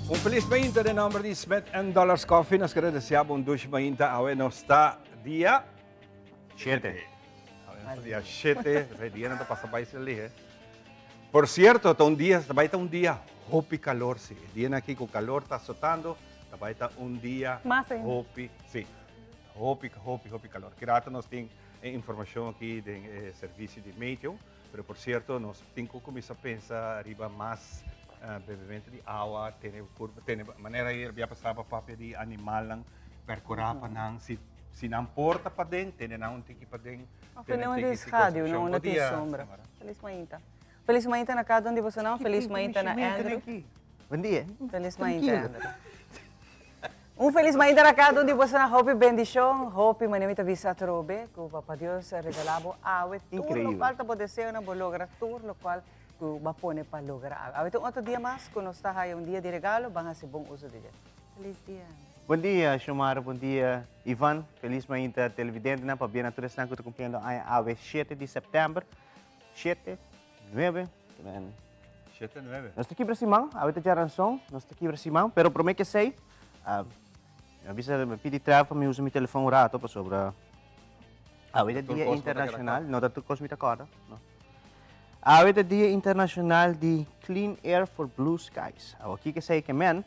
Un felis mainta den nomber di Smith and Dollars Coffee. Nos kere desea bo un dushi mainta. Awe nos ta dia 7. Awe nos ta dia 7. Esei dia nan ta pasa bai sin lihe. Por cierto, ta un dia, ta bai ta un dia hopi calor si. E dianan aki cu calor ta azotando, ta bai ta un dia Mas ainda. hopi, si. Hopi, hopi, hopi calor. Ki rato nos tin e informacion aki den e servicio di meteo. Pero por cierto, nos tin cu cuminsa pensa riba mas bebemento di awa, tene curpa, tene manera ayer bia pasá pa papia di animalnan, percurá pa nan, si si nan por ta paden, tene nan un tiki paden, Of tene tene un tiki di si schaduw, no construccion. unda Bo tin dia, sombra. Samara. Feliz mainta. Feliz mainta na cada un di bosonan, feliz mainta na Andrew. Bon dia. Feliz mainta, Andrew. Un feliz mainta na cada un di bosonan, hopi bendicion, hopi manera mi ta bisa atrobe, cu Papa Dios regala bo awe tur Increíble. locual ta bo deseonan, bo logra tur locual cu bo a pone pa logra awe. Awe ta un otro dia mas cu nos ta haya un dia di regalo, ban haci bon uso di dje. Feliz dia. Bon dia, Xiomara, bon dia, Ivan. Feliz mainta televidentenan, pabia na tur esnan cu ta cumpliendo aña awe shete di september. Shete, nuebe, Shete, nuebe. Nos ta kibra siman, awe ta djaranson, nos ta kibra siman, pero prome kesey, mi a bisa, mi pidi Trev pa mi usa mi telefon un rato pasobra awe ta dia internacional, no ta tur kos mi ta kòrda, no. Awe ta dia internacional di Clean Air for Blue Skies. Awo kiko esei ke men?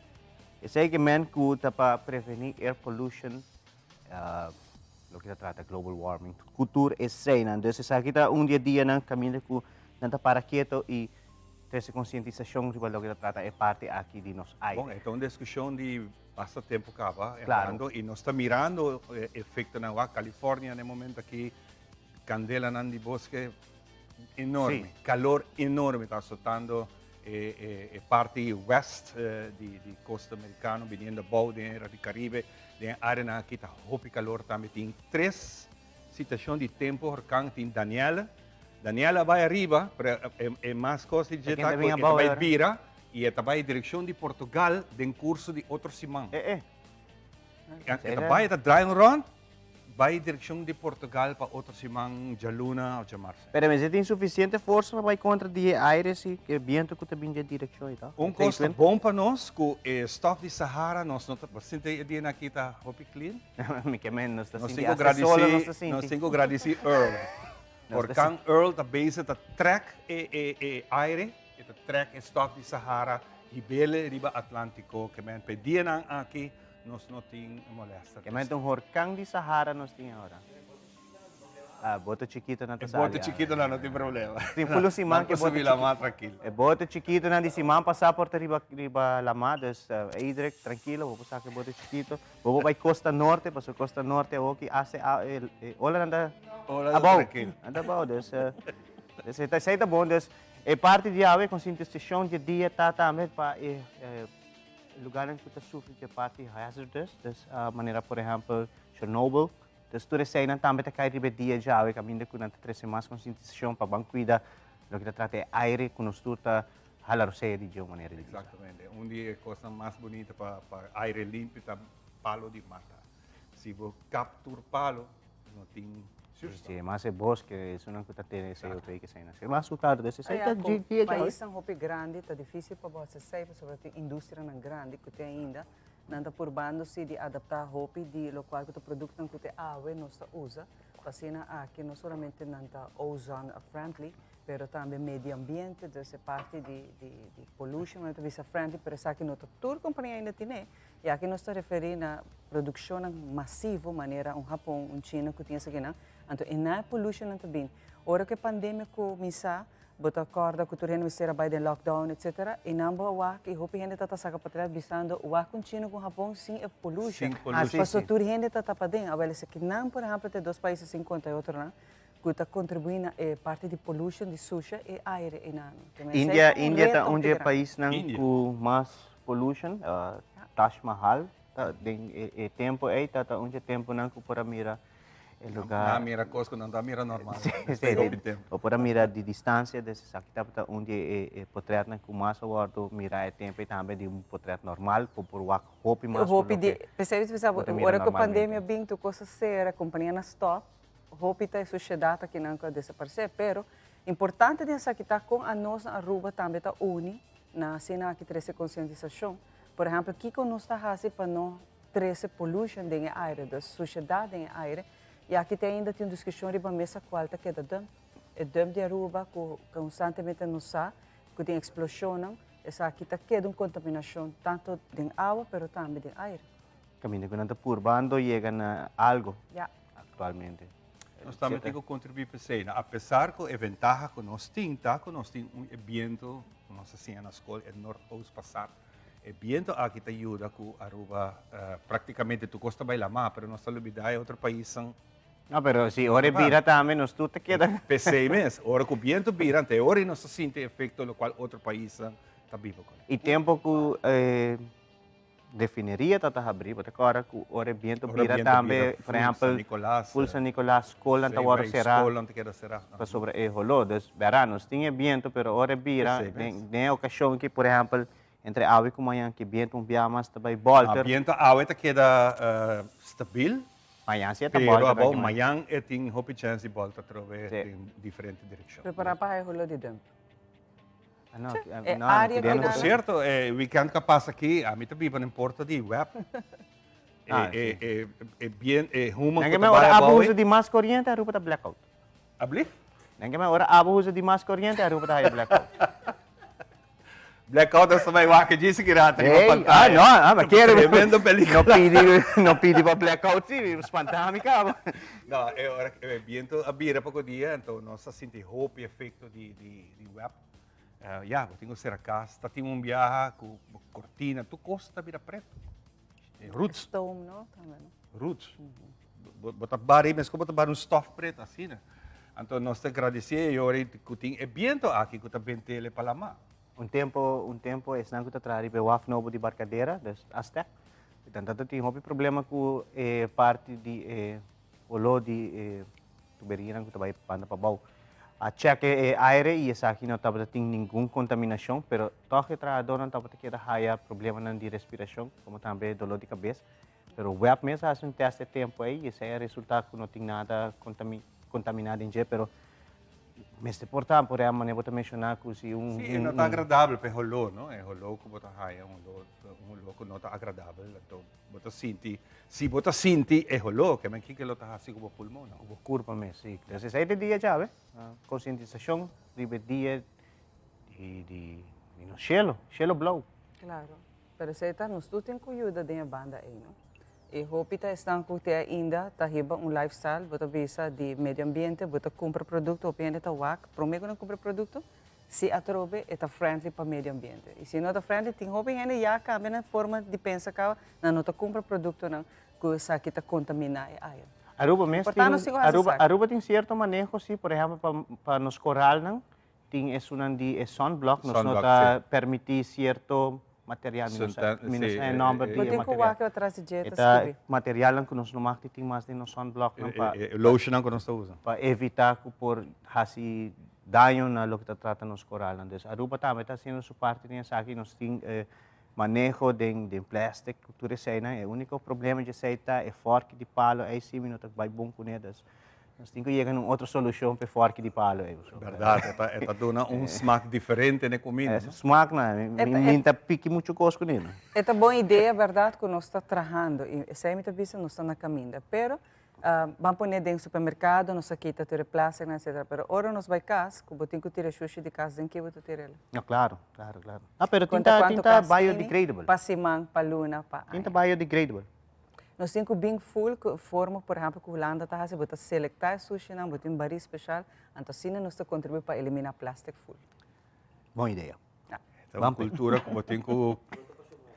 Esei ke men ku ta pa preveni air pollution, Loke ta trata global warming, ku tur eseinan. Dus esaki ta un di e dianan kaminda ku nan ta para keto i trese konsientisashon riba loke ta trata e parti aki di nos aire. Bon, e ta un diskushon di basta tempu kaba Klaro. entrando i nos ta mirando e efektonan wak. California na e momento aki kandelanan di boske enorme, kalor enorme ta asotando e parti west di kosta merikano biniendo abou den era di Karibe. Den e areanan aki ta hopi kalor tambe. Tin tres situashon di tempu horkan. Tin Danielle. Danielle a bai ariba, pero e mas kos di dje ta ku e ta bai bira i e ta bai direkshon di Portugal den kurso di otro siman. E ta bai, e ta draai un rònt. Bai direccion di Portugal pa otro siman djaluna of djamarse. Pero mester tin suficiente forsa pa bai contra di e aire si, e biento cu ta bin dje direccion ei ta. Un cos ta bon pa nos cu e stof di Sahara nos no ta sinti e dianan aki ta hopi clean. Mi ke men nos ta sinti hasta solo nos ta sinti. Nos tin cu gradici Earl. Orkan Earl ta bezig ta trek e aire, e ta trek e stof di Sahara hibele riba Atlantico ke men pa e dianan aki Nos no tin molester. Ke mester un horkan di Sahara nos tin ahora. Ah, boto chikito nan ta E sali. boto chikito nan no tin problema. Tin full un siman Nan ke por boto subi chikito. lama trankil. E boto chikito nan di siman pasá por ta riba riba lama, dus Eidrick trankilo bo por saka e boto chikito. Bo por bai costa norte, pasobra costa norte awoki hace e ola nan ta Ola ta abou. trankil. Nan ta abou, dus dus esei ta bon. Dus e parti di awe konsientisashon dje dia ta tambe pa e Lugarnan ku ta sufri dje parti hazardous, dus manera por ehèmpel Chernobyl, dus tur eseinan tambe ta kai riba e dia djawe kaminda ku nan ta trese mas konsientisashon pa ban kuida loke ta trata e aire ku nos tur ta hala rosea di dje un manera di bisa. Exactamente. Un di e kosnan mas bunita pa aire limpio ta palo di mata. Si bo kap tur palo, no tin zuurstof. Sí, mas e bosque, esunnan ku ta tene CO2 ke eseinan. Mas ku klaro, dus esei ta dje dje. Paisnan hopi grandi ta difísil pa bo hasi esei pasobra tin industrianan grandi ku te ainda nan ta purbando si di adaptá hopi di lokual ku ta produktonan ku te awe nos ta usa pa asina aki no solamente nan ta ozone friendly pero tambe medio ambiente, dus e parti di di pollution nan ta bisa friendly pero esaki no ta tur kompania ainda tine. I aki nos ta referí na produkshonnan masivo manera un Hapon, un China ku tin esakinan. Anto e nan e pollutionnan ta bin. Ora ku e pandemia kuminsá, bo ta kòrda ku tur hende mester a bai den lockdown etcetera, i nan bo a wak i hopi hende ta ta saka patras bisando wak un China ku un Hapon sin e pollution. Sin pollution. Pasobra tur hende ta tapa den. Awel esakinan por ehèmpel ta e dos paisnan sin konta e otronan ku ta kontribuí na e parti di pollution di susha e aire einan. India, India ta un di e paisnan ku mas pollution, Taj Mahal ta den e tempo ey ta ta un dje temponan ku por a mira e lugar. Nan a mira kos ku nan ta mira normal. Sí, sí, bo por a mira di distancia des esaki tabata un di e potretnan ku mas a wòrdu mira e tempo ey tambe di un potret normal ku por wak hopi mas ku Hopi di, loke p'esei mi ta bisa bo ta mira ora ku normalmente. pandemia bin tur kos a sera, kompanianan stòp, hopi ta e sosiedat akinan ku a desaparesé, pero importante den esaki ta kon anos na Aruba tambe ta uni Na asina aki trese konsientisashon. Por ehempel, kiko nos ta hasi pa no trese pollution den e aire, dus sushedat den e aire, y aki te ainda tin un discusion riba mesa cual ta keda dump. E dump di Aruba cu constantemente nos sa cu tin explosionnan, esaki ta keda un contaminacion tanto den awa pero tambe den aire. Caminda cu nan ta purbando yega na algo actualmente. Nos tambe tin cu contribui p'esey. Apesar cu e ventaha cu nos tin ta cu nos tin un e biento cu nos a siña na scol, e Noordoost Passaat. E biento aki ta yuda cu Aruba practicamente tur cos ta bay lama, pero nos ta lubida e otro paisnan. No, pero si ora e bira tambe nos tur ta keda. P'esey mes, ora cu biento bira, ante ora nos ta sinti efecto locual otro paisnan ta biba cu ne. E tempo cu e refineria ta ta habri, bo ta kòrda ku ora e bientu bira tambe, por ehèmpel, ful San Nicolas, skolnan ta wòrdu será pasobra e holó. Dus, bèrdat, nos tin e bientu, pero ora e bira, den e okashon ki, por ehèmpel, entre awe ku mañan ki bientu un bia mas ta bai bòlter. Bientu awe ta keda stabil, Mañan si e ta bòlter. Pero abou mañan e tin hopi chèns di bòlter atrobe den diferente direkshon. Prepará pa e holó di dump. No, E no, área que Por cierto, e weekend que pasa aki, a mi ta biba den porta di web. E, Ah, e, sí. e, e bien, e huma Nan ku ke ta men ora bai abo abou. usa di mas corriente, Aruba ta blackout. Ablief? Nan ke men ora abo usa di mas corriente, Aruba ta haya blackout. Blackout ta bai wak djis ki rata riba Hey, ah, pantaya. no, ah, ma kere. Tremendo pelicula. No pidi, no pidi pa blackout, sí, spanta mi caba. No, e ora e biento a bira poco dia, enton nos a sinti hopi efecto di, di, di web. Ya, bo tin ku sera kas. Ta tin un biaha ku kortina, tur kos ta bira pretu. E roots. Stoom, no? Tambe, no? Roots. Bo, bo ta bari, meskos bo ta bari un stof pretu asina. Anto nos ta gradisé e ora ku tin e biento aki ku ta bentele pa lamá. Un tempo, un tempo esnan ku ta traha riba e waf nobo di Barcadera, dus Aztec, nan ta tin hopi problema ku e parti di e oló di e tuberianan ku ta bai banda pabou. A chèk e aire i esaki no tabata tin ningun kontaminashon, pero tòg e trahadónan tabata keda haya problemanan di respirashon, komo tambe doló di kabes. Pero web mes a hasi un tèst e tempu ei i esei a resultá ku no tin nada kontaminá den dje, pero Mester por ta, por ehempel, manera bo ta menciona cu si un... Sí, e no ta agradabel pa e holó, no? E holó cu bo ta haya, un holó, un holó cu no ta agradabel, anto bo ta sinti, si bo ta sinti e holó, ke men kiko lo ta haci cu bo pulmonnan? Cu bo curpa mes, sí. Entonces esey ta e dia djawe, concientisacion riba e dia di, di, di nos cielo, cielo blauw. Claro, pero esey ta, nos tur tin cu yuda den e banda ey, no? E hopi ta esnan ku te ainda ta hiba un lifestyle, bo ta bisa di medio ambiente, bo ta kumpra produkto, hopi hende ta wak prome ku nan kumpra produkto, si atrobe e ta friendly pa medio ambiente. I si no ta friendly, tin hopi hende ya kambia nan forma di pensa kaba, nan no ta kumpra produktonan ku esaki ta kontaminá e aire. Aruba mes tin, Aruba, Aruba tin sierto maneho si, por ehempel pa pa nos koralnan Tin esunnan di e sunblock, nos no ta permiti cierto material, mi no sa, mi no sa e nomber di e material. Bo tin cu wak atras di dje ta scribi. E ta materialnan cu nos no mag di tin mas den nos sunblocknan pa. E lotionnan cu nos ta usa. Pa evita cu por haci daño na loke ta trata nos coralnan. Dus Aruba tambe ta haciendo su parti den esaki, nos tin e maneho den den plastic, tur eseinan. E unico problema dje esei ta e forki di palo, ey si mi no ta bay bon cune, dus Nos tin ku yega na un otro solushon pa e fòrki di palu ei. Bèrdat, e ta e ta duna un smak diferente na e kuminda, no? Smak na, mi mi ta piki muchu kos kuné no. E ta bon idea bèrdat ku nos ta trahando i esei mi ta bisa nos ta na kaminda. Pero ban pone den supermerkado nos a kita tur e plastiknan etsetera pero ora nos bai kas ku bo tin ku tira shushi di kas den ke bo ta tira el? No, klaro, klaro, klaro. Ah, pero tin ta tin ta biodegradable. Pa siman, pa luna, pa aña. Tin ta biodegradable. Nos tin ku bin full ku forma por ehempel ku Hulanda ta hasi, bo ta selektá e sushinan, bo tin barí speshal, anto asina nos ta kontribuí pa eliminá plastic full. Bon idea. Ja. Ta un kultura ku bo tin ku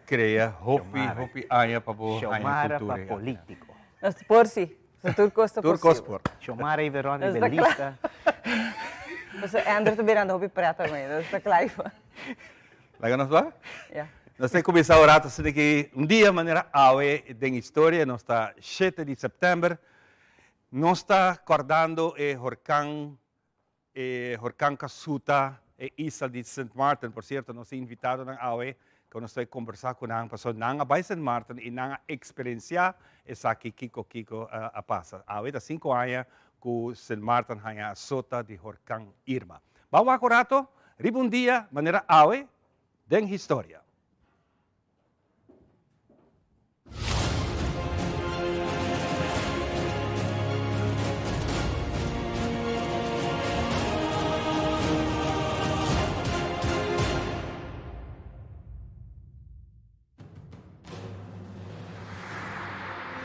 krea hopi, hopi aña pa bo haña Xiomara kultura pa ei. polítiko. Nos por si, so tur kos ta Tur kos posibel. por. Xiomara i Veron Nos riba ta e kla. lista. Pasobra Andrew ta birando hopi pret awe, nos ta kla ei. Laga nos ba? Ja. Nos ta kuminsá un rato asina ki un dia manera awe den historia, nos ta shete di sèptèmber, nos ta kòrdando e horkan, e horkan ku a suta e isla di Sint Maarten. Por sierto, nos tin invitadonan awe ku nos ta kombersá ku nan, pasobra nan a bai Sint Maarten i nan a eksperensiá esaki kiko kiko a pasa. Awe ta sinku aña ku Sint Maarten haña a sota di horkan Irma. Ban wak un rato riba un dia manera awe den historia.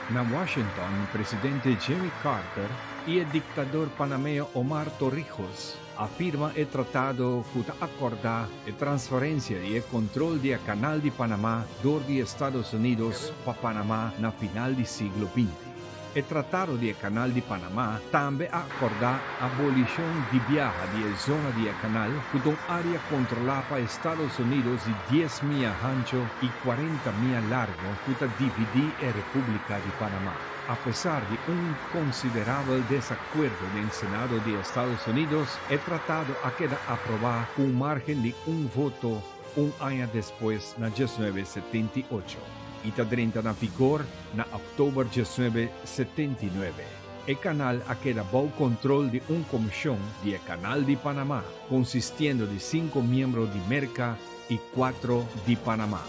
Na Washington, presidente Jimmy Carter i e diktador panameo Omar Torrijos a firma e tratado ku ta akordá e transferensia di e kontrol di e Kanal di Panamá dor di Estados Unidos pa Panamá na final di siglo binti. E Tratado di e Kanal di Panamá tambe a akordá abolishon di biaha di e zona di e kanal, ku ta un área kontrolá pa Estados Unidos di dies mia hancho i kuarenta mia largo ku ta dividí e Repúblika di Panamá. Apesar di un konsiderabel desakuerdo den Senado di Estados Unidos, e tratado a keda aprobá ku un márgen di un voto un aña despues na diesnuebe setenta i ocho i ta drenta na vigor Na òktober 1979, e kanal a keda bou kontrol di un komishon di e Kanal di Panamá, konsistiendo di sinku miembro di Merka i kuatro di Panamá.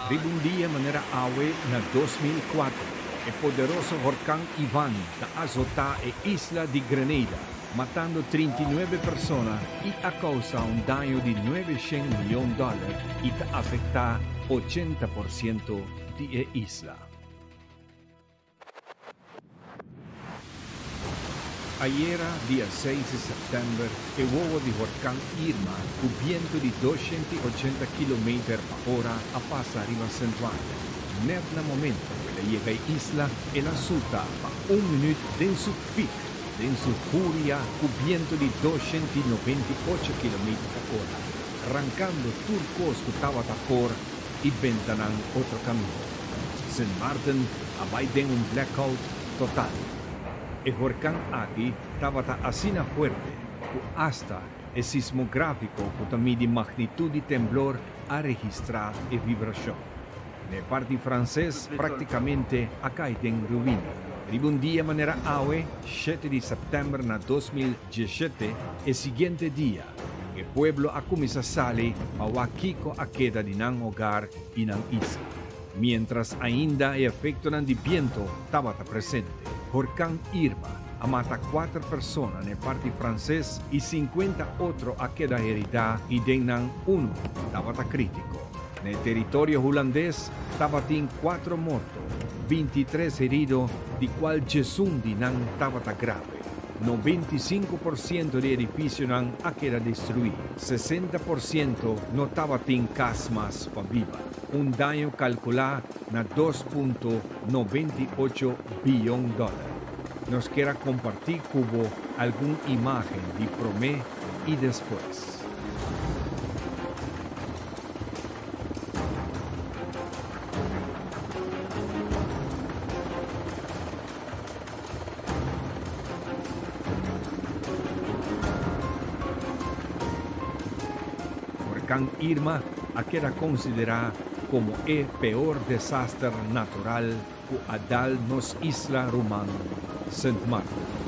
Riba un dia manera awe na 2004, e poderoso horkan Ivan ta azotá e isla di Grenada, matando 39 persona i a kousa un daño di nueve shen mion dòler i ta afektá 80% di e isla. Ayera, dia seis di sèptèmber, e wowo di horkan Irma ku bientu di 280 kilometer pa ora a pasa riba Sint Maarten. Nèt na momento ku el a yega e isla, el a suta pa un minüt den su pik. Den su furia ku bientu di 298 kilometer pa ora, rankando tur kos ku tabata por i benta nan otro kaminda. Sint Maarten a bai den un blackout total. E horkan aki tabata asina fuerte ku asta e sismográfiko ku ta midi magnitut di temblor a registrá e vibrashon. Na e parti franses praktikamente a kai den ruina. Riba un dia manera awe, shete di sèptèmber na 2017, e siguiente dia, e pueblo a kuminsá sali pa wak kiko a keda di nan hogar i nan isla. Miéntras ainda e efektonan di biento tabata presente, horkan Irma a mata kuater persona na e parti franses i sinkuenta otro a keda heridá i den nan unu tabata krítiko. Na e teritorio hulandes tabatin kuatro morto, 23 herido, di kual djesun di nan tabata grave. 95% di edifisionan a keda destruí, 60% no tabatin kas mas pa biba. Un daño kalkulá na 2.98 biyon dòler. Nos kier a kompartí ku bo algun imágen di promé i despues. Huracán Irma a keda konsiderá komo e peor desaster natural ku a dal nos isla ruman Sint Maarten.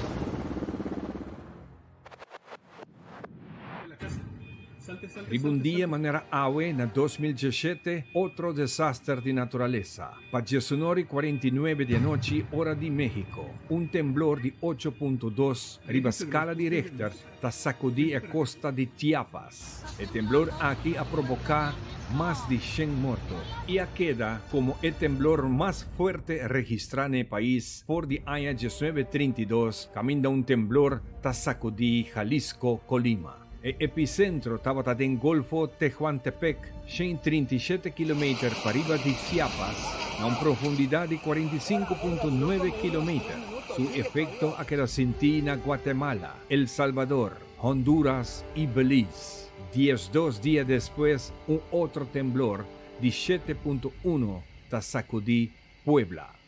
Riba un dia manera awe na 2017, otro desaster di naturalesa. Pa diesunor i 49 di anochi ora di Mexico, un temblor di 8.2 riba skala di Richter ta sakudí e kosta di Chiapas. E temblor aki a proboká mas di shen morto i a keda komo e temblor mas fuerte registrá na e pais for di aña 1932 kaminda un temblor ta sakudí Jalisco, Colima. E episentro tabata den Golfo Tehuantepec, 137 kilometer pariba di Chiapas, na un profundidat di 45.9 kilometer. Su efekto a keda sintí na Guatemala, El Salvador, Honduras i Belize. 12 dia despues un otro temblor di 7.1 ta sakudí Puebla.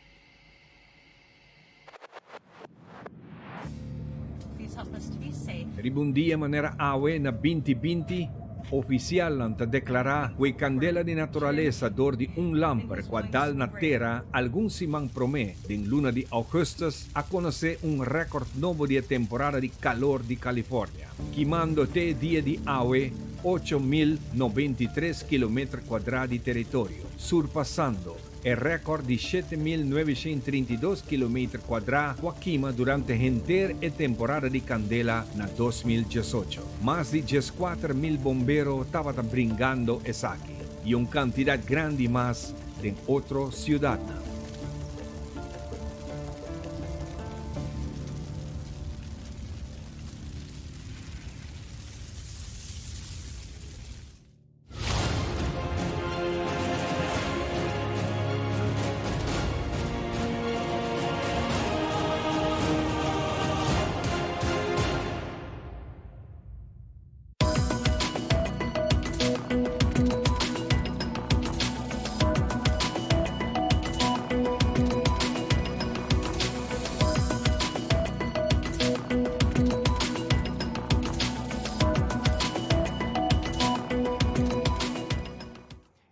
Riba un dia manera awe na 2020, ofisialnan ta deklará ku e kandela di naturalesa dor di un lamper ku a dal na tera algun siman promé den luna di ougùstùs a konosé un rèkòrt nobo di e temporada di kalor di California, kimando te e dia di awe 8,093 kilometer kuadrá di teritorio, surpasando e rèkòrt di 7,932 kilometer kuadrá ku a kima durante henter e temporada di kandela na 2018. Mas di 14,000 bombero tabata bringando esaki. i un kantidat grandi mas den otro siudatnan.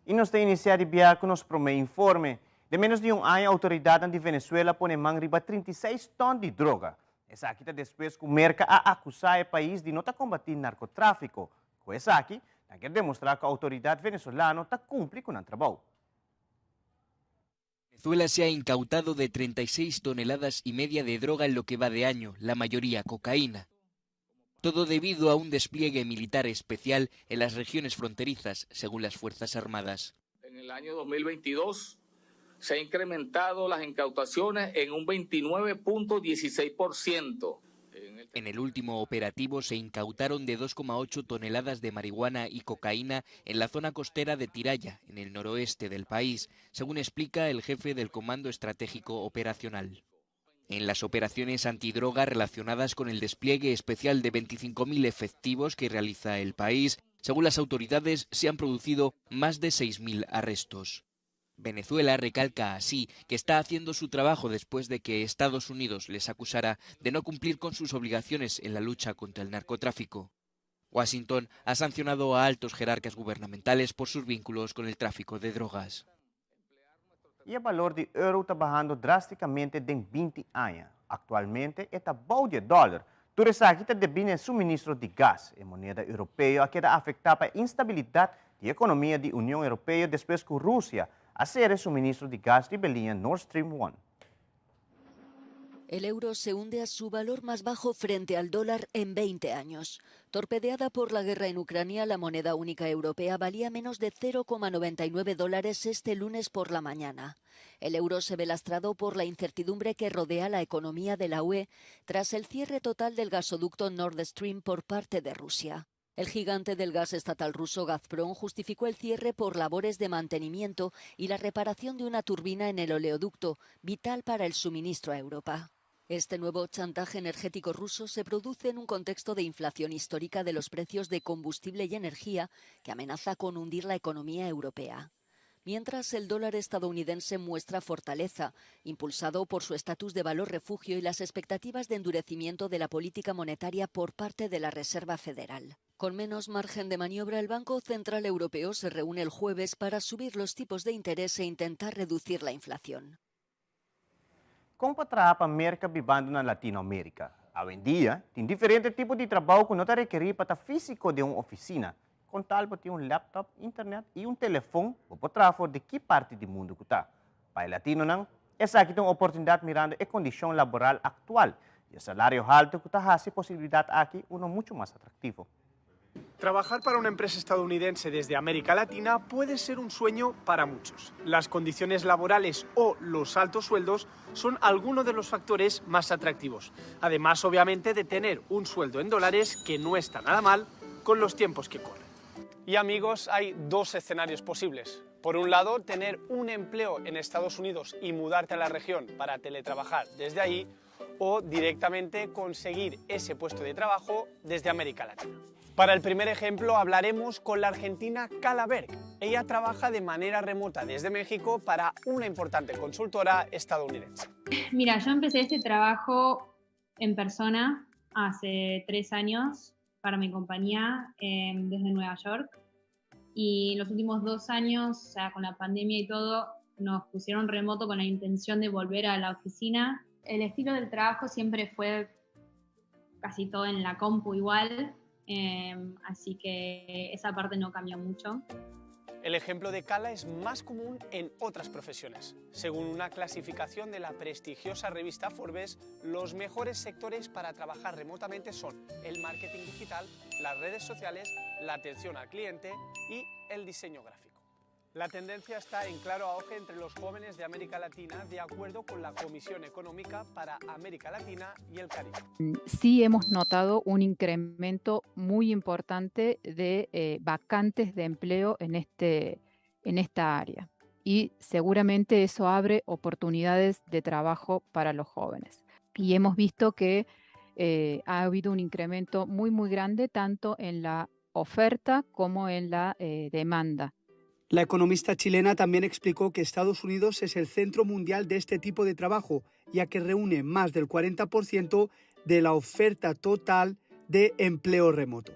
Y nos ta inicia di bia cu nos prome informe. Den menos di un aña autoridadnan di Venezuela pone man riba 36 ton di droga. Esaki ta despues cu Merca a acusa e pais di no ta combati narcotrafico. Cu esaki, nan kier demostra cu autoridad Venezolano ta cumpli cu nan trabou. Venezuela se ha incautado de 36 toneladas y media de droga en lo que va de año, la mayoría cocaína. Todo debido a un despliegue militar especial en las regiones fronterizas, según las Fuerzas Armadas. En el año 2022 se ha incrementado las incautaciones en un 29.16%. En el último operativo se incautaron de 2,8 toneladas de marihuana y cocaína en la zona costera de Tiraya, en el noroeste del país, según explica el jefe del Comando Estratégico Operacional. En las operaciones antidroga relacionadas con el despliegue especial de 25.000 efectivos que realiza el país, según las autoridades, se han producido más de 6.000 arrestos. Venezuela recalca así que está haciendo su trabajo después de que Estados Unidos les acusara de no cumplir con sus obligaciones en la lucha contra el narcotráfico. Washington ha sancionado a altos jerarcas gubernamentales por sus vínculos con el tráfico de drogas. E balor di euro ta bahando drasticamente den 20 aña. Actualmente e ta bou di dollar. Tur esaki ta debi na suministro di gas. E moneda europeo a keda afecta pa instabilidad di economia di Union Europeo despues cu Rusia a cera suministro di gas di liña Nord Stream 1. El euro se hunde a su valor más bajo frente al dólar en 20 años. Torpedeada por la guerra en Ucrania, la moneda única europea valía menos de 0,99 dólares este lunes por la mañana. El euro se ve lastrado por la incertidumbre que rodea la economía de la UE tras el cierre total del gasoducto Nord Stream por parte de Rusia. El gigante del gas estatal ruso Gazprom justificó el cierre por labores de mantenimiento y la reparación de una turbina en el oleoducto, vital para el suministro a Europa. Este nuevo chantaje energético ruso se produce en un contexto de inflación histórica de los precios de combustible y energía que amenaza con hundir la economía europea. Mientras, el dólar estadounidense muestra fortaleza, impulsado por su estatus de valor refugio y las expectativas de endurecimiento de la política monetaria por parte de la Reserva Federal. Con menos margen de maniobra, el Banco Central Europeo se reúne el jueves para subir los tipos de interés e intentar reducir la inflación. Con pa traha pa Merca bibando na Latinoamerica? Awendia, tin diferente tipo di trabou cu no ta rekeri pa ta fisico den un oficina. Con tal bo tin un laptop, internet y un telefon, bo por traha for di ki parti di mundo cu ta. Pa e latinonan, esaki ta un oportunidad mirando e condicion laboral actual y e salario halto cu ta haci e posibilidad aki uno mucho mas atractivo. Trabajar para una empresa estadounidense desde América Latina puede ser un sueño para muchos. Las condiciones laborales o los altos sueldos son algunos de los factores más atractivos. Además, obviamente, de tener un sueldo en dólares que no está nada mal con los tiempos que corren. Y amigos, hay dos escenarios posibles. Por un lado, tener un empleo en Estados Unidos y mudarte a la región para teletrabajar desde ahí, o directamente conseguir ese puesto de trabajo desde América Latina. Para el primer ejemplo hablaremos con la argentina Cala Berg. Ella trabaja de manera remota desde México para una importante consultora estadounidense. Mira, yo empecé este trabajo en persona hace 3 años para mi compañía desde Nueva York y los últimos 2 años, o sea, con la pandemia y todo, nos pusieron remoto con la intención de volver a la oficina. El estilo del trabajo siempre fue casi todo en la compu igual, así que esa parte no cambió mucho. El ejemplo de Cala es más común en otras profesiones. Según una clasificación de la prestigiosa revista Forbes, los mejores sectores para trabajar remotamente son el marketing digital, las redes sociales, la atención al cliente y el diseño gráfico. La tendencia está en claro auge entre los jóvenes de América Latina, de acuerdo con la Comisión Económica para América Latina y el Caribe. Sí hemos notado un incremento muy importante de vacantes de empleo en esta área y seguramente eso abre oportunidades de trabajo para los jóvenes. Y hemos visto que ha habido un incremento muy, muy grande tanto en la oferta como en la demanda. La economista chilena también explicó que Estados Unidos es el centro mundial de este tipo de trabajo, ya que reúne más del 40% de la oferta total de empleo remoto.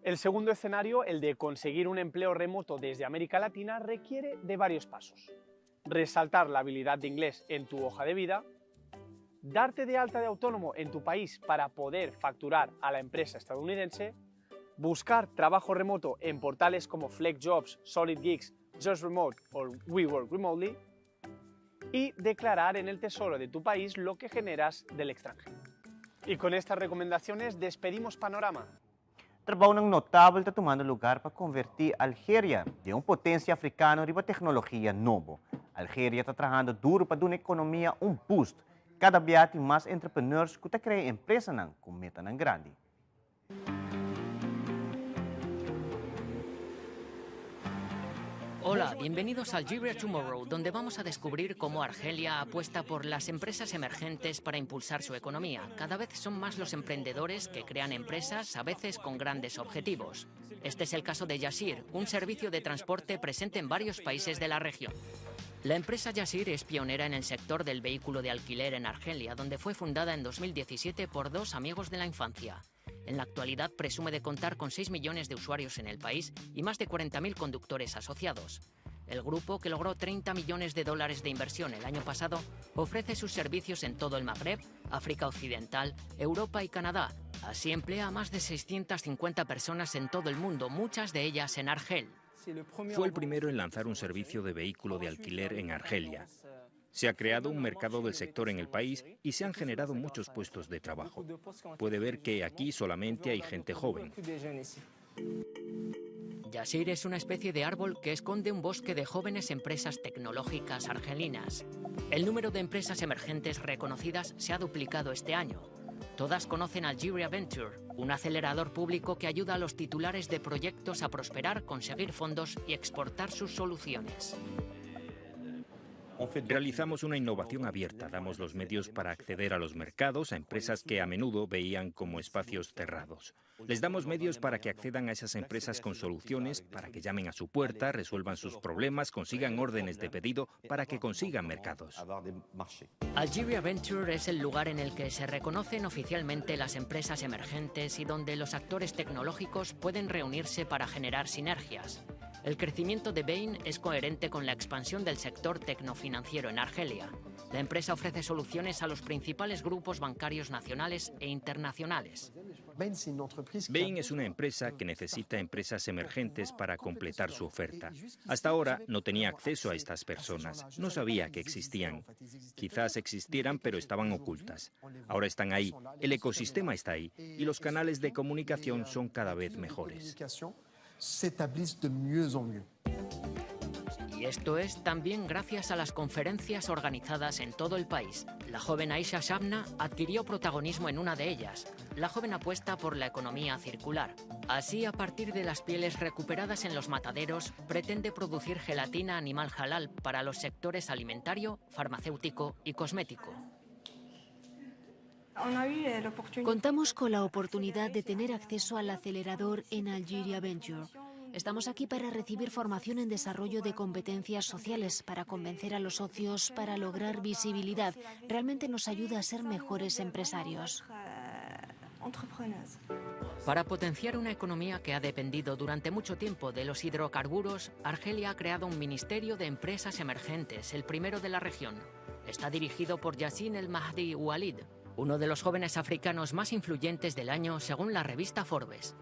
El segundo escenario, el de conseguir un empleo remoto desde América Latina, requiere de varios pasos. Resaltar la habilidad de inglés en tu hoja de vida, darte de alta de autónomo en tu país para poder facturar a la empresa estadounidense, buscar trabajo remoto en portales como FlexJobs, SolidGigs, Just Remote o We Work Remotely y declarar en el tesoro de tu país lo que generas del extranjero. Y con estas recomendaciones despedimos Panorama. Trabounan notabel ta tumando lugá pa konvertí Algeria den un potensia afrikano riba teknologia nobo. Algeria ta trahando duru pa duna e ekonomia un boost. Kada dia tin mas entrepreneurs ku ta krea empresanan ku metanan grandi. Hola, bienvenidos a Algeria Tomorrow, donde vamos a descubrir cómo Argelia apuesta por las empresas emergentes para impulsar su economía. Cada vez son más los emprendedores que crean empresas, a veces con grandes objetivos. Este es el caso de Yassir, un servicio de transporte presente en varios países de la región. La empresa Yassir es pionera en el sector del vehículo de alquiler en Argelia, donde fue fundada en 2017 por dos amigos de la infancia. En la actualidad presume de contar con 6 millones de usuarios en el país y más de 40.000 conductores asociados. El grupo, que logró 30 millones de dólares de inversión el año pasado, ofrece sus servicios en todo el Magreb, África Occidental, Europa y Canadá. Así emplea a más de 650 personas en todo el mundo, muchas de ellas en Argel. Fue el primero en lanzar un servicio de vehículo de alquiler en Argelia. Se ha creado un mercado del sector en el país y se han generado muchos puestos de trabajo. Puede ver que aquí solamente hay gente joven. Yassir es una especie de árbol que esconde un bosque de jóvenes empresas tecnológicas argelinas. El número de empresas emergentes reconocidas se ha duplicado este año. Todas conocen Algeria Venture, un acelerador público que ayuda a los titulares de proyectos a prosperar, conseguir fondos y exportar sus soluciones. Realizamos una innovación abierta, damos los medios para acceder a los mercados, a empresas que a menudo veían como espacios cerrados. Les damos medios para que accedan a esas empresas con soluciones, para que llamen a su puerta, resuelvan sus problemas, consigan órdenes de pedido, para que consigan mercados. Algeria Venture es el lugar en el que se reconocen oficialmente las empresas emergentes y donde los actores tecnológicos pueden reunirse para generar sinergias. El crecimiento de Bain es coherente con la expansión del sector tecnofinanciero en Argelia. La empresa ofrece soluciones a los principales grupos bancarios nacionales e internacionales. Bain es una empresa que necesita empresas emergentes para completar su oferta. Hasta ahora no tenía acceso a estas personas, no sabía que existían. Quizás existieran, pero estaban ocultas. Ahora están ahí, el ecosistema está ahí y los canales de comunicación son cada vez mejores. S'établissent de mieux en mieux. Y esto es también gracias a las conferencias organizadas en todo el país. La joven Aisha Shabna adquirió protagonismo en una de ellas. La joven apuesta por la economía circular. Así, a partir de las pieles recuperadas en los mataderos, pretende producir gelatina animal halal para los sectores alimentario, farmacéutico y cosmético. Contamos con la oportunidad de tener acceso al acelerador en Algeria Venture. Estamos aquí para recibir formación en desarrollo de competencias sociales, para convencer a los socios, para lograr visibilidad. Realmente nos ayuda a ser mejores empresarios. Para potenciar una economía que ha dependido durante mucho tiempo de los hidrocarburos, Argelia ha creado un ministerio de empresas emergentes, el primero de la región. Está dirigido por Yassin El Mahdi Oualid, uno de los jóvenes africanos más influyentes del año según la revista Forbes.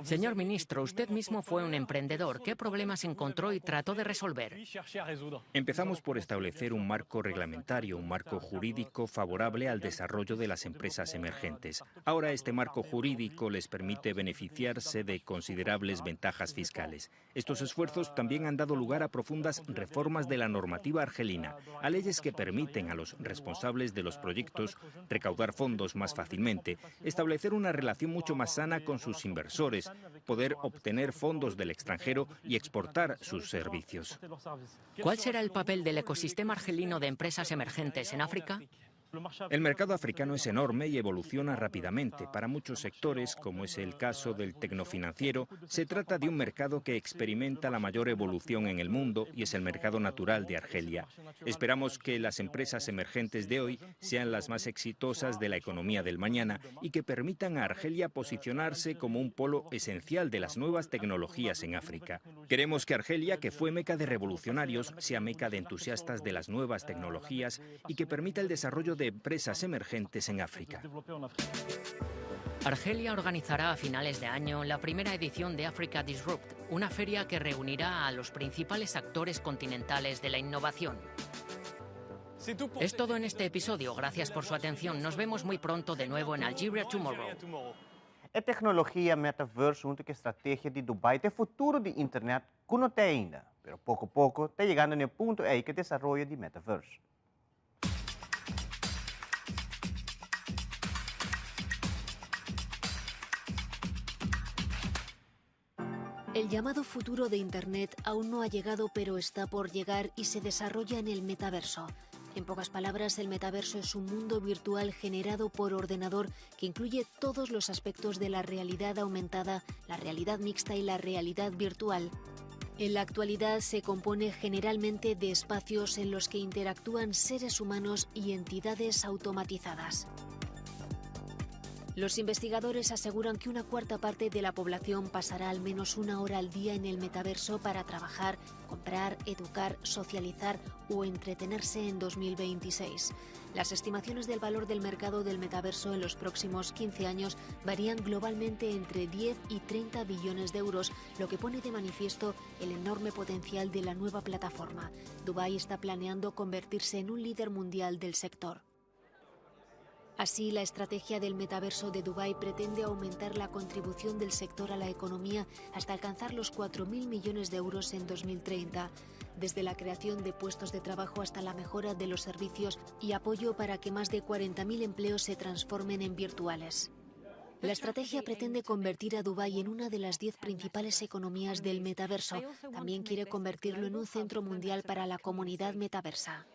Señor ministro, usted mismo fue un emprendedor. ¿Qué problemas encontró y trató de resolver? Empezamos por establecer un marco reglamentario, un marco jurídico favorable al desarrollo de las empresas emergentes. Ahora este marco jurídico les permite beneficiarse de considerables ventajas fiscales. Estos esfuerzos también han dado lugar a profundas reformas de la normativa argelina, a leyes que permiten a los responsables de los proyectos recaudar fondos más fácilmente, establecer una relación mucho más sana con sus inversores, poder obtener fondos del extranjero y exportar sus servicios. ¿Cuál será el papel del ecosistema argelino de empresas emergentes en África? El mercado africano es enorme y evoluciona rápidamente. Para muchos sectores, como es el caso del tecnofinanciero, se trata de un mercado que experimenta la mayor evolución en el mundo y es el mercado natural de Argelia. Esperamos que las empresas emergentes de hoy sean las más exitosas de la economía del mañana y que permitan a Argelia posicionarse como un polo esencial de las nuevas tecnologías en África. Queremos que Argelia, que fue meca de revolucionarios, sea meca de entusiastas de las nuevas tecnologías y que permita el desarrollo de empresas emergentes en África. Argelia organizará a finales de año la primera edición de Africa Disrupt, una feria que reunirá a los principales actores continentales de la innovación. Es todo en este episodio. Gracias por su atención. Nos vemos muy pronto de nuevo en Algeria Tomorrow. E tecnologia metaverse hunto cu e strategia di Dubai ta e futuro di internet cu no ta ainda, pero poco poco ta yegando na e punto ey cu e desaroyo di metaverse. El llamado futuro de Internet aún no ha llegado, pero está por llegar y se desarrolla en el metaverso. En pocas palabras, el metaverso es un mundo virtual generado por ordenador que incluye todos los aspectos de la realidad aumentada, la realidad mixta y la realidad virtual. En la actualidad se compone generalmente de espacios en los que interactúan seres humanos y entidades automatizadas. Los investigadores aseguran que una cuarta parte de la población pasará al menos una hora al día en el metaverso para trabajar, comprar, educar, socializar o entretenerse en 2026. Las estimaciones del valor del mercado del metaverso en los próximos 15 años varían globalmente entre 10 y 30 billones de euros, lo que pone de manifiesto el enorme potencial de la nueva plataforma. Dubái está planeando convertirse en un líder mundial del sector. Así, la estrategia del metaverso de Dubái pretende aumentar la contribución del sector a la economía hasta alcanzar los 4.000 millones de euros en 2030, desde la creación de puestos de trabajo hasta la mejora de los servicios y apoyo para que más de 40.000 empleos se transformen en virtuales. La estrategia pretende convertir a Dubái en una de las 10 principales economías del metaverso. También quiere convertirlo en un centro mundial para la comunidad metaversa.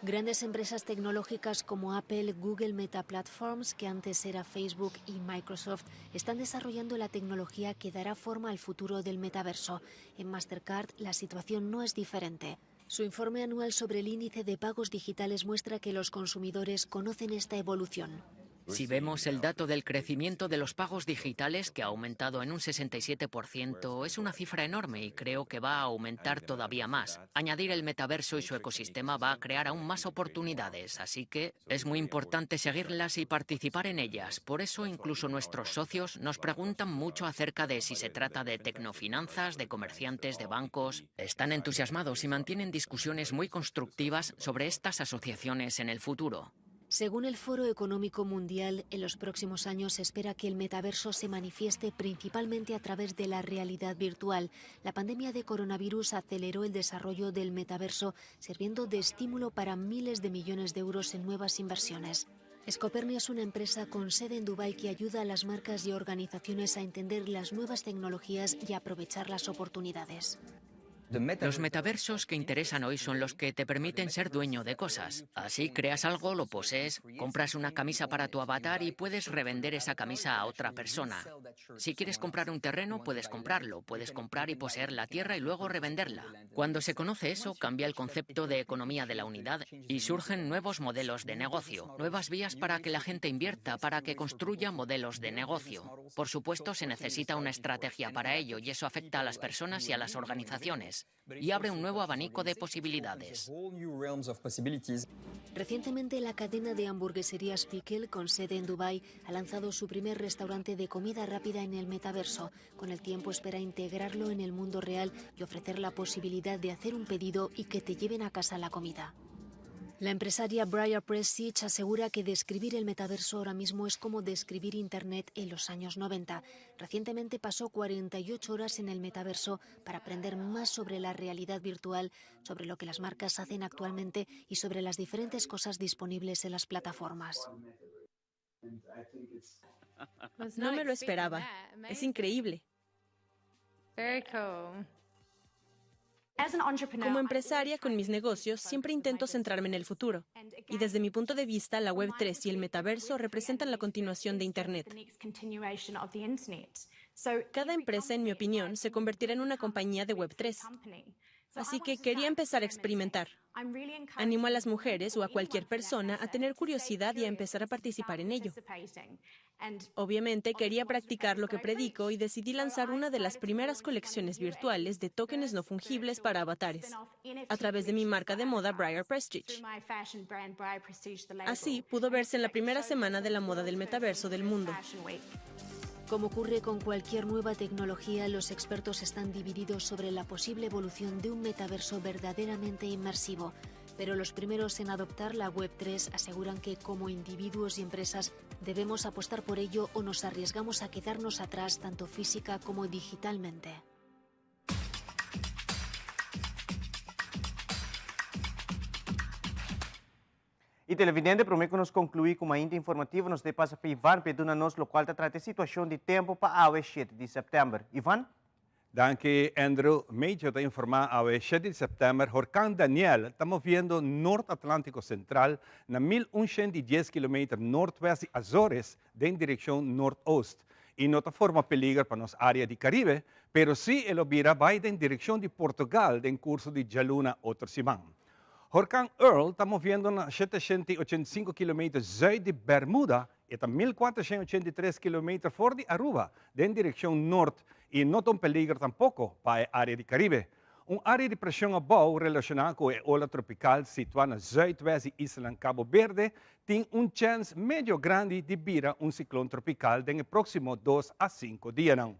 Grandes empresas tecnológicas como Apple, Google Meta Platforms, que antes era Facebook, y Microsoft, están desarrollando la tecnología que dará forma al futuro del metaverso. En Mastercard la situación no es diferente. Su informe anual sobre el índice de pagos digitales muestra que los consumidores conocen esta evolución. Si vemos el dato del crecimiento de los pagos digitales, que ha aumentado en un 67%, es una cifra enorme y creo que va a aumentar todavía más. Añadir el metaverso y su ecosistema va a crear aún más oportunidades, así que es muy importante seguirlas y participar en ellas. Por eso incluso nuestros socios nos preguntan mucho acerca de si se trata de tecnofinanzas, de comerciantes, de bancos. Están entusiasmados y mantienen discusiones muy constructivas sobre estas asociaciones en el futuro. Según el Foro Económico Mundial, en los próximos años se espera que el metaverso se manifieste principalmente a través de la realidad virtual. La pandemia de coronavirus aceleró el desarrollo del metaverso, sirviendo de estímulo para miles de millones de euros en nuevas inversiones. Scopernia es una empresa con sede en Dubái que ayuda a las marcas y organizaciones a entender las nuevas tecnologías y aprovechar las oportunidades. Los metaversos que interesan hoy son los que te permiten ser dueño de cosas. Así creas algo, lo posees, compras una camisa para tu avatar y puedes revender esa camisa a otra persona. Si quieres comprar un terreno, puedes comprarlo. Puedes comprar y poseer la tierra y luego revenderla. Cuando se conoce eso, cambia el concepto de economía de la unidad y surgen nuevos modelos de negocio, nuevas vías para que la gente invierta, para que construya modelos de negocio. Por supuesto, se necesita una estrategia para ello y eso afecta a las personas y a las organizaciones. sociales y abre un nuevo abanico de posibilidades. Recientemente la cadena de hamburgueserías Pickle, con sede en Dubái, ha lanzado su primer restaurante de comida rápida en el metaverso. Con el tiempo espera integrarlo en el mundo real y ofrecer la posibilidad de hacer un pedido y que te lleven a casa la comida. La empresaria Briar Prestige asegura que describir el metaverso ahora mismo es como describir Internet en los años 90. Recientemente pasó 48 horas en el metaverso para aprender más sobre la realidad virtual, sobre lo que las marcas hacen actualmente y sobre las diferentes cosas disponibles en las plataformas. No me lo esperaba. Es increíble. Como empresaria con mis negocios, siempre intento centrarme en el futuro. Y desde mi punto de vista, la Web3 y el metaverso representan la continuación de Internet. Cada empresa, en mi opinión, se convertirá en una compañía de Web3. Así que quería empezar a experimentar. Animo a las mujeres o a cualquier persona a tener curiosidad y a empezar a participar en ello. Obviamente quería practicar lo que predico y decidí lanzar una de las primeras colecciones virtuales de tókenes no fungibles para avatares, a través de mi marca de moda Briar Prestige. Así pudo verse en la primera semana de la moda del metaverso del mundo. Como ocurre con cualquier nueva tecnología, los expertos están divididos sobre la posible evolución de un metaverso verdaderamente inmersivo. Pero los primeros en adoptar la Web3 aseguran que como individuos y empresas debemos apostar por ello o nos arriesgamos a quedarnos atrás tanto física como digitalmente. Y televidente, prome cu nos conclui cu Mainta Informativo, nos ta pasa pa Ivan pa e duna nos locual ta trata e situacion di tempo pa awe shete di september. Ivan? Danki Andrew. Meteo ta informa awe shete di september horcan Daniel ta moviendo Noord Atlantico Central na 1110 kilometer noordwest di Azores den direccion noordoost y no ta forma peliger pa nos area di Caribe, pero si e lo bira bay den direccion di Portugal den curso di djaluna otro siman. Horcan Earl ta moviendo na 785 kilometer zuid di Bermuda, e ta 1483 kilometer for di Aruba den direccion noord y no ta un peliger tampoco pa e area di Caribe. Un area di presion abou relaciona cu e ola tropical situa na zuidwest di islanan Cabo Berde tin un chens medio grandi di bira un ciclon tropical den e proximo dos a cinco dianan.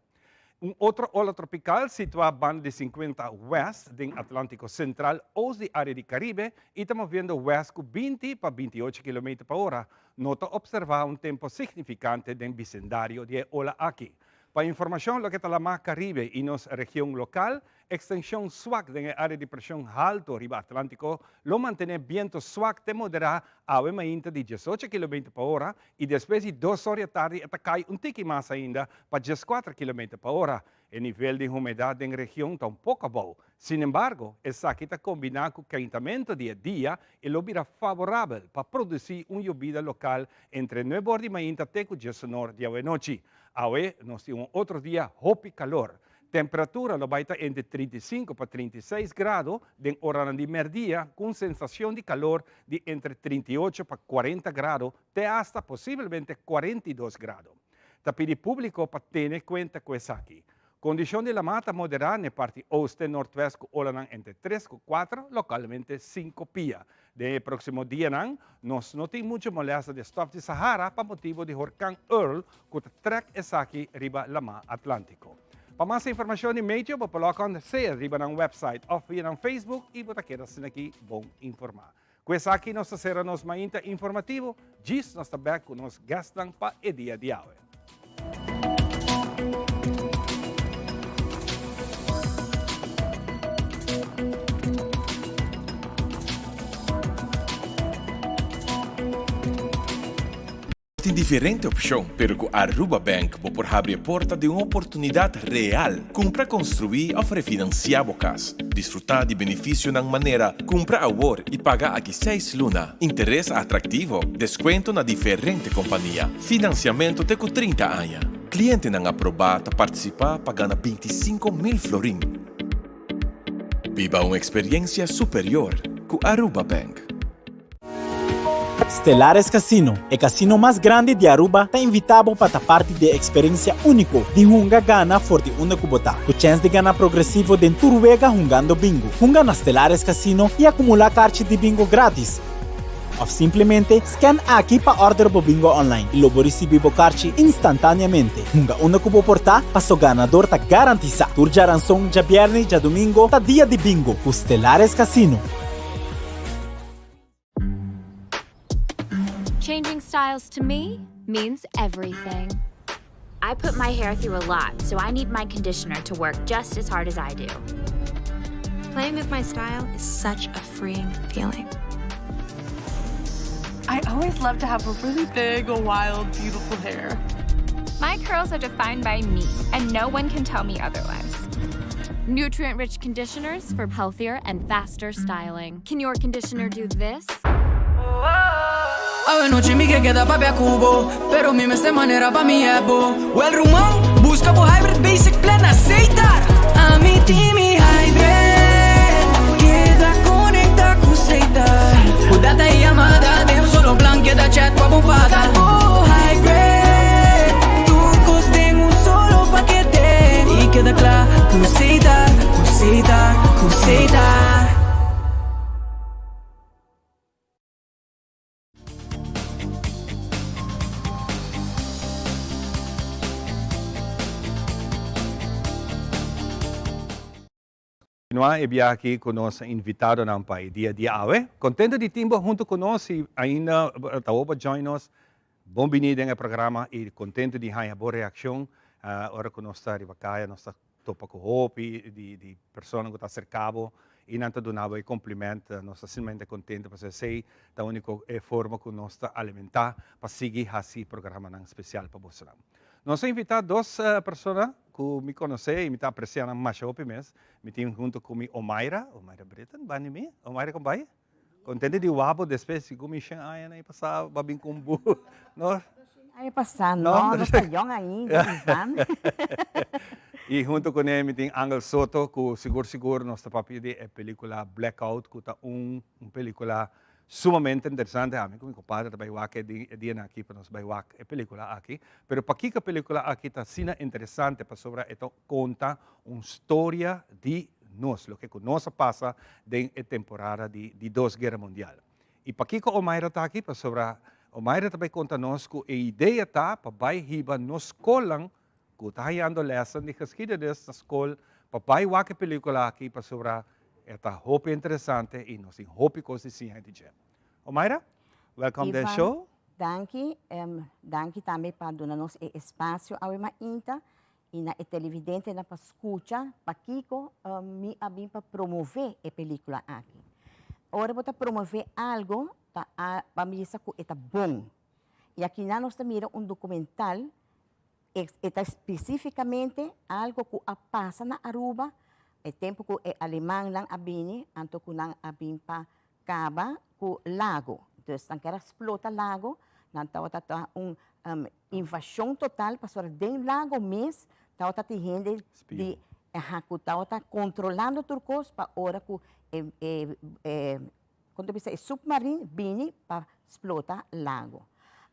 Un otro ola tropical situá banda di 50 west den Atlántico Central oost di área di Caribe i ta moviendo west ku 20 pa 28 kilometer pa ora. No ta observá un tempo signifikante den bisendario di e ola aki. Pa informashon loke ta lamá Caribe i nos region lokal, ekstenshon swak den e área di preshon halto riba Atlántico lo mantené biento swak te moderá awe mainta di 18 kilometer pa ora i despues di dos or di atardi e ta kai un tiki mas ainda pa dieskuater kilometer pa ora. E nivel di humedat den region ta un poko abou. Sinembargo, esaki ta kombiná ku keintamento di e dia i lo bira favorabel pa produsí un yobida lokal entre nuebe or di mainta te ku diesunor di awenochi. Awe nos tin un otro dia hopi kalor. Temperatura lo bai ta entre 35 pa 36 grado den oranan di merdia ku un sensashon di kalor di entre 38 pa 40 grado te hasta posiblemente 42 grado. Ta pidi públiko pa tene kuenta ku esaki. Kondishon di lamá ta moderá n'e parti oost te nortwest ku olanan entre tres ku kuater, lokalmente sinku pia. Den e próksimo dianan nos no tin muchu molèsta di stòf di Sahara pa motibu di horkan Earl ku ta trèk esaki riba lamá Atlántiko. Pa mas informashon di meteo bo por lòk on sea riba nan wèpsait òf via nan Facebook i bo ta keda asin'aki bon informá. Ku esaki nos ta sera nos mainta informativo, djis nos ta bèk ku nos guestnan pa e dia di awe. Tin diferente opcion, pero cu Aruba Bank bo por habri e porta di un oportunidad real. Cumpra, construi of refinancia bo cas. Disfruta di beneficionan manera cumpra awor y paga aki seis luna, interes atractivo, descuento na diferente compania, financiamento te cu 30 aña. Clientenan aproba ta participa pa gana 25,000 florin. Biba un experiencia superior cu Aruba Bank. Stellares Casino, e casino mas grandi di Aruba, ta invita bo pa ta parti di e experiencia unico di hunga gana for di unda cu bo ta, cu chens di gana progresivo den tur wega hungando bingo. Hunga na Stellares Casino y acumula carchi di bingo gratis. Of simplemente scan aki pa order bo bingo online y lo bo ricibi bo carchi instantaneamente. Hunga unda cu bo por ta, paso ganador ta garantisa. Tur djaranson, djabierne y djadomingo ta dia di bingo cu Stellares Casino. Changing styles to me means everything. I put my hair through a lot, so I need my conditioner to work just as hard as I do. Playing with my style is such a freeing feeling. I always love to have a really big, wild, beautiful hair. My curls are defined by me, and no one can tell me otherwise. Nutrient rich conditioners for healthier and faster styling. Can your conditioner do this? Awe mi ke keda papia ku bo Pero mi mester manera pa mi app bo Well ruman, buska bo hybrid basic plan na Setar Ami tin mi hybrid Keda konekta ku Setar Ku data i yamada den un solo plan Keda chat pa bo fada Buska bo hybrid Tur kos den un solo pakete I keda kla ku Setar Ku Setar, ku Setar. Continua e biaha aki cu nos invitadonan pa e dia di awe. Contento di tin bo hunto cu nos y ainda ta hopi pa join nos. Bon bini den e programa y contento di haya bo reaccion ora cu nos ta riba caya, nos ta topa cu hopi di persona cu ta acerca bo y nan ta duna bo e compliment. Nos ta simplemente contento pasobra esey ta unico e forma cu nos ta alimenta pa sigui haci programanan special pa bosonan. Nos a invita dos persona cu mi conoce y mi ta aprecia nan masha hopi mes. Mi tin hunto cu mi Omaira, Omaira Britten, bani mi. Omaira con bay? Contento di wak bo despues si cu mi shen aña na pasa bo a bin con bu no. Aña pasa no, nos ta yong ainda Ivan. Y hunto cu ne mi tin Angel Soto cu sigur sigur nos ta papia di e pelicula Blackout cu ta un un pelicula sumamente interesante. Ami cu mi compadre ta bay wak e dianan aki pa nos bay wak e pelicula aki. Pero pakico e pelicula aki ta asina interesante pasobra e ta conta un storia di nos, loke ku nos a pasa den e temporada di di dos guera mundial. I pakiko Omaira ta aki? Pasobra Omaira ta bai konta nos ku e idea ta pa bai hiba nos skolnan ku ta hañando lèsnan di geschiedenis na skol pa bai wak e pelikula aki pasobra e ta hopi interesante i nos tin hopi kos di siña di dje. Omaira, welkom den show. Danki, danki tambe pa duna nos e espasio awe mainta I na e televidentenan pa skucha pakiko mi a bin pa promové e pelíkula aki. Ora bo ta promové algu ta pa bisa ku e ta bon. I akinan nos ta mira un dokumental, e ta spesífikamente algu ku a pasa na Aruba e tempu ku e alemannan a bini anto ku nan a bin pa kaba ku lago. Dus nan ker a splota lago, nan tabata ta un invashon total pasobra den lago mes tabata tin hende di aha ku tabata kontrolando tur kos pa ora ku e e kon ta bisa e supmarin bini pa splota lago.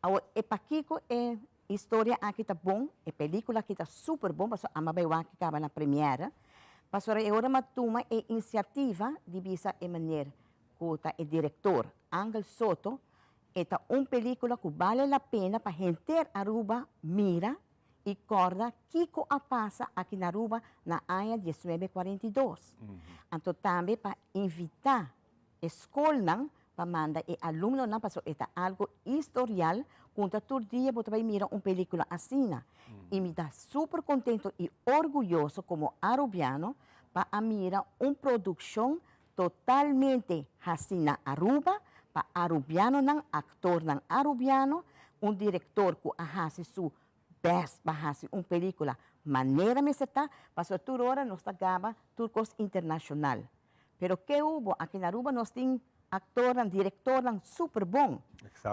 Awor e pakiko e historia aki ta bon, e pelikula aki ta super bon pasobra amo a bai wak kaba na premiere, pasobra e ora mi a tuma e inisiativa di bisa e meneer ku ta e direktor Angel Soto E ta un pelicula cu bale la pena pa henter Aruba mira y corda kico a pasa aki na Aruba na aña diesnuebe cuarenta i dos. Anto tambe pa invita e scolnan pa manda e alumnonan pasobra e ta algo historial cu ta tur dia bo ta bay mira un pelicula asina. Y mi ta super contento y orguyoso como Arubiano pa a mira un produccion Totalmente haci na Aruba pa Arubianonan, actornan Arubiano, un director cu a haci su best pa haci un pelicula manera mester ta, pasobra tur ora nos ta gaba tur cos internacional. Pero ke hubo? Aki na Aruba nos tin actornan, directornan super bon.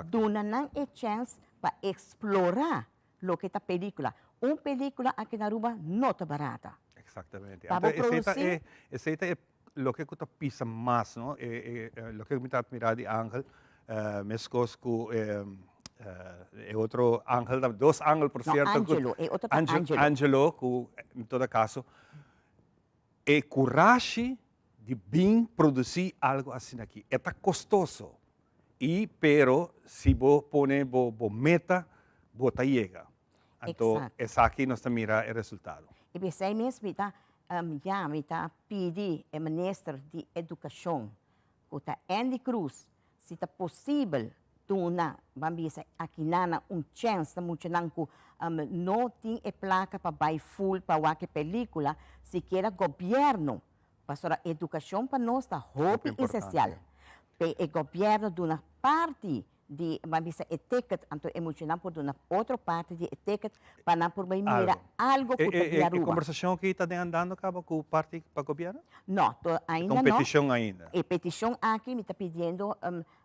Duna nan e chance pa explora loke ta pelicula. Un pelicula aki na Aruba no ta barata. Exactamente. Pa bo produci. Esey ta e loke ku ta pisa mas, no? E, e, loke mi ta admirá di Angel, Mescos cu e otro angel, dos angel por cierto. No, Angelo, e otro ta Angelo. Angelo, cu en todo caso, e curashi di bin produci algo asina aki, e ta costoso, y pero si bo pone bo bo meta, bo ta yega. Anto esaki nos ta mira e resultado. Y p'esey mes mi ta ya mi ta pidi e minister di educacion cu ta Endy Croes si ta posibel duna ban bisa akinana un chens na muchanan cu no tin e placa pa bay full pa wak e pelicula, sikiera gobierno, pasobra educacion pa nos ta hopi esencial, pe e gobierno duna parti di ban bisa e ticket, anto e muchanan por duna otro parti di e ticket pa nan por bay mira algo cu ta di Aruba. E conversacion aki ta den andando caba cu parti pa gobierno? No, to ainda no. E ta un peticion ainda? E peticion aki mi ta pidiendo,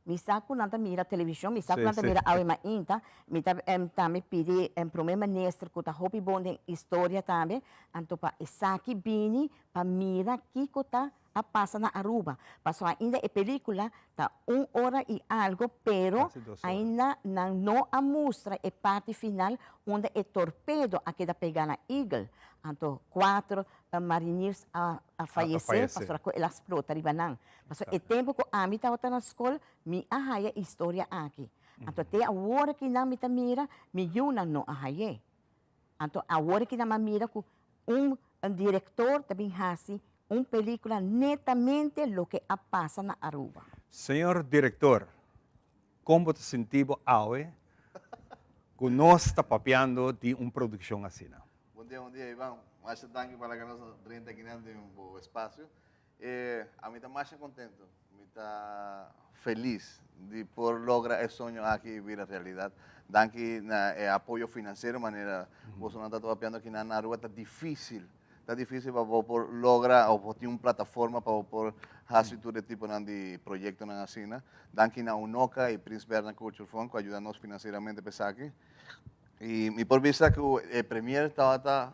mi sa cu nan ta mira television, mi sa cu nan ta mira awe mainta, mi ta tambe pidi prome minister cu ta hopi bon den historia tambe, anto pa esaki bini pa mira kico ta a pasa na Aruba. Pasobra ainda e pelicula ta un ora y algo, pero ainda nan no a mustra e parti final unda e torpedo a keda pega na Eagle. Anto cuatro mariniers a fayece pasobra cu el a splota riba nan. Pasobra e tempo cu ami tabata na scol mi a haya historia aki. Anto te awor aki nan mi ta mira mi yiunan no a haye. Anto awor ki nan a mira ku un direktor ta bin hasi un pelikula netamente loke a pasa na Aruba. Señor direktor, kon bo ta sinti bo awe ku nos ta papiando di un produkshon asina? Bon dia, bon dia Ivan. Masha danki pa laga nos drenta akinan den bo espasio. E, ami ta masha contento, mi ta feliz di por logra e soño aki y bira realidad. Danki na e apoyo financiero, manera bosonan ta papiando aki na Aruba, ta dificil, ta dificil pa bo por logra of bo tin un plataforma pa bo por haci tur e tiponan di proyectonan asina. Danki na Unoca y Prins Bernhard Culture Fund cu a yuda nos financieramente pa esaki. Y mi por bisa cu e premier tabata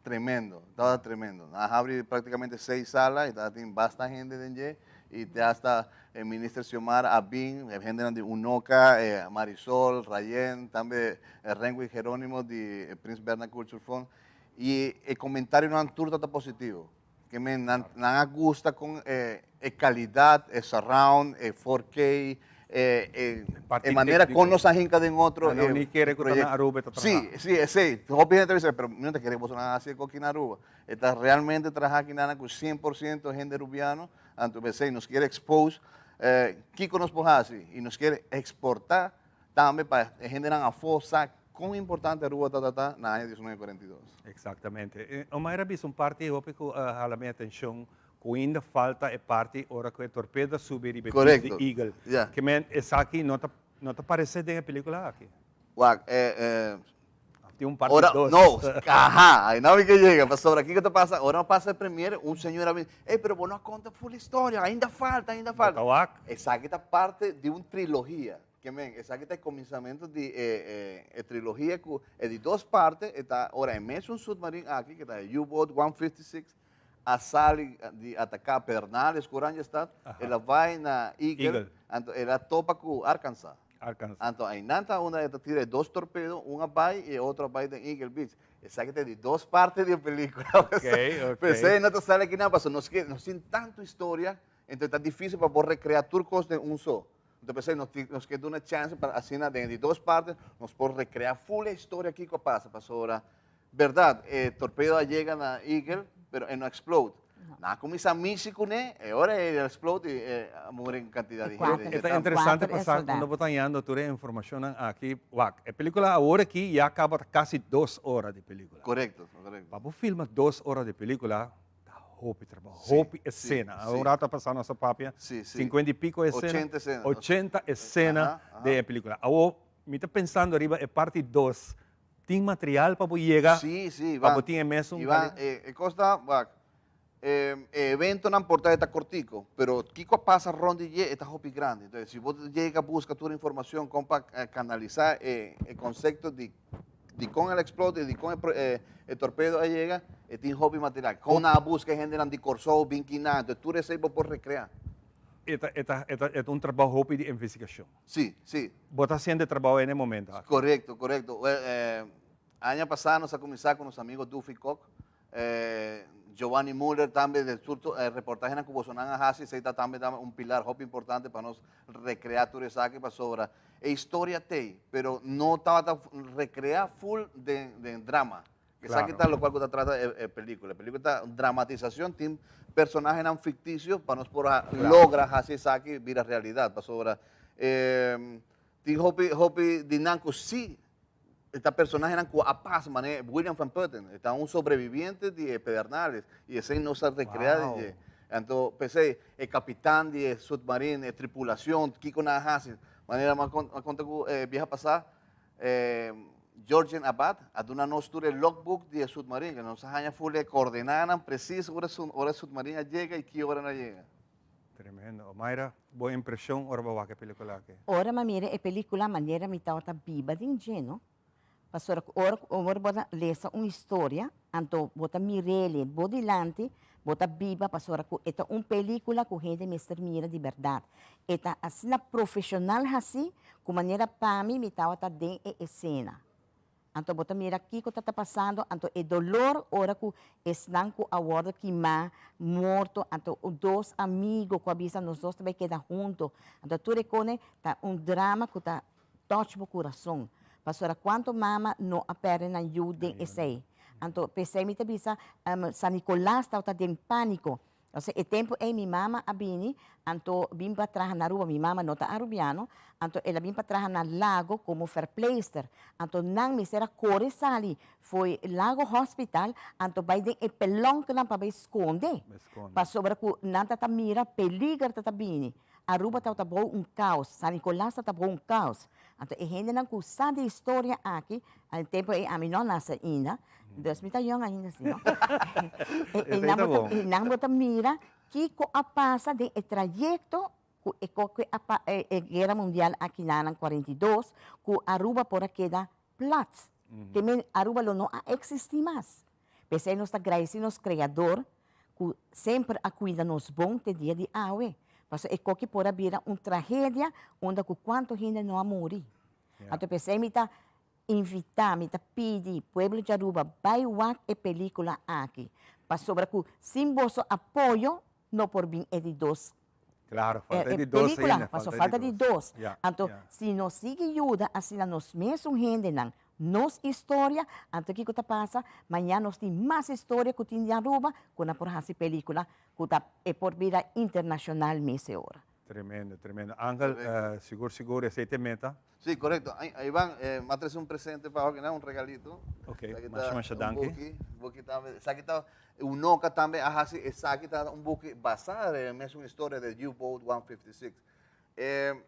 Tremendo, tabata tremendo. Nan a habri prácticamente seis sala y tabatin basta hende den dje y te hasta e minister Xiomara a bin, e hendenan di Unoca, e Marisol, Rayen, tambe Renwick Geronimo di e Prins Bernhard Culture Fund y e comentarionan tur tabata positivo. Ke men nan nan a gusta kon e e calidad, e surround, e 4K, e e e manera kon nos a hinka den otro e Nan ni kere ku ta na Aruba e ta traha. Si, si esei. Hopi hende ta bisa pero mi no ta kere ku boso nan a hasi e kos aki na Aruba. E ta realmente traha aki nan ku 100% hende Rubiano, anto p'esei nos kier expose kiko nos por hasi i nos kier exporta Tambe pa e hendenan afó sa kon importante Aruba tabata ta na aña 1942. Exactamente. Omaira a bisa un parti hopi cu a hala mi atencion cu ainda falta e parti ora cu e torpedo a subi riba e beach di Eagle. Ke men esaki no ta no ta parece den e pelicula aki. Wak, e e Of tin un parti ora dos. no, aha, ahí no mi ke yega, pasobra kiko ta pasa, ora no pasa e premiere un señor a bini, ey pero bo no a konta full historia, ainda falta, ainda falta. Bo ta wak. Esaki ta parte di un trilogia. Ke men, esaki ta e kuminsamentu di e e trilogia ku e di dos parte e ta ora e mesun submarin aki ku ta e U-boat 156 a sali di ataká Pedernales ku Oranjestad, el a bai na Eagle, anto el a topa ku Arkansas. Anto einan ta unda e ta tira e dos torpedo, un a bai i e otro a bai den Eagle Beach. Esaki ta e di dos parte di e pelikula. P'esei no ta sali akinan pasobra nos ke nos tin tantu historia, enton ta difisil pa bo rekreá tur kos den un so. Enton p'esei nos tin nos ke duna chance pa asina den e di dos parte nos por recrea full e historia kiko a pasa pasobra berdad e torpedo a yega na Eagle pero e no a explode. Nan a cuminsa mishi cune e ora e explode y e a muri un cantidad di hende. E ta interesante pa sa unda bo ta hañando tur e informacionnan aki. Wak, e pelicula awor aki ya caba ta casi dos ora di pelicula. Corecto, corecto. Pa bo filma dos ora di pelicula Ta hopi trabou, hopi escena. Un rato a pasa nos a papia, cincuenta y pico escena. Ochenta escena. Ochenta escena den e pelicula. Awor, mi ta pensando riba e parti dos. Tin material pa bo yega? Si, si, Ivan. Pa bo tin e mesun Ivan, e cos ta, wak, e eventonan por ta e ta cortico, pero kico a pasa rond di dje e ta hopi grandi. Entonces, si bo yega busca tur informacion con pa canalisa e concepto di Dikon el a explota i dikon e torpedo a yega, e tin hopi material. Kon nan a buska e hendenan di Kòrsou bin kinan, entonces tur esei bo por rekreá. E ta, e ta, e ta, e ta un trabou hopi di investigashon. Sí, sí. Bo ta hasiendo e trabou ei na e momento aki? Korekto, korekto. Wel, eh, aña pasá nos a kuminsá ku nos amigo Duffy Kok, eh, Giovanni Muller tambe, de tur e reportahenan ku bosonan a hasi, esei ta tambe ta un pilar hopi importante pa nos rekreá tur esaki pasobra e historia t'ei, pero no tabata rekreá ful den, den drama. Esaki ta locual cu ta trata e pelicula. E pelicula ta un dramatisacion, tin personahenan ficticio pa nos por logra haci esaki bira realidad. Pasobra tin hopi, hopi di nan cu si ta personahenan cu a pasa, manera William van Putten, e ta un sobreviviente di e Pedernales y esey nos a recrea di dje. Anto p'esey e capitan di e submarine, e tripulacion, kico nan a haci. Manera mi a conta cu e biaha pasa, Georgian Abad a duna nos tur e logbook di e submarin, ku nos a haña full e koordenanan presis ora ora e submarin a yega i ki ora nan a yega. Tremendo. Omaira, bo impreshon ora bo wak e pelikula aki? Ora mi a mira e pelikula manera mi tabata biba den dje, no? Pasobra ku ora ku ora bo ta lesa un historia, anto bo ta mir'el bo dilanti, bo ta biba pasobra ku e ta un pelikula ku hende mester mira di bèrdat. E ta asina profesional haci cu manera pa mi mi tawata den e escena. Anto bo ta mira kico ta ta pasando, anto e dolor ora cu esnan cu a wordo kima, morto, anto dos amigo cu a bisa nos dos ta bay keda hunto. Anto tur e cone ta un drama cu ta touch bo curason. Pasobra cuanto mama no a perde nan yu den esey. Anto pesey mi ta bisa San Nicolas tawata den panico. Osea, e tempu ei mi mama a bini, anto bin pa traha na Aruba, mi mama no ta Arubiano, anto el a bin pa traha na Lago komo verpleegster. Anto nan mester a kore sali fo'i Lago Hospital, anto bai den e pelonkenan pa bai skonde, pasobra ku nan ta ta mira peliger ta ta bini. Aruba tabata bou un kaos, San Nicolas tabata bou un kaos. Anto e hendenan ku sa di historia aki, e tempu ei ami no a nase ainda, dus mi ta yong ainda si no. E nan bo ta, e nan bo ta mira kiko a pasa den e trayekto ku e koke a pa e guera mundial aki na nan 42, ku Aruba por a keda plat. Te men Aruba lo no a eksistí mas. P'esei nos ta gradisí nos Kreador ku semper a kuida nos bon te dia di awe. Pasobra e koki por a bira un tragedia unda ku kuantu hende no a muri. Anto p'esei mi ta invitá, mi ta pidi pueblo di Aruba bai wak e pelíkula aki. Pasobra ku sin boso apoyo no por bin e di dos Claro, falta di dos pelíkula, ainda, pasobra falta di dos. Anto si nos sigui yuda asina nos mesun hendenan Nos historia, anto kiko ta pasa? Maña nos tin mas historia ku tin di Aruba ku nan por hasi pelikula ku ta e por bira internashonal mes e ora. Tremendo, tremendo. Angel, sigur sigur esei ta e meta. Sí, korekto. Ivan, mi a trese un presente pa bo kinan, un regalito. Ok, masha masha danki. Un buki, buki tambe. Esaki ta, Unoca tambe a hasi esaki ta un buki basá riba e mesun historia di U-Boat 156.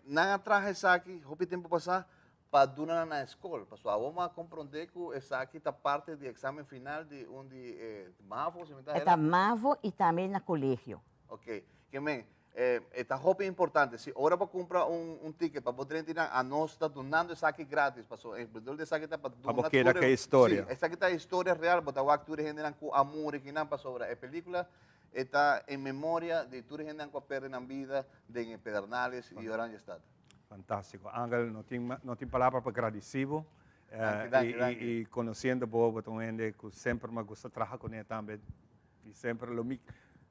Nan a traha esaki hopi tempu pasá Pa duna nan na e skol. Pasobra awor mi a komprondé ku esaki ta parti di eksamen final di un di e mavo, si mi ta E ta mavo i tambe na kolegio. Ok. Ke men, e ta hopi importante. Si ora bo kumpra un un ticket pa bo drenta nan, anos ta dunando esaki gratis. Pasobra e bedoel di esaki ta pa duna Pa bo keda ku e historia. Si, esaki ta e historia real. Bo ta wak tur e hendenan ku a muri kinan pasobra e pelikula e ta en memoria di tur e hendenan ku a perde nan bida den e Pedernales i Oranjestad. Fantástico. Angel, no tin, no tin palabra pa gradici bo. Danki, danki, danki. Y conociendo bo, bo ta un hende cu semper mi a gusta traha cu ne tambe. Y semper lo mi,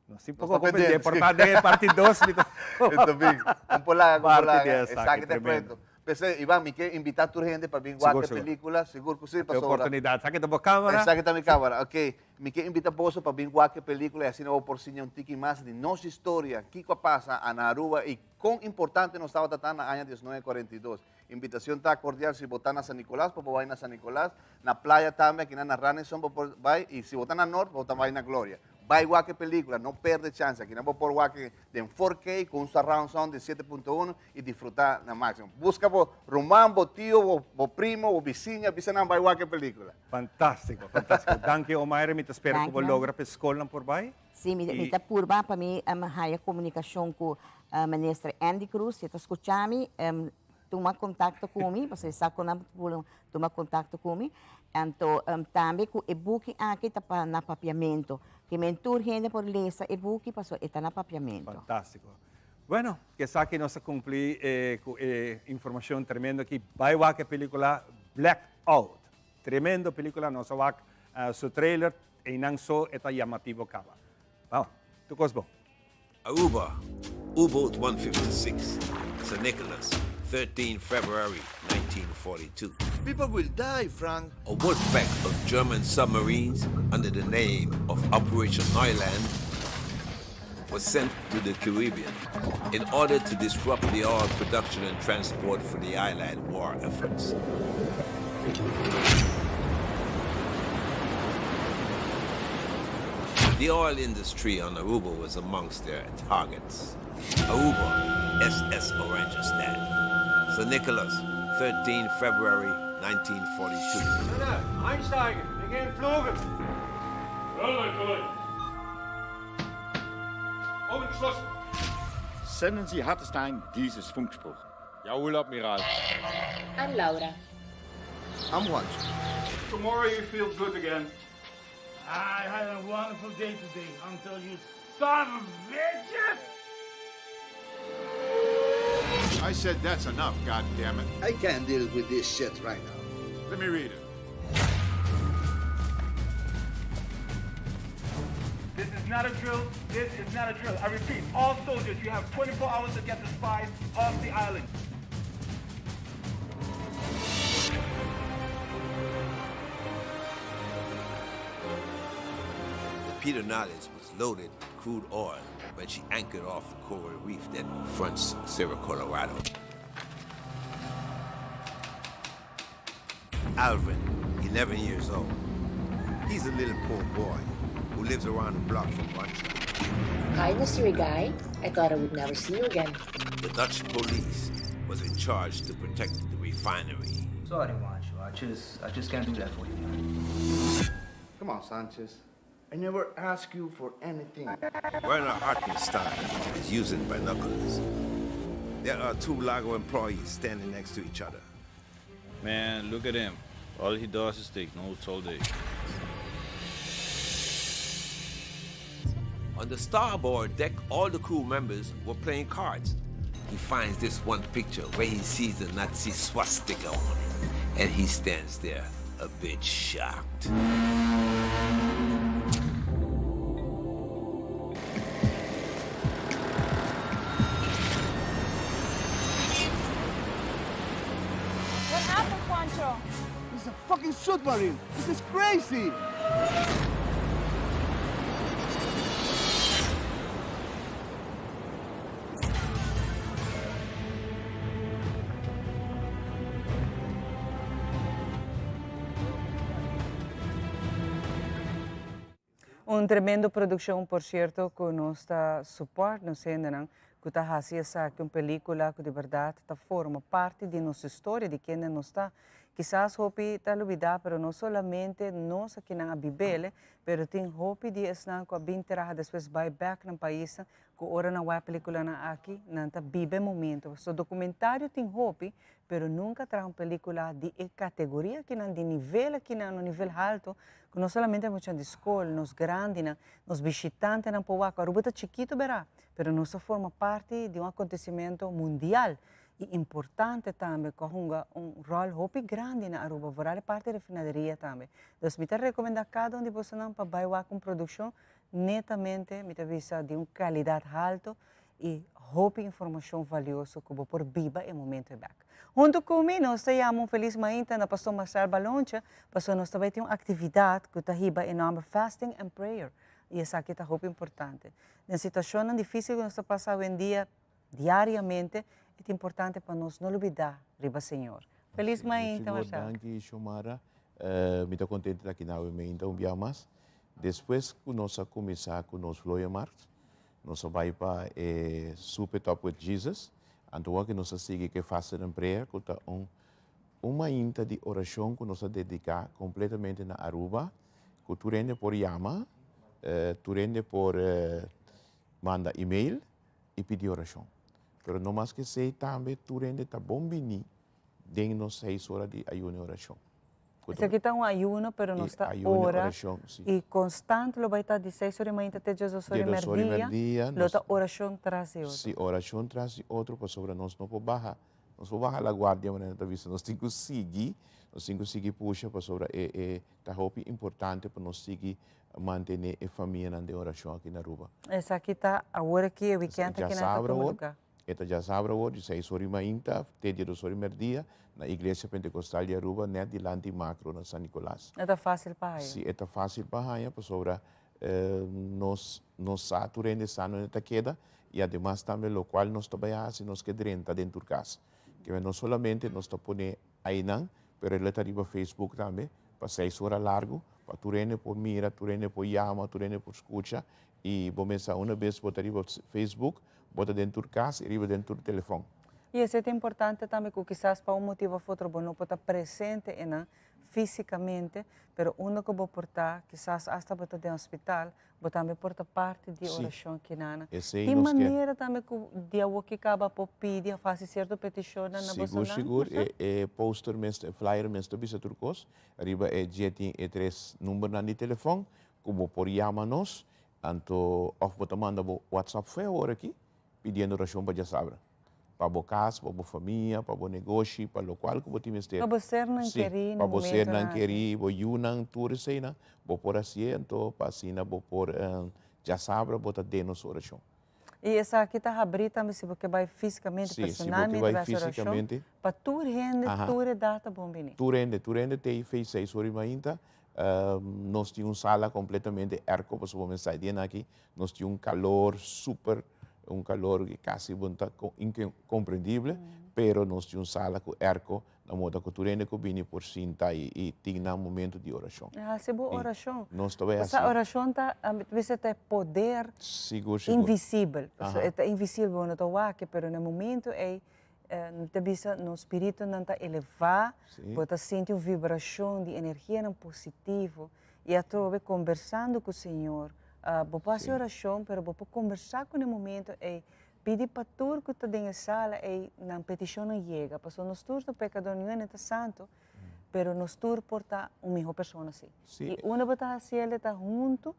nos tin poco pendiente, por ta den parti dos. Mi ta Esto bin, un polaga, un polaga. Esaki ta proyecto. P'esei, Ivan, mi ke invita tur hende pa bin wak e pelicula. Sigur cu si, pasobra. E oportunidad. Esaki ta bo camera. Esaki ta mi camera, ok. Mi ke invita boso pa bin wak e pelicula y asina bo por siña un tiki mas di nos historia, kico a pasa na Aruba y Kon importante nos tabata ta na aña diesnuebe kuarenta i dos. Invitacion ta cordial si bo ta na San Nicolas bo por bai na San Nicolas, na playa tambe akinan na Ranison bo por bai y si bo ta na Noord bo ta bai na Gloria. Bai wak e pelicula, no perde chance, akinan bo por wak e den 4K cu un surround sound di siete punto uno y disfruta na maximo. Busca bo ruman, bo tio, bo bo primo, bo bisiña, bisa nan bai wak e pelicula. Fantastico, fantastico. Danki Omaira, mi ta spera cu bo logra pa e scolnan por bai. Sí, mi mi ta purba pa mi haya komunikashon ku Minister Endy Croes, si e ta skucha mi, tuma kontakto ku mi, pasobra e sa kon nan por tuma kontakto ku mi. Anto tambe ku e buki aki ta pa na papiamentu, ke men tur hende por lesa e buki pasobra e ta na papiamentu. Fantástiko. Bueno, ku esaki nos a kumpli ku e informashon tremendo aki. Bai wak e pelikula Blackout. Tremendo pelikula, nos a wak su trailer, einan so e ta yamativo kaba. Bon, tur kos bon. Aruba, U-boat 156, St. Nicholas, 13 February 1942. People will die, Frank. A wolfpack of German submarines under the name of Operation Neuland was sent to the Caribbean in order to disrupt the oil production and transport for the island war efforts. The oil industry on Aruba was amongst their targets. Aruba, SS Oranjestad. St. Nicholas, 13 February 1942. Einsteigen, wir gehen flogen. Augen geschlossen. Senden Sie Hartenstein dieses Funkspruch. Jawohl, Admiral. I'm Laura. I'm Juancho. Tomorrow you feel good again. I had a wonderful day today until you son of bitches! I said that's enough, God damn it. I can't deal with this shit right now. Let me read it. This is not a drill. This is not a drill. I repeat, all soldiers, you have 24 hours to get the spies off the island. The Pedernales was loaded with crude oil when she anchored off the coral reef that fronts Cerro Colorado. Alvin, 11 years old. He's a little poor boy who lives around the block from Rancho. Hi, mystery guy. I thought I would never see you again. The Dutch police was in charge to protect the refinery. Sorry, Juancho. I just, I just can't do that for you, man. Come on, Sanchez. I never asked you for anything. Werner Hartenstein is using binoculars. There are two Lago employees standing next to each other. Man, look at him. All he does is take notes all day. On the starboard deck, all the crew members were playing cards. He finds this one picture where he sees the Nazi swastika on it, and he stands there a bit shocked. What happened, Juancho? It's a fucking submarine. This is crazy. Un tremendo produccion por cierto cu nos ta support nos hendenan cu ta haci esaki un pelicula cu di berdad ta forma parti di nos historia di kende nos ta. Kisas hopi ta lubida pero no solamente nos akinan a bibele pero tin hopi di esnan cu a bin traha despues bay bek nan paisnan cu ora nan wak peliculanan aki nan ta biba e momento. So documentario tin hopi pero nunca traha un pelicula di e categoria akinan, di nivel akinan, un nivel halto, cu no solamente muchanan di scol, nos grandinan, nos bishitantenan por wak. Aruba ta chikito bera, pero nos ta forma parti di un acontecimento mundial y importante tambe cu a hunga un rol hopi grandi na Aruba, vooral e parti refinaderia tambe. Dus mi ta recomenda cada un di bosonan pa bay wak un produccion netamente, mi ta bisa, di un calidad halto y hopi informacion valioso cu bo por biba e momento e bek. Hunto cu mi nos ta yama un feliz mainta na Pastor Marcel Baloncha, pasobra nos ta bay tin un actividad cu ta hiba e nomber Fasting and Prayer y esaki ta hopi importante. Den situacionnan dificil cu nos ta pasa awendia diariamente e ta importante pa nos no lubida riba Señor. Feliz mainta Sigur Marcel. danki Xiomara. Mi ta contento ta aki nawe mainta un bia mas. Despues cu nos a cuminsa cu nos vlooienmarkt, Nos a bai pa e Soup It Up With Jesus, anto wak nos a sigui ku e Fasting and Prayer ku ta un un mainta di orashon ku nos a dediká kompletamente na Aruba, ku tur hende por yama, tur hende por manda email i pidi orashon. Pero no mas ku esei tambe tur hende ta bon bini den nos seis ora di ayuno i orashon. Esaki ta un ayuno, pero nos ta ora y constant lo bay ta di seis ora di mainta te diesdos ora di merdia, lo ta oracion tras di otro. Si, oracion tras di otro pasobra nos no por baha, nos por baha la guardia manera nan ta bisa, nos tin cu sigui, nos tin cu sigui pusha pasobra e e ta hopi importante pa nos sigui mantene e famianan den oracion aki na Aruba. Esaki ta awor aki e weekend aki nan ta tuma lugar. E ta djasabra awor di seis ora i mainta te diesdos ora i merdia na Iglesia Pentecostal di Aruba net dilanti Makro na San Nicolas. E ta fácil pa haña. Si, e ta fácil pa haña pasobra nos no sa tur hende sa donde ta keda i ademas tambe lokual nos ta bai hasi nos ke drenta den tur kas. Keme no solamente nos ta pone einan pero e lo ta riba Facebook tambe pa seis ora largu pa tur hende por mira, tur hende por yama, tur hende por skucha i bo mester una bes bo ta riba Facebook Bo ta den tur kas i riba den tur telefòn. I esei ta importante tambe ku kisas pa un motibu òf otro bo no por ta presente einan físikamente, pero unda ku bo por ta, kisas asta bo ta den hospital, bo tambe por ta parti di e orashon kinana. Esei Tin nos ke. manera tambe ku di awoki kaba por pidi òf hasi sierto petishonnan na Sigur, bosonan, sigur. Marcel? E e poster mes, e flyer mes ta bisa tur kos. Riba e dje tin e tres numbernan di telefòn ku bo por yama nos Anto of bo ta manda bo WhatsApp fe awor aki pidiendo orashon pa djasabra. Pa bo kas, pa bo famia, pa bo negoshi, pa lokual ku bo tin mester. Pa bo sernan Sí, kerí pa na bo sernan momentonan aki. kerí, bo yunan, tur eseinan, bo por hasié anto pa asina bo por djasabra bo ta den nos orashon. I esaki ta habrí tambe si bo ke bai físikamente, Sí, si bo ke personalmente bai bai hasi orashon, físikamente. pa tur hende, Aha. tur edat ta bon bini. Tur hende, tur hende te i fe seis ora i mainta. Nos tin un sala completamente airco pasobra bo mester sa di aki nos tin un calor super, un calor cu casi bo no ta incomprendibel, pero nos tin un sala cu airco na moda cu tur hende cu bini por sinta y tin nan momento di oracion. Y haci bo oracion. Nos ta bay haci. Pasobra oracion ta, bisa ta e poder Sigur, sigur. invisibel. Pasobra e ta invisibel, bo no ta wak, pero na e momento ey No ta bisa nos spiritunan ta elevá, bo ta sinti un vibrashon di energianan positivo i atrobe kombersando ku Señor. Bo por hasi orashon, pero bo por kombersá ku na e momento ei, pidi pa tur ku ta den e sala ei nan petishonnan yega, pasobra nos tur ta pekador, niun hende ta santu, pero nos tur por ta un mihó persona sí. I unda bo ta hasi el e ta huntu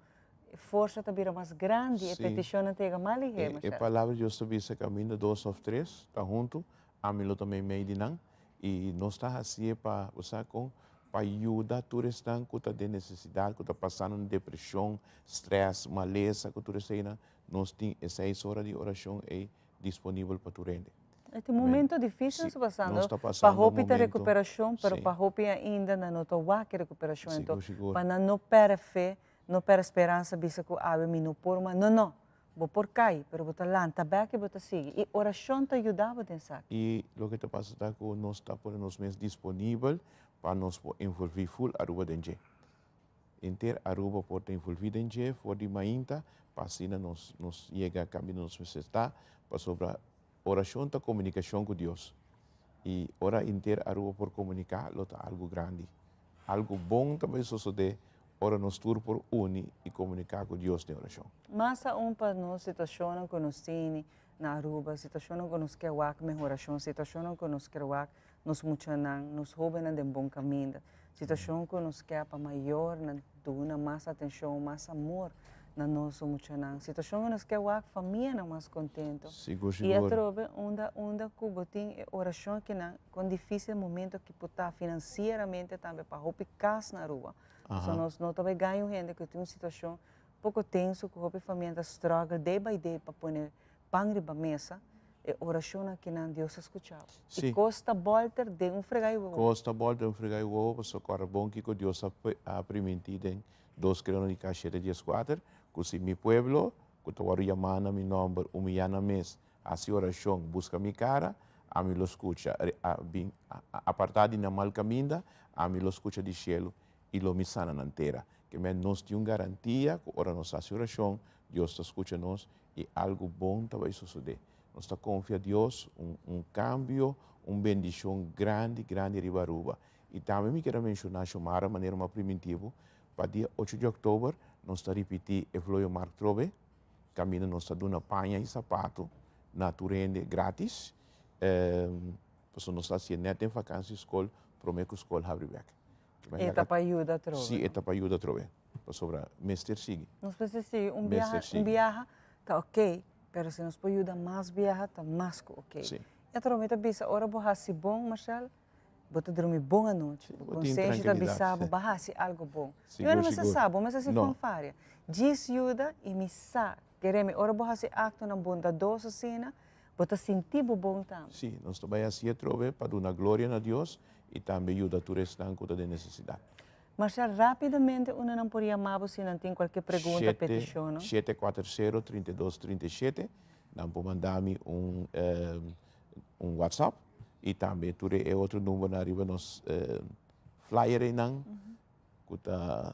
E forsa ta bira mas grandi, e peticionnan ta yega mas lihé, E Marcelo. palabra di Dios ta bisa kaminda dos òf tres ta huntu, ami lo ta meimei di nan. I nos ta hasié pa, bo sa kon? Pa yuda tur esnan ku ta den nesesidat, ku ta pasando den depreshon, strès, malesa, ku tur eseinan. Nos tin e seis ora di orashon ei disponibel pa tur hende. E ta un momento difícil nos ta pasando. Nos ta pasando Pa hopi ta momento, recuperacion, pero sí. pa hopi ainda nan no ta wak e recuperacion. Sigur, Enton, sigur. pa nan no perde fe, no perde speransa, bisa cu awe mi no por mas. No, no. Bo por cay, pero bo ta lanta bek y bo ta sigui. Y oracion ta yuda bo den esaki. Y loke ta pasa ta cu nos ta pone nos mes disponibel pa nos por envolvi full Aruba den dje. Henter Aruba por ta envolvi den dje for di mainta pa asina nos nos yega caminda nos mester ta, pasobra oracion ta comunicacion cu Dios y ora henter Aruba por comunica lo ta algo grandi. Algo bon ta bay sosode ora nos tur por uni y comunica cu Dios den oracion. Mas aun pa nos situacionnan cu nos tini na Aruba, situacionnan cu nos kier wak mehoracion, situacionnan cu nos kier wak nos muchanan, nos hobennan den bon caminda. Situacion cu nos kier pa mayornan duna mas atencion, mas amor na nos muchanan. Situacion cu nos kier wak famianan mas contento. Sigur, Y sigur. atrobe unda unda cu bo tin e oracion akinan, con dificil momento aki por ta financieramente tambe pa hopi cas na Aruba. Pasobra nos no ta bay gaña un hende cu tin un situacion poco tenso cu hopi famia ta struggle day by day pa pone pan riba mesa, e orashonnan kinan Dios a skucha bo. Sí. I kos ta bòlter den un fregá i wowo. Kos ta bòlter den un fregá i wowo, pasobra kòrda bon kiko Dios a a primintí den Dos Krónika shete dieskuater, ku si mi pueblo, ku ta wòrdu yamá na mi nòmber, umiyá nan mes, hasi orashon, buska mi kara, ami lo skucha, a bin apartá di nan mal kaminda, ami lo skucha di shelu i lo mi sana nan tera. Ke men nos tin un garantia ku ora nos hasi orashon, Dios ta skucha nos i algu bon ta bai sosodé. Nos ta konfia Dios un un kambio, un bendishon grandi grandi riba Aruba. I tambe mi kier a menshoná Xiomara manera mi a primintí bo, pa dia ocho di òktober nos ta ripití e Vloyo Markt trobe, kaminda nos ta duna paña i sapato na tur hende gratis, pasobra nos ta hasié nèt den vakansi skol promé ku skol habri bèk. E ta pa yuda atrobe. Si, e ta pa yuda atrobe. Pasobra mester sigui. Nos mester sigui. Un biaha, un biaha ta ok, pero si nos por yuda mas biaha ta mas ku ok. Si. I atrobe mi ta bisa ora bo hasi bon, Marcel, bo ta drumi bon anochi. Bo konsenshi ta bisa bo, bo a hasi algu bon. Sigur, Yo no mester sigur. sa, bo mester hasi No. fanfaria. Djis yuda i mi sa, kere mi, ora bo hasi aktonan bondadoso asina, bo ta sinti bo bon tambe. Sí, nos ta bai hasi atrobe pa duna gloria na Dios i tambe yuda tur esnan ku ta den nesesidat. Marcel, rápidamente unda nan por yama bo si nan tin kualke pregunta, petishon, no? 740 32 37, nan por manda mi un un WhatsApp i tambe tur e otro numbernan riba nos flyer einan ku ta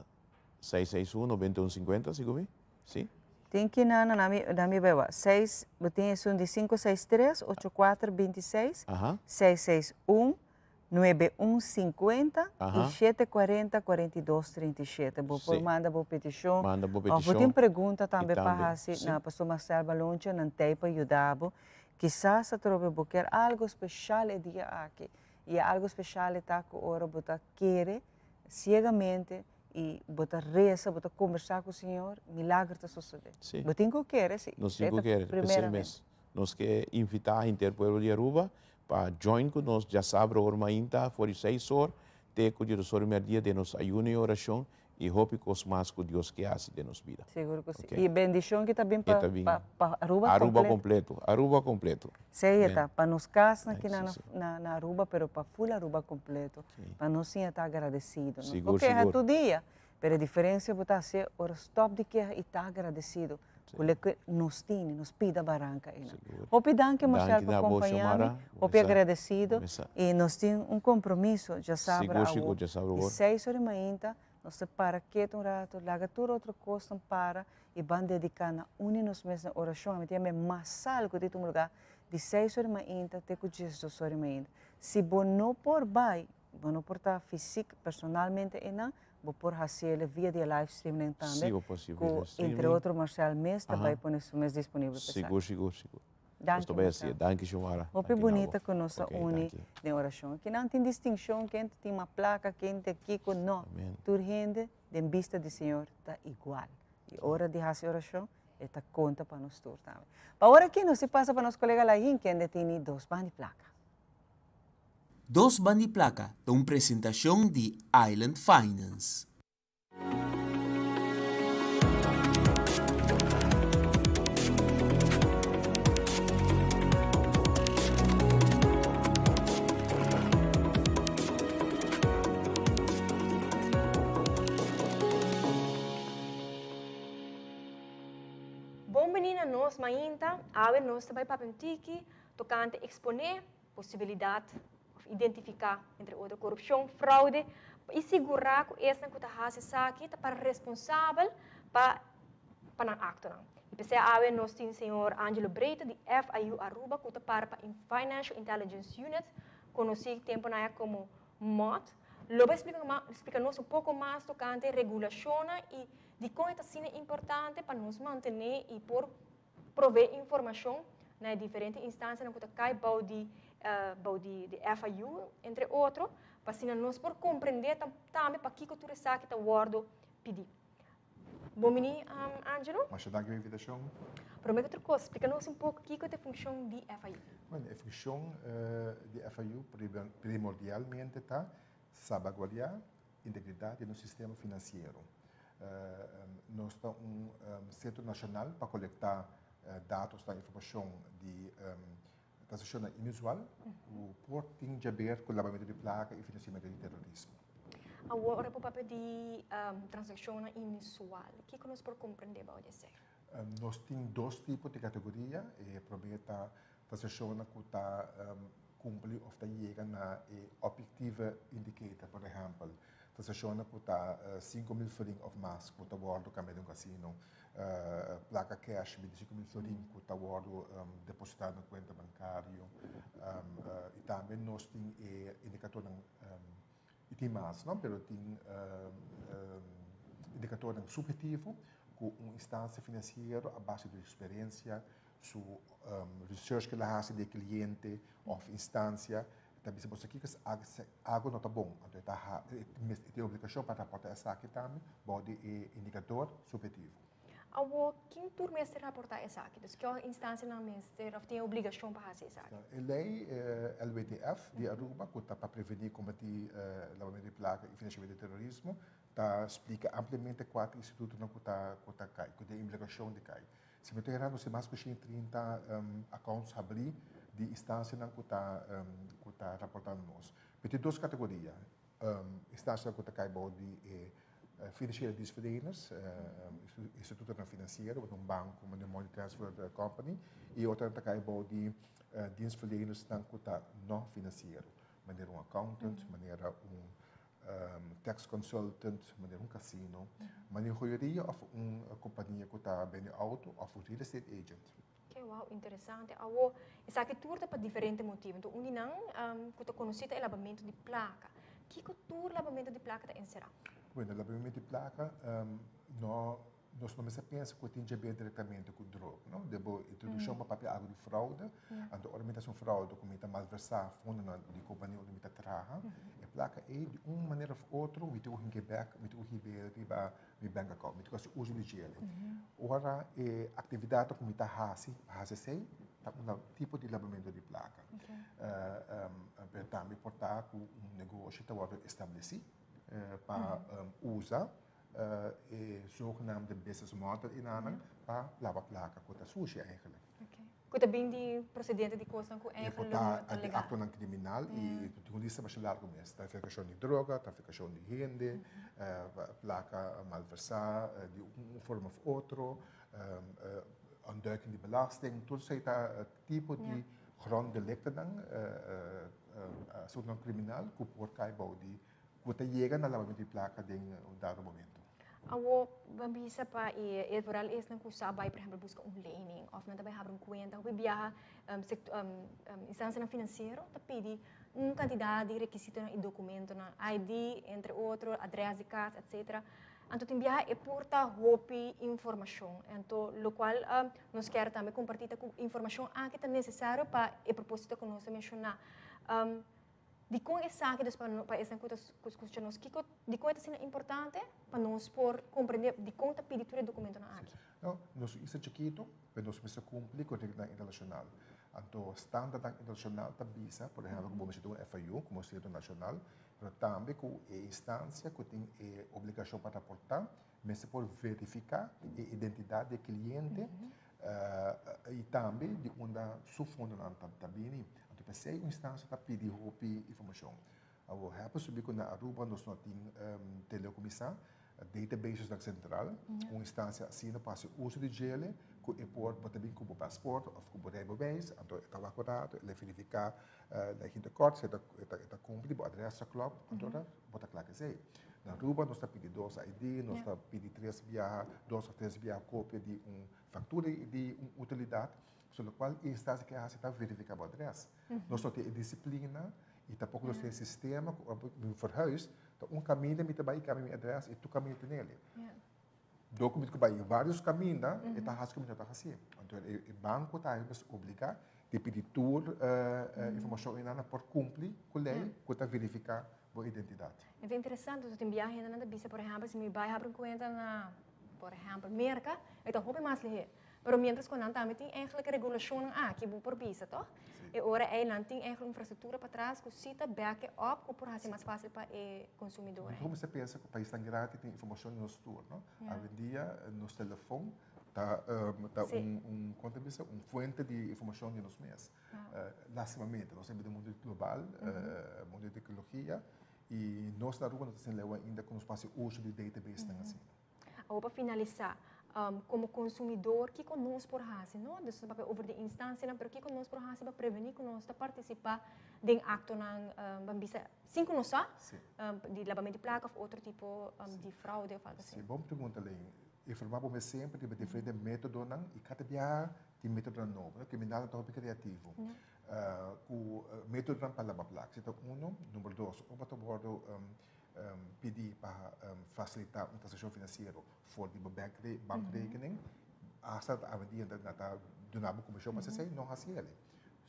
661 91 50, sigur mi? Si? Tin kinan na mi na mi bewa. Seis, bo tin esun di 563 84 26, 661 9150 y 740 42 37. Bo por manda bo peticion. Manda bo Of bo peticion. tin pregunta Y tambe pa tambe, haci si. na Pastor Marcel Baloncha, nan t'ey pa yuda bo. Kisas atrobe bo kier algo special e dia aki. Y e algo special e ta cu ora bo ta kere ciegamente y bo ta reza, bo ta conversa cu Señor, milagro ta sosode. Si. Bo tin cu kere, si. Nos tin Esey cu ta kere, p'esey primeramente. mes. Nos ke invita henter pueblo di Aruba pa join cu nos djasabra or mainta for di seis or te cu diedos or merdia den nos ayuno y oracion y hopi cos mas cu Dios ke haci den nos bida. Sigur cu si. Ok. Y bendicion ki ta bin E pa ta bin pa pa Aruba Aruba completo. completo. Aruba completo. Sey e Amen. ta pa nos casnan Ay, ki si, na si. na na Aruba pero pa full Aruba completo. Pa nos siña ta agradecido. Nos por Sigur, keha sigur. tur dia pero e diferencia bo ta haci ora stop di keha y ta agradecido cu loke nos tini, nos pida baranca einan. Hopi danki Marcel Danki pa na bo, compaña mi, Xiomara. hopi Mesa, agradecido mesa. y nos tin un compromiso djasabra Sigur, sigur, awor djasabra di awor. seis ora di mainta nos ta para ketu un rato, laga tur otro cosnan para y ban dedica na uni nos mes na oracion. Ami ta yama e masal cu tin tuma lugar di seis ora di mainta te cu diesdos ora di mainta. Si bo no por bay, bo no por ta fisic personalmente einan, Bo por haciele via di e live streaming tambe. Si, bo por haci via Cu live streaming. entre otro Marcel mes ta Aha. bay pone su mes disponibel pa esaki. Sigur, sigur, sigur. Danki, Nos ta bay haci. Marcel. Danki, Xiomara. Hopi Danki na bo. bunita cu nos ta Ok, uni danki. den oracion. Aki nan tin distincion ken ta tin mas placa, ken ta kico, no. Amen. Tur hende den bista di Señor ta igual. Y ora di haci oracion, e ta conta pa nos tur tambe. Pa ora aki nos ta pasa pa nos colega Lain, kende tini dos ban di placa. Dos Ban di Plaka ta un presentashon di Island Finance. Bon bini na nos mainta, awe nos ta bai papia un tiki tokante eksponé posibilidat òf identifiká, entre otro, korupshon, fraude i sigurá ku esnan ku ta hasi esaki ta para responsabel pa pa nan aktonan. I p'esei awe nos tin señor Angelo Breyten di FIU Aruba ku ta para pa Financial Intelligence Unit, konosí tempunan ya komo mot. Lo bai splika splika nos un poko mas tokante regulashonnan i dikon e ta asina importante pa nos mantené i por Provee informashon na e diferente instansianan ku ta kai bou di bou di di FIU, entre otro, pa asina nos por komprendé tambe pakiko tur esaki ta wòrdu pidí. Bon bini, Angelo. Masha danki pa e invitashon. Promé ku tur kos, splika nos un poko kiko ta e funshon di FIU. Bueno, e funshon di FIU primordialmente ta salbaguardiá integridat di nos sistema finansiero. Nos ta un sentro nashonal pa kolektá datos ta informashon di transakshonnan inusual ku por tin djaber ku labamentu di plaka i finansiamentu di terorismo. Awor ora bo papia di transakshonnan inusual, kiko nos por komprendé bou di esei? Nos tin dos tipo di kategoria. E promé ta transakshonnan ku ta kumpli òf ta yega na e objektieve indicator, por ehèmpel, transakshonnan ku ta 5000 florin òf mas ku ta wòrdu kambia den un kasino, plaka kèsh 25000 florin ku ta wòrdu depositá na kuenta bankario i tambe nos tin e indikatornan i tin mas no, pero tin indikatornan subhetivo ku un instansia finansiero a base di eksperensia su research ku el a hasi di e kliente òf instansia. Ta bisa boso kiko si algo no ta bon, anto e ta e tin obligashon pa raporta esaki tambe bou di e indikador suphetivo. Awor, ken tur mester raporta esaki? Dus kua instansianan mester òf tin e obligashon pa hasi esaki? E lei LWTF di Aruba ku ta pa prevení i kombatí labamentu di plaka i finansiamentu di terorismo ta splika ampliamente kua ta institutonan ku ta ku ta kai, ku tin e obligashon di kai. Si mi ta erá nos tin mas ku 130 accounts habrí di instansianan ku ta ku ta raportá na nos. Mi tin dos kategoria, instansianan ku ta kai bou di e financiële dienstverleners, institutonan finansiero, un banko, un money transfer company, i otronan ta kai bou di dienstverlenersnan ku ta no finansiero, manera un accountant, manera un tax consultant, manera un casino, manera un joyeria of un compania cu ta bende auto of un real estate agent. Ke wou, interesante. Awo, esaki tur ta pa diferente motibo. Enton un di nan cu ta conoci ta e labamento di placa. Kico tur labamento di placa ta encera? Bueno, labamento di placa no Nos no mester pensa ku tin djaber direktamente ku drog, no? Den bo introdukshon bo papia algu di fraude, anto ora mi ta hasi un fraude ku mi ta malversá fondonan di kompania unda mi ta traha, e plaka ei di un manera òf otro mi tin ku hinka bèk, mi tin ku hib'é riba mi bank account, mi tin ku hasi uso di djele. Ora e aktividatnan ku mi ta hasi pa hasi esei ta un tipo di labamentu di plaka. Pero tambe por ta ku un negoshi ta wòrdu establesí pa usa e zogenaamde business model inanan pa laba plaka ku ta sushi eigenlijk. Ku ta bin di procedente di kosnan ku eigenlijk no ta legal. Di aktonan kriminal i tin un lista masha largu mes. Trafikashon di droga, trafikashon di hende, plaka malversá di un forma of otro, ontduiking di belasting, tur esei ta tipo di gronddelictonan, asuntonan kriminal ku por kai bou di Ku ta yega na labamentu di plaka den un dado momento. Awor, ban bisa pa e e vooral esnan ku sa bai por ehempel buska un lening òf nan ta bai habri un kuenta. Hopi biaha instansianan finansiero ta pidi un kantidat di rekisitonan i dokumentonan, ID entre otro, adrès di kas etsetera. Anto tin biaha e por ta hopi informashon. Anto lokual nos kier tambe kompartí ta ku informashon aki ta nesesario pa e proposito ku nos a menshoná. Dikon esaki dus pa pa esnan ku ta skucha nos kiko dikon e ta asina importante pa nos por komprende dikon ta pidi tur e dokumentonan aki? No, nos un isla chikitu, pero nos mester kumpli ku reglanan internashonal. Anto standardnan internashonal ta bisa, por ehèmpel, ku bo mester tin un FIU komo sentro nashonal, pero tambe ku e instansia ku tin e obligashon pa raportá mester por verifiká e identidat di e kliente I tambe di unda su fondonan ta bini. Anto p'esei un instancia ta pidi hopi informacion. Awor happen subi cu na Aruba nos no tin telecomisá, databases nan central, un instancia asina por haci uso di djele cu e por bo ta bin cu bo paspoort of cu bo rijbewijs, anto e ta wak un rato, e la verifica na e hinte kort si e ta cumpli, bo adres ta klop, anto bo ta kla cu esei. Na Aruba nos ta pidi dos ID, nos ta pidi tres biaha, dos of tres biaha kopia di un faktura di un utilidat, so lokual e instansia ke hasi ta verifiká bo adrès. Nos no tin e disiplina i tampoko nos tin e sistema ku ora mi verhuis ta un kaminda mi ta bai i kambia mi adrès i tur kaminda teneli. Dor ku mi ta bai vários kaminda e ta hasi ku mi no ta hasi. Anto e banko ta mes obligá di pidi tur informashon einan por kumpli ku lei ku ta verifiká bo identidat. E ta interesante, so tin biaha hendenan ta bisa, por ehèmpel, si mi bai habri un kuenta na, por ehèmpel, Merka, e ta hopi mas lihé. Pero miéntras ku nan tambe tin eigentlik e regulashonnan aki, bo por bisa, tòg? E ora ei nan tin eigentlik infrastruktura patras ku si ta back e op ku por hasi mas fásil pa e konsumidor. Bo mester pensa ku paisnan grandi tin informashon di nos tur, no? Awendia nos telefon ta ta un un, kon ta bisa, un fuente di informashon di nos mes. Lastimamente, nos ta biba den un mundu global, mundu di teknologia, i nos na Aruba no ta haciendo leu ainda ku nos por hasi uso di databasenan asina. Awor pa finalisá, komo konsumidor kiko nos por hasi, no? Dus nos ta papia over di instansianan, pero kiko nos por hasi pa prevení ku nos ta partisipá den aktonan, ban bisa, sin ku nos sa, di labamentu di plaka òf otro tipo di fraude òf algu asina? Sí, bon pregunta, Leen. Informá bo mes semper riba diferente métodonan i kada biaha tin métodonan nobo. Kriminalnan ta hopi kreativo ku métodonan pa laba plaka. Esei ta uno. Number dos, ora bo ta wòrdu pidi pa fasilitá un transakshon finansiero for di bo bankrekening, asta awendia nan ta duna bo komishon pa hasi esei, no hasi el.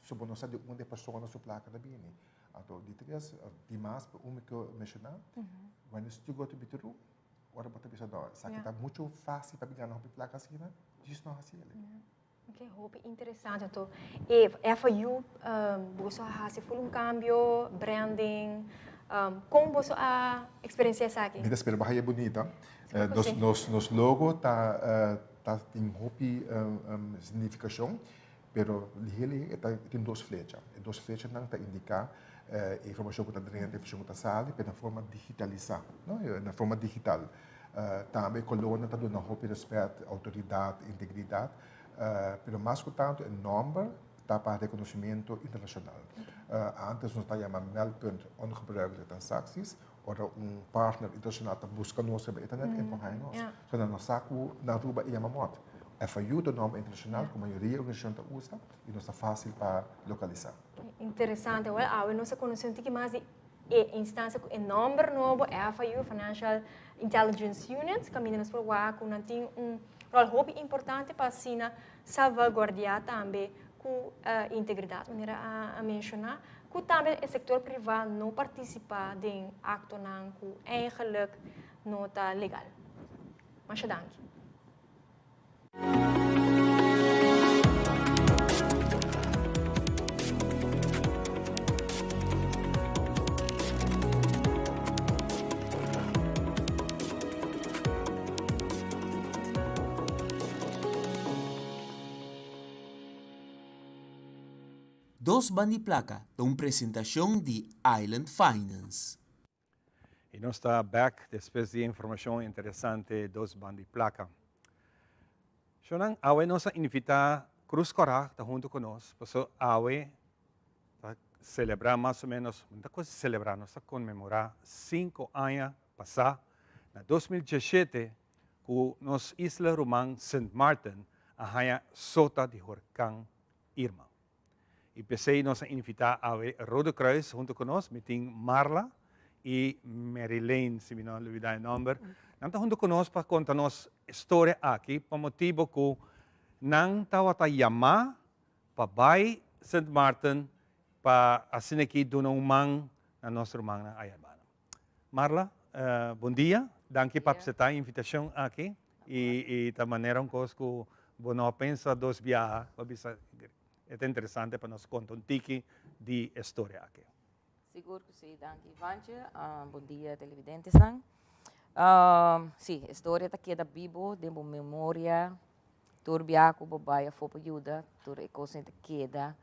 So bo no sa di unda e persona su plaka ta bini. Anto di tres, di mas un mi ke menshoná, when it's too good to be true, ora bo ta bisa no, esaki ta muchu fásil pa mi gana hopi plaka asina, djis no hasi el. Ok, hopi interesante. Anto e FIU boso a hasi ful un kambio, branding, kon boso a eksperensia esaki? Mi ta spera bo haya bunita. Nos logo ta ta tin hopi signifikashon, pero lihe lihe e ta tin dos flecha. E dos flechanan ta indiká e informashon ku ta drenta, e informashon ku ta sali, pero na forma digitalisá, no, na forma digital. Tambe e kolornan ta duna hopi rèspèt, outoridat, integridat, pero mas ku tantu e nòmber ta pa rekonosementu internashonal. Ántes nos ta yama Meldpunt Ongebruikelijke Transacties, ora un partner internashonal ta buska nos riba internet e por haña nos. So nan no sa ku na Aruba e yama mòt. FIU ta un nòmber internashonal ku mayoria organisashon ta usa i nos ta fásil pa lokalisá. Interesante. Wèl, awe nos a konosé un tiki mas di E instancia cu e nomber nobo, FIU, Financial Intelligence Unit, caminda nos por wak cu nan tin un rol hopi importante pa asina salvaguardia tambe cu integridad, manera a menciona, cu tambe e sector priva no participa den actonan cu eigenlijk no ta legal. Masha danki. Dos Band'i Plaka ta un presentashon di Island Finance. Y nos ta back despues di e informacion interesante dos banda di placa. Shonan, awe nos a invita Cruz Cora ta hunto cu nos, paso awe ta celebra mas o menos, no ta cosa celebra, nos ta conmemora cinco aña pasa, na 2017, cu nos isla ruman Sint Maarten a haya sota di horcan Irma. Y p'esey nos a invita awe Rode Kruis hunto cu nos, mi tin Marla y Marilyn, si mi no lubida e nomber. Nan ta hunto cu nos pa conta nos e storia aki pa motibo cu nan tawata yama pa bay Sint Maarten pa asina aki duna un man na nos rumannan aya banda. Marla, bon dia. Danki pa acepta e invitacion aki. Y ta manera un cos cu bo no a pensa dos biaha pa bisa e ta interesante pa nos conta un tiki di e storia aki. Sigur cu si, danki Ivantje. Bon dia televidentesnan. Si, e storia ta keda bibo den bo memoria tur biaha cu bo bay afo pa yuda, tur e cosnan ta keda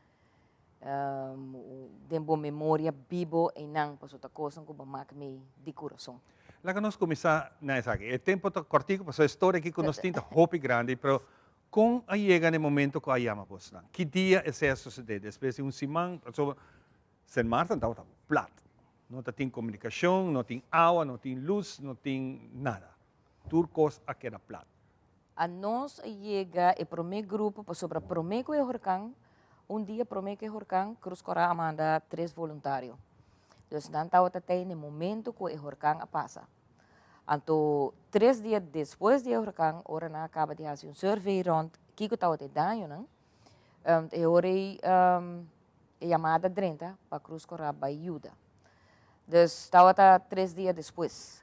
den bo memoria bibo einan pasobra ta kosnan ku bo mak mei di kurason. Laga nos kuminsá na esaki. E tempu ta kòrtiku pasobra e storia aki ku nos tin ta hopi grandi, pero kon a yega na e momento ku a yama bosnan? Ki dia esei a sosodé? Despues di un siman? Pasobra Sint Maarten tabata plat. No ta tin komunikashon, no tin awa, no tin lus, no tin nada. Tur kos a keda plat. A nos a yega e promé grupo pasobra promé ku e horkan, un dia promé ku e horkan, Cruz Cora a manda tres voluntario. Dus nan tabata tei na e momento ku e horkan a pasa. Anto tres dia despues di e horkan, ora nan a kaba di hasi un survey rònt kiko tabata e dañonan, e ora ei e yamada drenta pa Cruz Cora bai yuda. Dus tabata tres dia despues.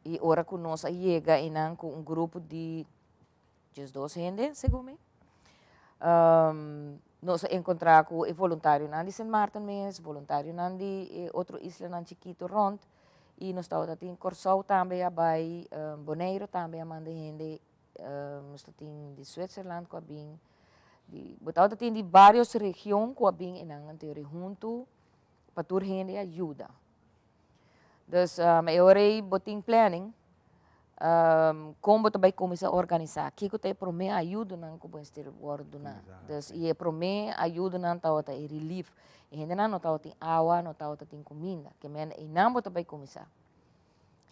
I ora ku nos a yega einan ku un grupo di diesdos hende, segun mi, nos a enkontrá ku e voluntarionan di Sint Maarten mes, voluntarionan di e otro islanan chikitu rònt, i nos tabata tin Kòrsou tambe a bai, Boneiru tambe a manda hende, nos ta tin di Zwitserland ku a bin, di, bo tabata tin di vários region ku a bin einan anterior huntu pa tur hende a yuda. Dus e ora ei bo tin planning, kon bo ta bai kuminsá organisá, kiko ta e promé ayudonan ku bo mester wòrdu duná. Dus i e promé ayudonan tabata e relief. E hendenan no tabatin awa, no tabata tin kuminda. Ke men einan bo ta bai kuminsá.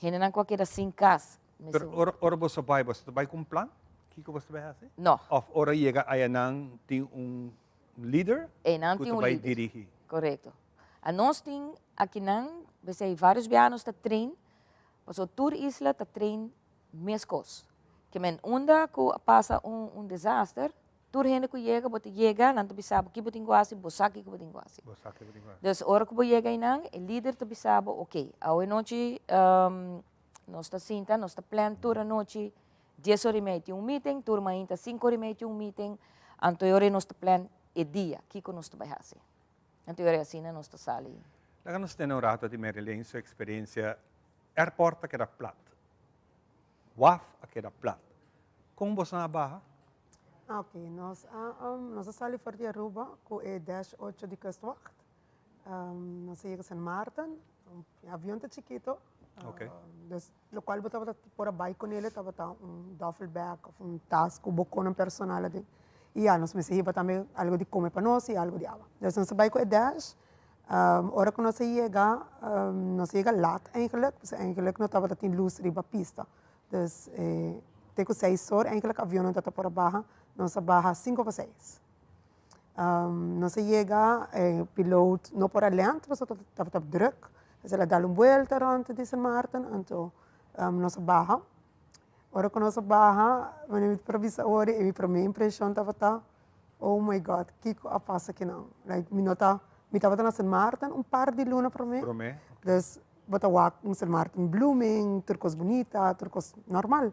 Hendenan ku a keda sin kas. Pero ora ora boso bai, boso ta bai ku un plan? Kiko boso ta bai hasi? No. Òf ora yega ayanan tin un lider Einan ku tin ta un bai lider. dirigí? Korekto. Anos tin akinan, p'esei varios biaha nos ta train, pasobra tur isla ta train meskos. Ke men unda ku a pasa un un desaster. Tur hende ku yega, bo ta yega, nan ta bisa bo ki bo tin ku hasi, bo sa kiko bo tin ku hasi. Bo sa kiko bo tin ku hasi. Dus ora ku bo yega einan, e lider ta bisa bo, ok, awe nochi nos ta sinta, nos ta plan tur anochi, dies ora i mei tin un meeting, tur mainta sinku ora i mei tin un meeting, anto e ora ei nos ta plan e dia, kiko nos ta bai hasi. Anto e ora ei asina nos ta sali. Laga nos tene un rato di Marilyn su experiencia, airport ta keda plat, waf a keda plat, con boso a baha? Ok, nos a nos a sali for di Aruba cu e Dash ocho di Kustwacht. Nos a yega Sint Maarten, e avion ta chikito, dus locual bo tabata por a bay con ele tabata un duffel bag of un tas cu bo conan personal aden. Y ya, nos mester hiba tambe algo di come pa nos y algo di awa. Dus nos a bay cu e Dash, ora cu nos a yega, nos a yega laat eigenlijk, pasobra eigenlijk no tabata tin luz riba pista. Dus te ku seis or eigenlijk avionnan ta ta por a baha, nos a baha sinku pa seis. Nos a yega, e piloot no por a lènt pasobra tabata drùk, dus el a dal un buelta rònt di Sint Maarten, anto nos a baha. Ora ku nos a baha, mi por a bisa awor e mi promé impreshon tabata, oh my God, kiko a pasa akinan? Like mi no ta, mi tabata na Sint Maarten un par di luna promé, dus Bo ta wak un Sint Maarten blooming, tur kos bunita, tur kos normal.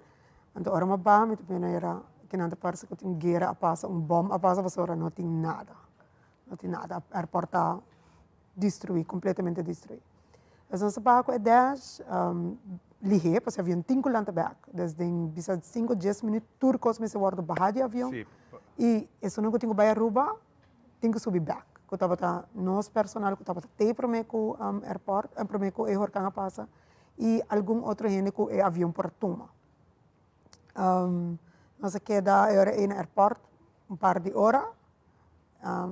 Anto ora mi a baha mi ta pone era kinan ta parse ku tin guera a pasa, un bom a pasa pasobra no tin nada, no tin nada. Airport ta destruí, completamente destruí. Pues nos a baha ku e dash lihé pasobra avion tin ku lanta bèk. Dus den bisa sinku dies minüt tur kos mester wòrdu baha di avion i esunnan ku tin ku bai Aruba tin ku subi bèk, ku tabata nos personal ku tabata tei promé ku airport, promé ku e horkan a pasa i algun otro hende ku e avion por a tuma. Nos a keda e ora ei na airport un par di ora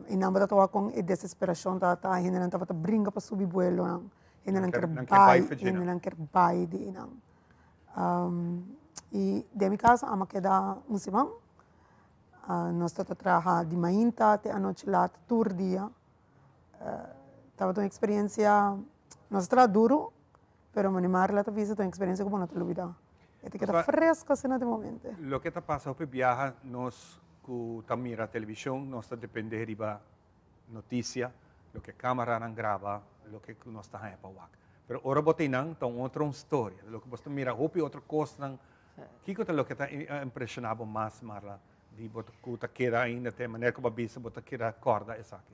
i nan bo ta wak kon e desesperashon tabata, hendenan tabata bringa pa subi buelonan, hendenan ker bai, hendenan ker bai di einan. I den mi kaso amo a keda un siman. Nos ta ta traha di mainta te anochi lat tur dia. Tabata un experiencia, nos a traha duro, pero mane Marla ta bisa ta un experiencia cu bo no ta lubida. E ta keda fresco asina den bo mente. Loke ta pasa hopi biaha nos cu ta mira television nos ta depende riba noticia, loke camaranan graba, loke cu nos ta haña pa wak. Pero ora bo ta einan ta un otro un storia, loke bo ta mira hopi otro cosnan. Kiko ta loke ta impreshoná bo mas, Marla, di bo ku ta keda ainda te manera ku bo a bisa bo ta keda kòrda esaki?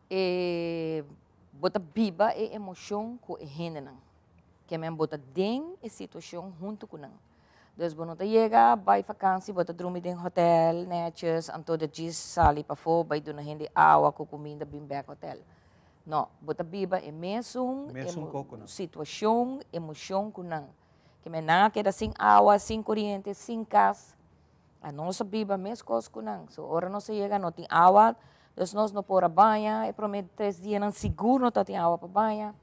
E bo ta biba e emoshon ku e hendenan. Ke men bo ta den e situashon huntu ku nan. Dus bo no ta yega bai fakansi, bo ta drumi den hotèl nètjes, anto de djis sali pafó bai duna hende awa ku kuminda bin bèk hotèl. No, bo ta biba e mesun situashon, emoshon ku nan. Ke men nan a keda sin awa, sin koriente, sin kas. Anos a biba meskos ku nan. So ora nos a yega no tin awa, dus nos no por a baña. E prome tres dianan sigur no tabatin awa pa baña.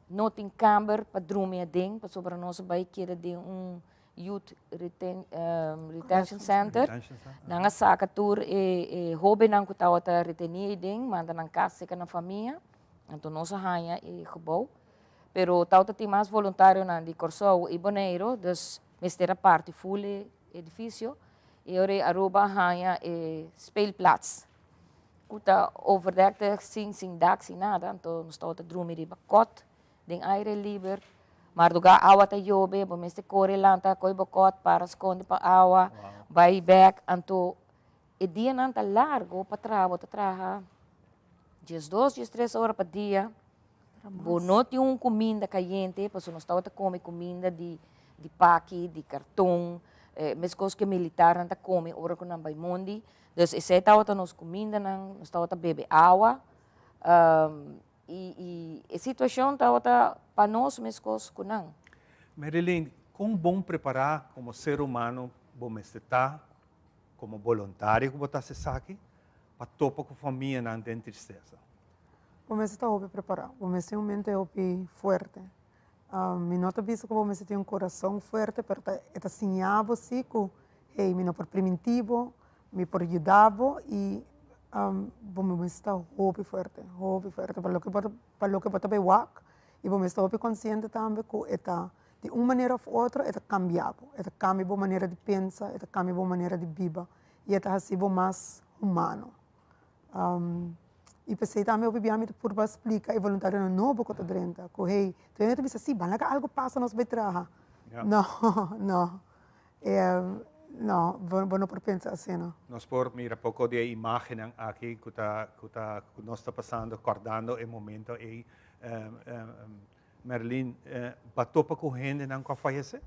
No tin kamber pa drumi aden, pasobra nos a bai keda den un youth reten, retention center. Nan a saka tur e e hobennan ku tabata retení aden, manda nan kas serka nan famia. Anto nos a haña e gebou. Pero tabata tin mas voluntarionan di Kòrsou i Boneiru, dus mester a parti ful e edifisio. I ora ei Aruba a haña e speelplaats, ku ta overdekte sin sin dak, sin nada. Anto nos tabata drumi riba kòt den aire liber. Mardugá awa ta yobe, bo mester kore lanta koe bo kòt para skonde pa awa, bai bèk. Anto e dianan ta largo pa traha, bo ta traha diesdos, diestres ora pa dia. Bo no tin un kuminda kayente, pasobra nos tabata kome kuminda di di paki, di karton, meskos ku e militarnan ta kome ora ku nan bai mondi. Dus esei tabata nos kumindanan, nos tabata bebe awa, i i e situashon tabata pa nos meskos ku nan. Marilyn, kon bon prepará komo ser humano bo mester ta, komo boluntario ku bo ta hasi esaki, pa topa ku famianan den tristesa? Bo mester ta hopi prepará. Bo mester tin un mente hopi fuerte. Mi no ta bisa ku bo mester tin un kurason fuerte, pero ta e ta siña bo si ku, hey, mi no por primintí bo, mi por yuda bo i bo mester ta hopi fuerte, hopi fuerte pa loke bo ta pa loke bo ta bai wak i bo mester ta hopi konsiente tambe ku e ta di un manera òf otro e ta kambia bo, e ta kambia bo manera di pensa, e ta kambia bo manera di biba. I e ta hasi bo mas humano. I p'esei tambe hopi bia mi ta purba splika e voluntarionan nobo ku ta drenta ku hey, tur hende ta bisa si ban laga algu pasa nos bai traha. No, no. No, bo no por pensa asina. Nos por mira poko di e imagennan aki ku ta ku ta ku nos ta pasando kòrdando e momento ei. Merlin, bo a topa ku hendenan ku a fayesé?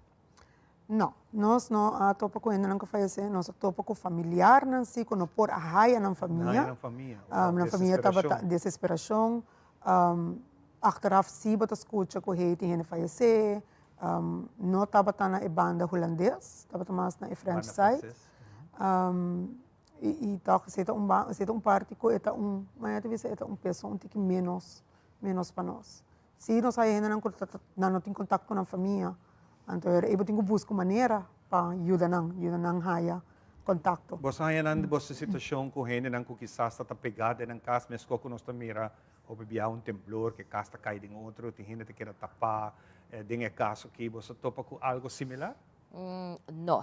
No, nos no a topa ku hendenan ku a fayesé, nos a topa ku familiarnan si ku no por a haya nan famia. Haya nan famia, wow, Nan famia tabata desesperashon. Achteraf si bo ta skucha ku hey tin hende fayesé, no tabata na e banda hulandes, tabata mas na e French side. I tòg esei ta un esei ta un parti ku e ta un, manera ta bisa e ta un peso un tiki ménos, ménos pa nos. Si nos haya hendenan ku ta nan no tin kontakto ku nan famia, anto e bo tin ku buska un manera pa yuda nan, yuda nan haya kontakto. Bo sa haya nan boso situashon ku hendenan ku kisas ta ta pegá den nan kas meskos ku nos ta mira hopi biaha un temblor ku e kas ta kai den otro, tin hende ta keda tapá den e kaso aki. Bo sa topa ku algo similar? No.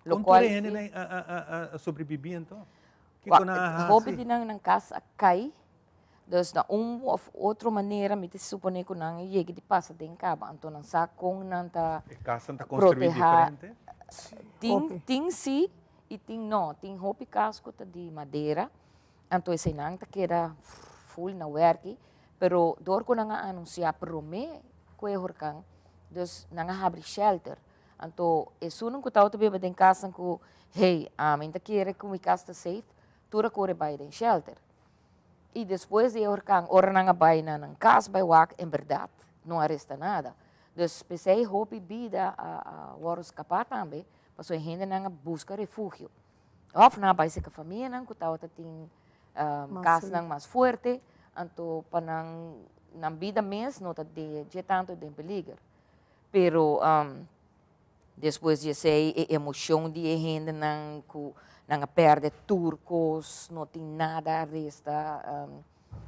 Kon tur e hendenan a sobrebibí anto? Kiko nan a hasi? Hopi di nan nan kas a kai. Dus na un of otro manera mi ta supone ku nan a yega di pasa den kaba, anto nan sa kon nan ta E kasnan ta konstruí proteha. diferente? Tin tin si i tin no. Tin hopi kas ku ta di madera, anto eseinan ta keda ful na wèrki, pero dor ku nan a anunsiá promé ku e horkan, dus nan a habri shelter. Anto esunnan ku tabata biba den kasnan ku, hey, ami ta kere ku mi kas ta safe, tur a kore bai den shelter. I despues di e orkan, ora nan a bai na nan kas bai wak, en bèrdat no a resta nada. Dus p'esei hopi bida a a wòrdu skapá tambe, pasobra e hendenan a buska refugio. Òf nan a bai serka famianan ku tabata tin kasnan mas fuerte, anto pa nan nan bida mes no ta dje tantu den peliger. Pero Despues di esei e emocion di e hendenan cu nan a perde tur cos, no tin nada a resta,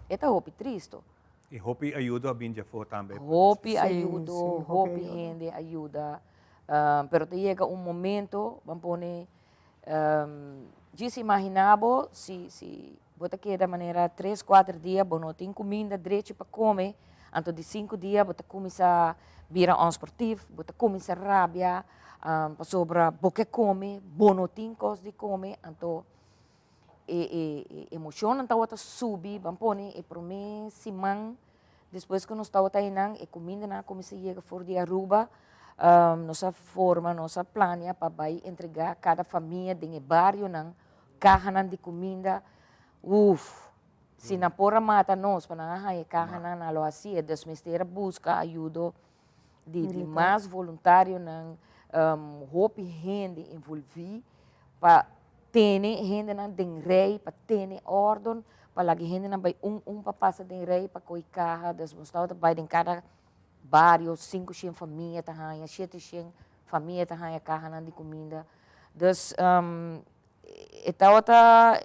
e ta hopi tristo. Y hopi ayudo a bin djafó tambe. Hopi ayudo, hopi hende a yuda, pero ta yega un momento, ban pone, djis imagina bo si si bo ta keda manera tres kuater dia bo no tin kuminda drechi pa kome, anto di sinku dia bo ta kuminsá bira onsportief, bo ta kuminsá rabia pasobra bo ke kome, bo no tin kos di kome, anto e e e emoshonnan tabata subi, ban pone e promé siman Despues ku nos tabata einan, e kumindanan a kuminsá yega for di Aruba. Nos a forma, nos a plania pa bai entregá kada famia den e barionan kahanan di kuminda. Uf! Si nan por a mata nos pa nan a haña e kahanan, nan lo hasié. Dus mester a buska ayudo di di mas voluntarionan, hopi hende envolví pa tene hendenan den rei, pa tene orden, pa laga e hendenan bai un un pa pasa den rei pa kohe kaha, dus nos tabata bai den kada bario, sinku shen famia ta haña, shete shen famia ta haña kahanan di kuminda. Dus e tabata,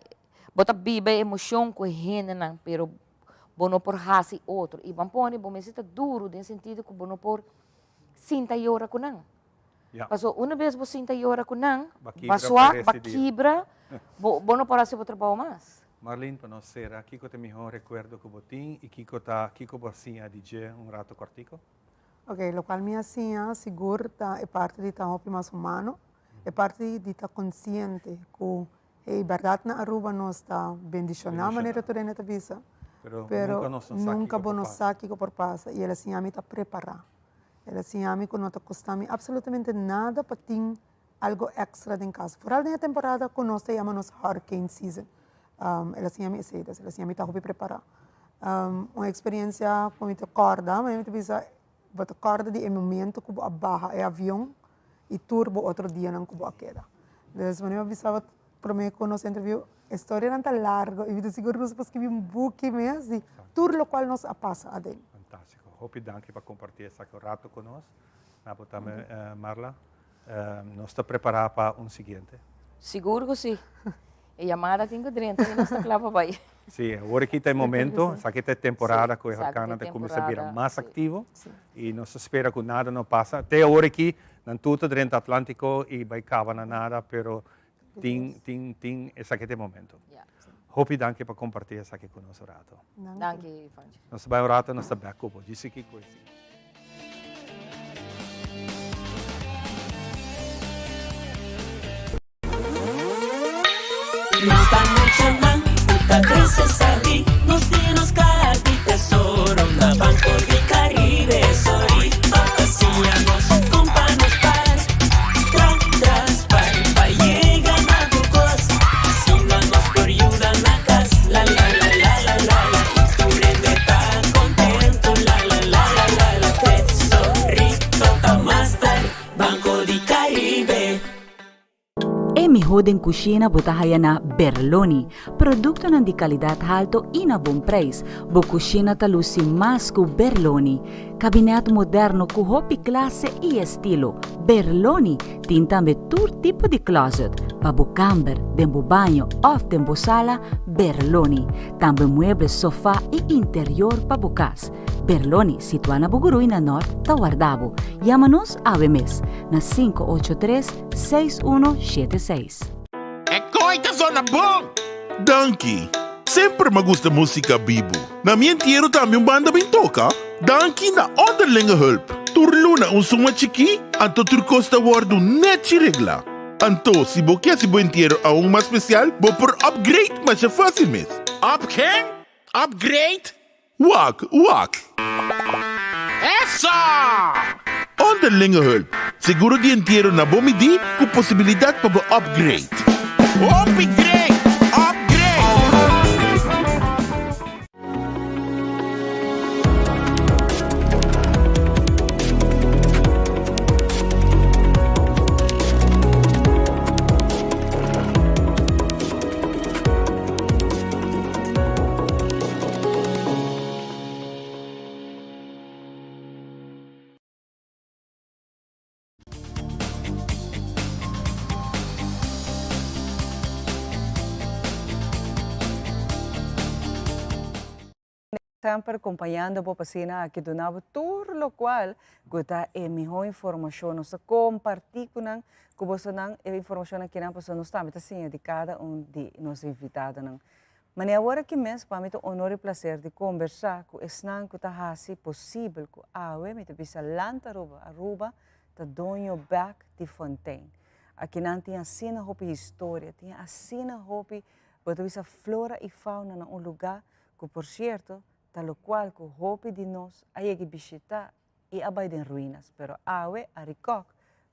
bo ta biba e emoshon ku e hendenan, pero bo no por hasi otro. I ban pone bo mester ta duru den sentido ku bo no por sinta yora ku nan. Ja. Paso una bes bo sinta yora ku nan, Ba ba kibra swak, pa ba resti dia. kibra, bo bo no por hasi bo trabou mas. Marlene, pa nos sera, kiko ta e mihó rekuerdo ku bo tin i kiko ta kiko bo a siña di dje un rato kòrtiku? Ok, lokual mi a siña sigur ta e parti di ta hopi mas humano, e parti di ta konsiente ku Hey, berdad na Aruba nos ta bendiciona manera tur hende ta bisa, pero nunca bo no sa kico por pasa y el a siña mi ta prepara. El a siña mi cu no ta costa mi absolutamente nada pa tin algo extra den cas, vooral den e temporada cu nos ta yama nos hurricane season. El a siña mi esey, el a siña mi ta hopi prepara. Un experiencia cu mi ta corda, manera mi ta bisa, bo ta corda di e momento cu bo a baha e avion y tur bo otro dianan cu bo a keda. Dus wanneer mi a bisa bo prome cu nos interview, e storianan ta largo y mi ta sigur cu nos por scribi un buki mes di tur locual nos a pasa aden. Fantastico. Hopi danki pa comparti esaki un rato cu nos. Na bo tambe Marla. Nos ta prepara pa un siguiente. Sigur cu si. E yamada tin cu drenta y nos ta cla pa bay. Sí, awor aki ta e momento, esaki ta e temporada ku e horkannan ta kuminsá bira mas aktivo i nos ta spera ku nada no pasa. Te awor aki nan tur ta drenta Atlantiko i bai kaba na nada, pero tin tin tin esaki ta e momento. Hopi danki pa kompartí esaki ku nos un rato. Danki, Ivanchi. Nos ta bai un rato, nos ta bèk ku bo. Djis aki ku esei. Nos ta muchanan ku ta krese sabí, nos tin nos kaha di tesoro na Banco di Caribe. Sorry pa siña nos kon pa nos par, tra tras par pa yega na tur kos. Asina nos por yuda na kas, la la la la la la la. Tur hende ta kontento, la la la la la la. Tesorito ta master, Banco di Caribe. E mihó den kushina bo ta haya na Berloni. Produktonan di kalidat halto i na bon preis. Bo kushina ta lusi mas ku Berloni. Kabinèt moderno ku hopi klase i estilo. Berloni tin tambe tur tipo di klòzet. Pa bo kamber, den bo baño òf den bo sala, Berloni. Tambe mueble, sofá i interior pa bo kas. Berloni, situá na Bugurui na Nòrt, ta warda bo. Yama nos awe mes na 583 6176. E koi ta zona bon! Danki! Semper m'a gusta musica bibu. Na mi entiero tambe un banda bin toca. Danki na Onderlinge Hulp. Tur luna un suma chikí, anto tur kos ta wordu nechi reglá. Anto, si bo ke hasi bo entiero aun mas special, bo por upgrade masha fácil mes. Up ken? Upgrade? Wak, wak! Eso! Onderlinge hulp, seguro di entiero na bo midí ku posibilidat pa bo upgrade. Hopi great! Upgrade! Semper kompañando bo pa asina aki duna bo tur lokual ku ta e mihó informashon. Nos ta kompartí ku nan, ku bosonan e informashon akinan pasobra nos tambe ta siña di kada un di nos invitadonan. Mane awor aki mes pa mi ta un honor i placer di combersa cu esnan cu ta haci posibel cu awe mi ta bisa Land Aruba, Aruba ta doño bek di Fontein. Aki nan tin asina hopi historia, tin asina hopi bo ta bisa flora i fauna na un lugar cu por cierto ta locual cu hopi di nos a yega bishita i a bai den ruinas, pero awe Arikok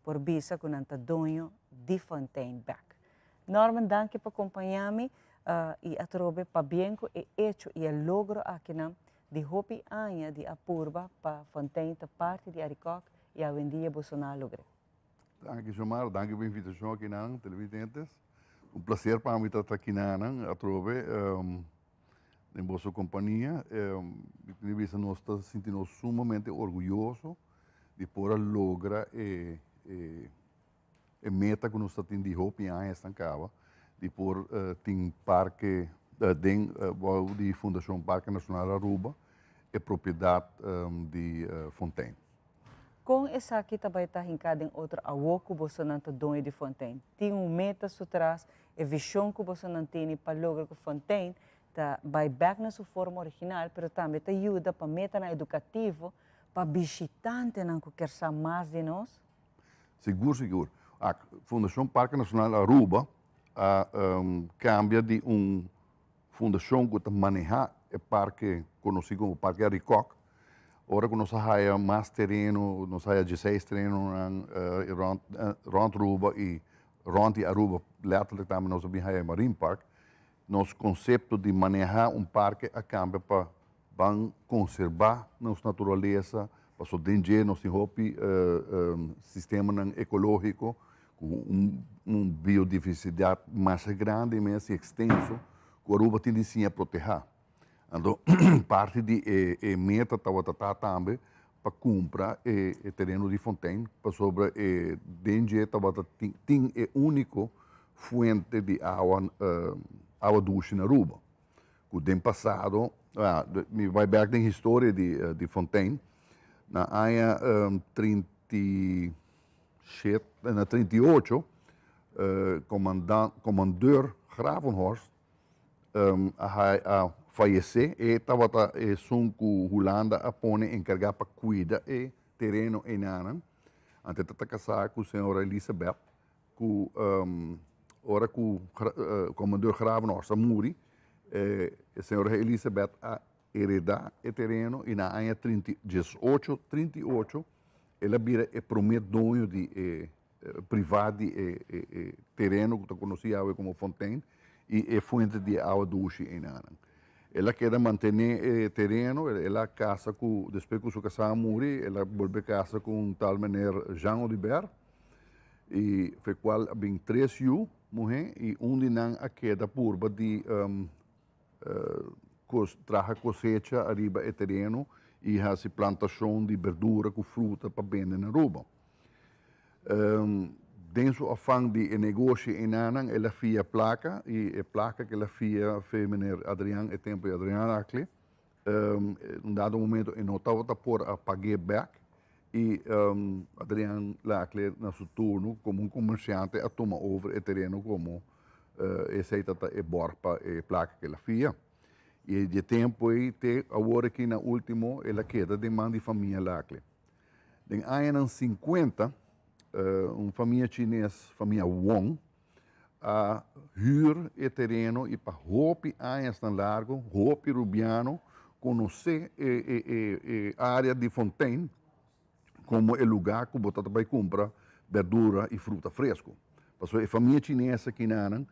por bisa ku nan ta doño di Fontein bek. Norman danki pa kompañá mi i atrobe pabien ku e echo i e logro akinan di hopi aña di a purba pa Fontein ta parti di Arikok i awendia boso na a logr'é. Danki Xiomara, danki pa invitashon akinan televidentes. Un plaser pa mi ta akinan atrobe. Den boso kompania, mi tin di bisa nos ta sinti nos sumamente orguyoso di por a logra e e meta ku nos ta tin di hopi aña esnan kaba, di por tin parke den bou di Fundashon Parke Nashonal Aruba e propiedat di Fontein. Kon esaki ta bai ta hinká den otro awor ku bosonan ta doño di Fontein? Tin un meta su tras E vision cu bosonan tene pa logra cu Fontein ta bay bek na su forma original, pero tambe ta yuda pa metanan educativo pa bishitantenan cu kier sa mas di nos? Sigur, sigur. Ak, Fundacion Parke Nacional Aruba a cambia di un fundacion cu ta maneha e parke conoci como Parke Arikok. Ora cu nos a haya mas tereno, nos a haya dieseis terenonan rond rond Aruba y Rond di Aruba letterlijk tambe nos a bin haya e Marine Park. Nos concepto di maneha un parke a cambia pa ban conserba nos naturalesa, paso den dje nos tin hopi sistemanan ecologico cu un biodiversidad masha grandi mes y extenso cu Aruba tin di siña proteha. Anto parti di e meta tabata ta tambe pa kumpra e tereno di Fontein pasobra e den dje tabata tin e úniko fuente di awa awa dushi na Aruba. Ku den pasado, mi bai bek den historia di di Fontein, na aña 37, na 38, komandant, komandeur Gravenhorst a a fayesé, e tabata esun ku Hulanda a pone enkargá pa kuida e tereno einanan. Anto e ta kasá ku señora Elisabeth, ku ora ku Komandor Gravenhorst a muri, e señora Elisabeth a heredá e tereno i na aña trinta i diesocho trinta i ocho el a bira e promé doño di e privá di e e tereno ku ta konosí awe komo Fontein i e fuente di e awa dushi einanan. El a keda mantené e tereno, el a kasa ku, despues ku su kasá a muri, el a bolbe kasa ku un tal meneer Jean Audibert, i fe kual a bin tres yu muhé i un di nan a keda purba di traha kosecha ariba e tereno i hasi plantashon di berdura ku fruta pa bende na Aruba. Den su afan di e negoshi enanan el a fia plaka i e plaka ku el a fia fe meneer Adriaan e tempu di Adriaan Racle un dado momento e no tabata por a pag'é bek i Adriaan Lacle na su turno komo un komersiante a tuma over e tereno komo esei ta e bòrg pa e plaka ku el a fia. I di e tempu ei te awor aki na ultimo el a keda den man di famia Lacle. Den añanan sinkuenta un famia chines, famia Wong, a hür e tereno i pa hopi añasnan largu hopi rubiano konosé e área di Fontein komo e lugá ku bo ta bai kumpra berdura i fruta fresku. Pasobra e famia chines akinanan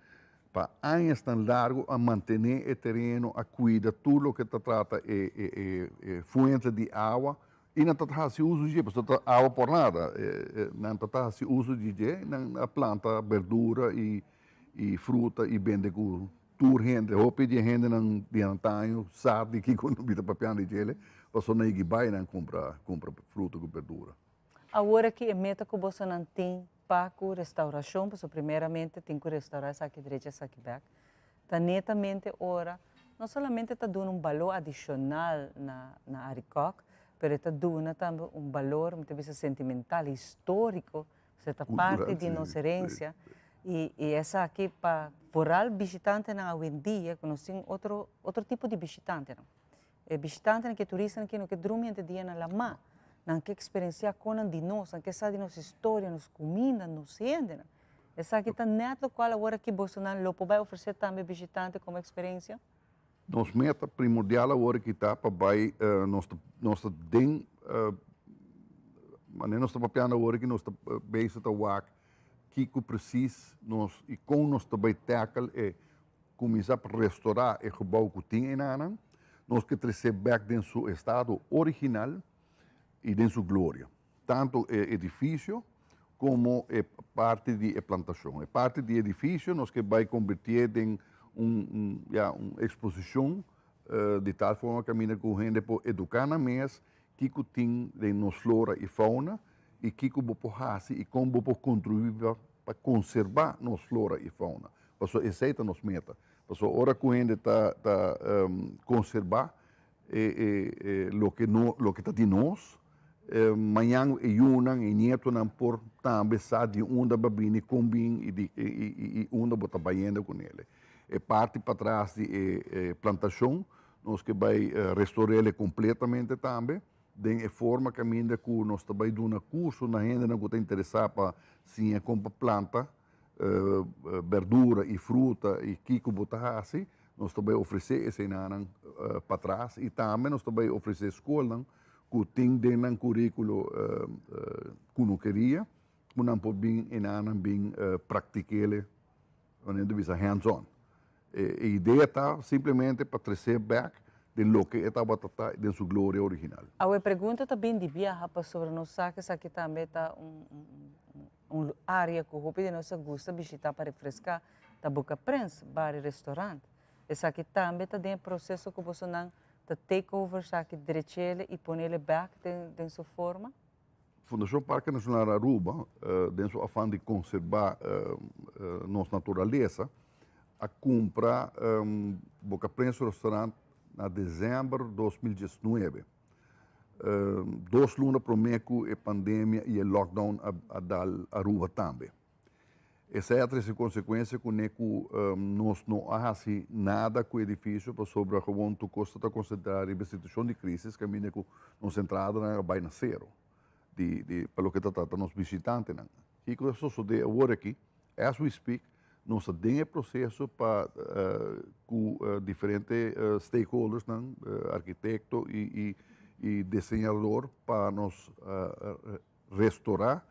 pa añasnan largu a mantené e tereno, a kuida tur loke ta trata e fuente di awa I nan ta hasi uso di dje, pasobra ta awa por nada. Nan ta hasi uso di dje, nan a planta berdura i i fruta i bende ku tur hende. Hopi di e hendenan di antaño sa di kiko nan bita papiando di djele, pasobra nan yegi bai nan kumpra kumpra fruta ku berdura. Awor aki e meta ku bosonan tin pa ku restaurashon, pasobra primeramente tin ku restaurá esaki drecha esaki bèk, ta netamente ora no solamente ta duna un balor adishonal na na Arikok, pero e ta duna tambe un balor, mi ta bisa sentimental, historico, pasobra ta parti di nos herencia y y esaki pa foral bishitantenan awendia ku nos tin otro otro tipo di bishitantenan. E bishitantenan ku e turistanan ke no ke drumi henter dia na lamá, nan ke eksperensiá konan di nos, nan ke sa di nos historia, nos kuminda, nos hendenan. Esaki ta nèt lokual awor aki bosonan lo por bai ofresé tambe bishitante komo eksperensia? Nos meta primordial awor aki ta pa bai nos ta nos ta den manera nos ta papiando awor aki nos ta bezig ta wak kiko presis nos i kon nos ta bai tackle e kuminsá pa restorá e gebou ku tin enanan, nos ke tres'é bèk den su estado original i den su gloria. Tantu e edifisio komo e parti di e plantashon. E parti di edifisio nos ke bai konbertié den un ya un eksposishon di tal forma kaminda ku hende por eduká nan mes kiko tin den nos flora i fauna i kiko bo por hasi i kon bo por kontribuí pa konserbá nos flora i fauna. Pasobra esei ta nos meta. Pasobra ora ku hende ta ta konserbá e e loke no loke ta di nos, mañan e yunan, e nietonan por tambe sa di unda bo a bini, kon bin i di i i unda bo ta bayendo ku nele. E parti patras di e plantashon nos ke bai restor'el kompletamente tambe den e forma kaminda ku nos ta bai duna kurso na hendenan ku ta interesá pa siña kon pa planta berdura i fruta i kiko bo ta hasi, nos ta bai ofresé eseinan patras i tambe nos ta bai ofresé skolnan ku tin den nan kuríkulo kunukeria ku nan por bin enanan bin praktik'é, manera ta bisa hands on. E idea ta simplemente pa tres'é bèk den loke e tabata ta den su gloria original. Awe e pregunta ta bin di biaha pasobra nos sa ku esaki tambe ta un Un área ku hopi di nos a gusta bishitá pa refreská ta Boca Prins, bar i restorant. Esaki tambe ta den e proseso ku bosonan ta take over esaki, drech'ele i ponele bèk den den su forma? Fundashon Parke Nacional Aruba, den su afan di konserbá nos naturalesa, a kumpra Boca Prens Restaurant na desèmber 2019. Dos luna promé ku e pandemia i e lockdown a dal Aruba tambe. Esei a trese konsekuensia kuné ku nos no a hasi nada ku e edifisio pasobra gewoon tur kos ta konsentrá riba e situashon di krísis kaminda ku nos entradanan a bai na sero di di pa loke ta trata nos bishitantenan. Kiko ta sosodé awor aki? As we speak nos ta den e proseso pa ku diferente stakeholdersnan, arkitekto i i diseñador pa nos restorá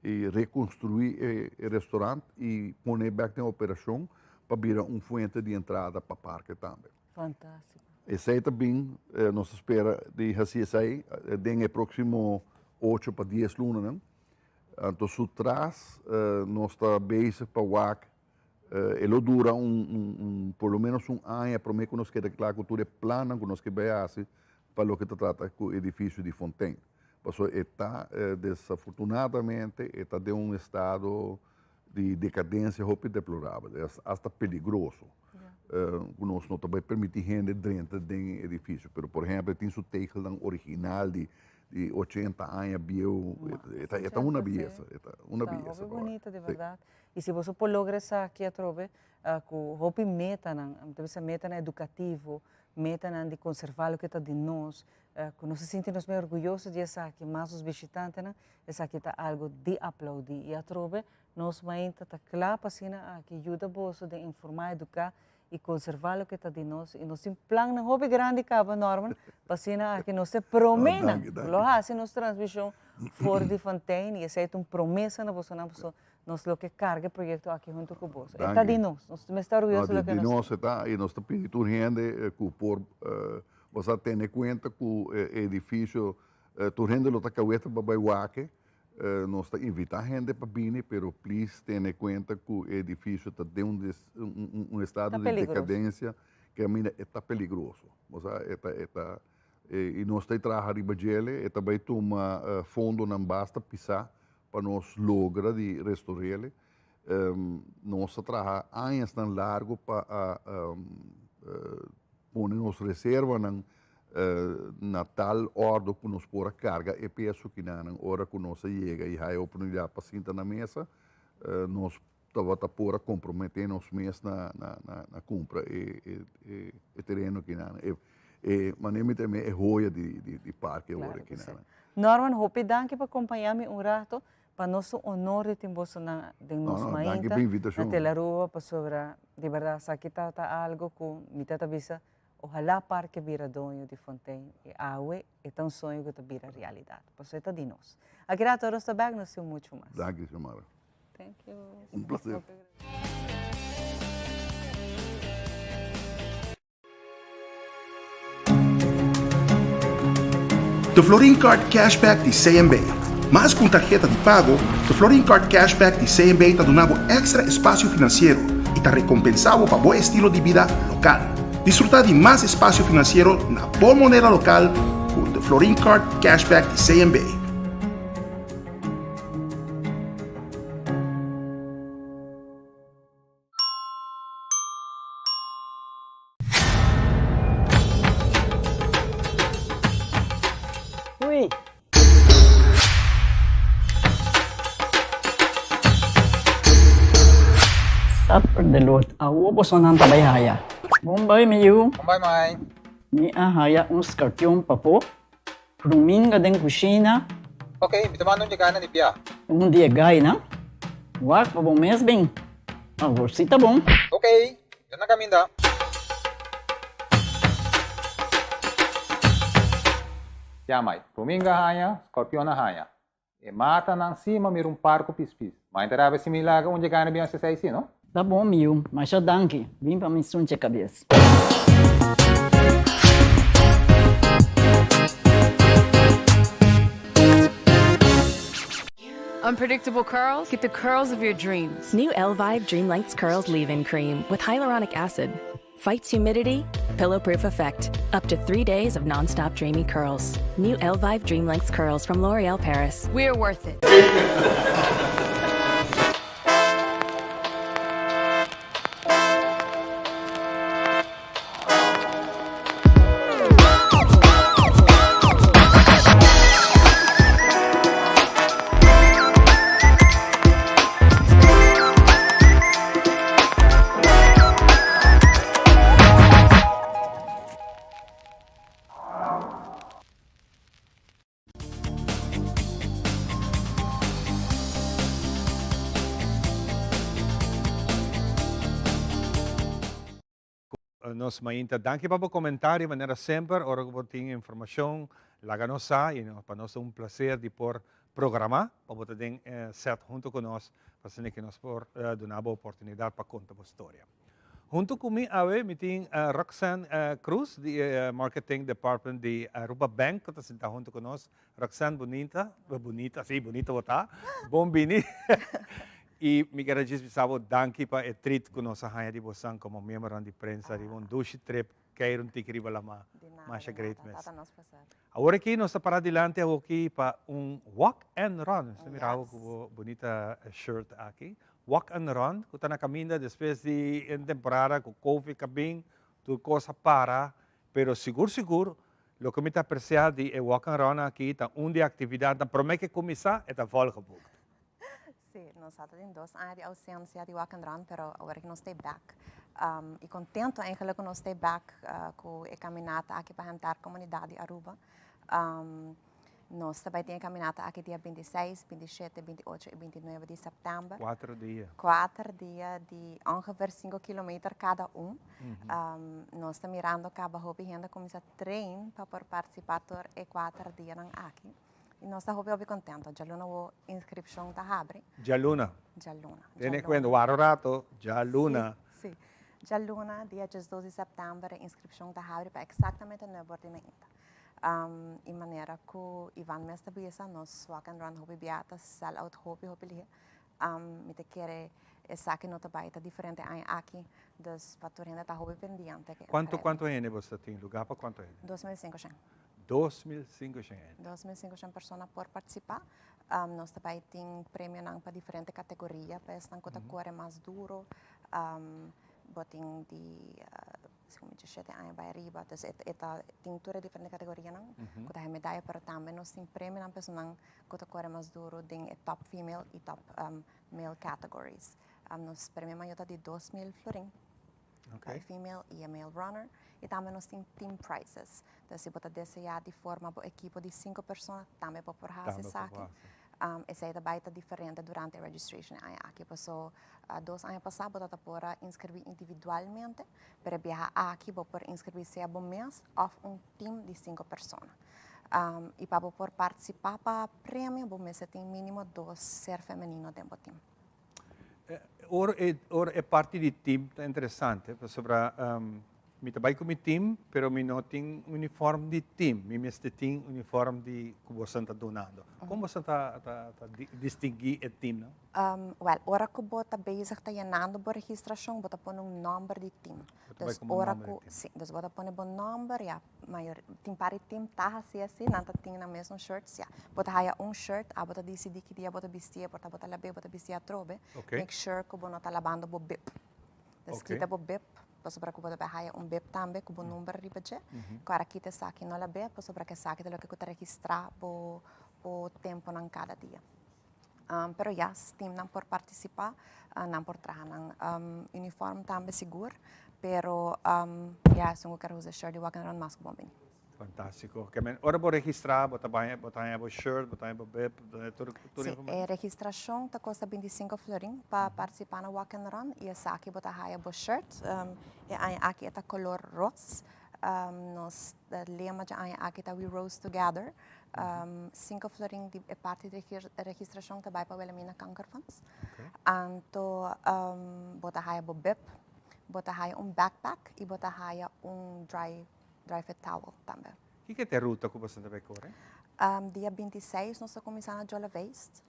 i rekonstruí e restorant i pone bèk den operashon pa bira un fuente di entrada pa parke tambe. Fantástiko. Esei ta bin, nos ta spera di hasi esei den e próksimo ocho pa dies lunanan. Anto su tras nos ta bezig pa wak, e lo dura un por lo menos un aña promé ku nos keda kla ku tur e plannan ku nos ke bai hasi pa loke ta trata ku edifisio di Fontein. Pasobra e ta desafortunadamente e ta den un estado di dekadensia hopi deplorabel, e asta peligroso. Ku nos no ta bai permití hende drenta den e edifisio. Pero por ehempel e tin su tegelnan original di di ochenta aña bieu, e ta e ta una beyesa, e ta una beyesa. Ta hopi bunita di bèrdat. I si boso por logra esaki atrobe ku hopi metanan, mi ta bisa metanan edukativo, metanan di konservá loke ta di nos, ku nos ta sinti nos mes orguyoso di esaki, mas nos bishitantenan, esaki ta algu di aplaudí. I atrobe nos mainta ta kla pa asina aki yuda boso den informá, eduká i konservá loke ta di nos. I nos tin plannan hopi grandi kaba, Norman, pa asina aki nos ta e proménan ku lo hasi nos transmishon for di Fontein i esei ta un promesa na bosonan pasobra nos lo ke karga e proyekto aki huntu ku boso. E ta di nos, nos mester ta orguyoso loke nos tin. Di nos e ta i nos ta pidi tur hende ku por Bo sa tene kuenta ku e edifisio tur hende lo ta kaweta pa bai wak. Nos ta invitá hende pa bini pero please tene kuenta ku e edifisio ta den un un estado di dekadensia ke kaminda e ta peligroso. Bo sa e ta e ta i nos ta traha riba djele e ta bai tuma fondonan basta pisá pa nos logra di restor'é. Nos ta traha añasnan largu pa a pone nos reservanan na tal ordo ku nos por a karga e peso kinanan ora ku nos a yega i haya oportunidat pa sinta na mesa, nos tabata por a komprometé nos mes na kumpra e tereno kinanan. E manera mi ta mira e hoya di parke ora kinanan. Norman, hopi danki pa kompañá mi un rato. Pa nos un honor di tin bosonan den nos mainta na Telaruba pasobra di berdad esaki ta ta algo cu mi ta ta bisa ohala parke bira doño di Fontein y awe e ta un soño cu ta bira realidad pasobra e ta di nos. Aki rato nos ta bek nos tin mucho mas. Danki Xiomara. Thank you. Un placer. The Florin Card Cashback di CMB. Mas ku un tarheta di pago, The Florin Card Cashback di CMB ta duna bo èkstra espasio finansiero i ta rekompensá bo pa bo estilo di bida lokal. Disfrutá di mas espasio finansiero na bo moneda lokal ku The Florin Card Cashback di CMB. Ui. Supper de lot. Awo bosonan ta bai haya. Bon bai mi yu. Bon bai mai. Mi a haya un skarpion papo. Ruminga den kushina. Ok, mi ta manda un di gainan di bia. Un di e gainan? Wak pa bo mes bin. Awor si ta bon. Ok, mi ta na kaminda. Ya mai, ruminga haña, skorpion a haña. E matanan si ma mira un par ku pispis. Ma e ta rabia si mi laga un dje gana bin hasi esei si, no? Ta bon mi yu, masha danki. Bin pa mi sunche kabes. Unpredictable curls? Get the curls of your dreams. New Elvive Dream Lengths Curls Leave-In Cream with hyaluronic acid. Fights humidity, pillow-proof effect. Up to three days of non-stop dreamy curls. New Elvive Dream Lengths Curls from L'Oreal Paris. We're worth it. Nos mainta. Danki pa bo comentario manera semper ora cu bo tin informacion laga nos sa y pa nos ta un placer di por programa pa bo ta den set hunto cu nos pa asina cu nos por duna bo oportunidad pa conta bo storia. Hunto cu mi awe mi tin Roxanne Cruz di e marketing department di Aruba Bank cu ta sinta hunto cu nos. Roxanne bunita, bunita, si bunita bo ta, bon bini. I mi kier a djis bisa bo danki pa e treat ku nos a haña di bosan komo miembronan di prensa riba un dushi trip keir un tiki riba lama. Masha great mes. Awor aki nos ta para dilanti awoki pa un walk and run. Nos ta mira bo ku bo bunita shirt aki. Walk and run ku ta na kaminda despues di un temporada ku covid a bin, tur kos a para, pero sigur sigur loke mi ta apresia di e walk and run aki ta un di e aktividatnan prome ke kuminsá e ta volgeboekt. Sí, nos a tin dos aña di ausencia di Walk and Run, pero awor cu nos ta back. Y contento eigenlijk cu nos ta back cu e caminata aki pa henter comunidad di Aruba. Nos ta bay tin e caminata aki dia 26, 27, 28 y 29 di september. Cuatro dia. Cuater dia di ongeveer 5 kilometer cada un. Nos ta mirando caba hopi hende cuminsa train pa por participa tur e cuater dianan aki. Y nos ta hopi hopi contento. Djaluna wo inscripcion ta habri. Djaluna. Djaluna. Tene cuenta, wara un rato, djaluna. Si, si. Djaluna, dia diesdos di september, e inscripcion ta habri pa exactamente nuebe or di mainta. Y manera cu Ivan mes ta bisa, nos Walk and Run hopi bia ta sell out hopi hopi lihe. Mi ta kere esaki no ta bay ta diferente aña aki, dus pa tur hende ta hopi pendiente. Cuanto, cuanto hende bo ta tin? Lugar pa cuanto hende? 2500. 2500 hende. 2500 persona por participa. Nos ta bay tin premionan pa diferente categoria, pa esnan cu ta core mas duro. Bo tin di segun mi 17 aña bay ariba. Dus e ta tin tur e diferente categorianan cu ta hay medaya, pero tambe nos tin premionan pa esunnan cu ta core mas duro den e top female y top male categories. Nos premio mayor ta di 2000 florin. Pa e female y e male runner. Y tambe nos tin team prizes. Dus si bo ta desea di forma bo ekipo di cinco persona, tambe bo por haci esaki. Esey ta bay ta diferente durante e registration e aña aki. Paso dos aña pasa bo ta por a inscribi individualmente, pero e biaha aki bo por inscribi sea bo mes of un team di cinco persona. Y pa bo por participa pa premio bo mester tin minimo dos ser femenino den bo team. Ora e, ora e parti di team ta interesante, pasobra mi ta bai ku mi team, pero mi no tin uniform di team. Mi mester tin uniform di ku boso ta donando. Kon boso ta, ta, ta distinguí e teamnan? Wèl, ora ku bo ta bezig ta yenando bo registrashon, bo ta pone un nòmber di team. Bo ta bai komo nòmber di team. Si, dus bo ta pone bo nòmber, ya, Mayor tin par di tim ta hasi asi, nan ta tin nan mesun shirts, ya. Bo ta haya un shirt, abo ta disidi ki dia bo ta bistié, por ta bo ta lab'é, bo ta bistié atrobe. Make sure ku bo no ta labando bo bib. Dus kita bo bib, pasobra ku bo ta bai haya un bib tambe ku bo number riba dje. Ku ora kita esaki no lab'é, pasobra ku esaki ta loke ku ta registrá bo bo temponan kada dia. Pero ya, teamnan por partisipá, nan por traha nan uniform tambe sigur, pero ya esun ku ker usa shirt di Walk and Run mas ku bon bini. Fantástiko. Ke men ora bo registrá bo ta baña bo ta haña bo shirt, bo ta haña bo bib, bo ta haña tur tur Sí, informashon? e registrashon ta kosta 25 florin pa partisipá na Walk and Run i esaki bo ta haya bo shirt. E aña aki e ta kolor ros. Nos lema dje aña aki ta We Rose Together. Cinco florin di e parti di registracion ta bai pa Wilhelmina Kankerfonds. Anto bo ta haya bo bib, bo ta haya un backpack y bo ta haya un dry dry fit towel tambe. Kiko ta e ruta ku boso ta bai kore? Dia 26 nos ta kuminsá na Jolleweest.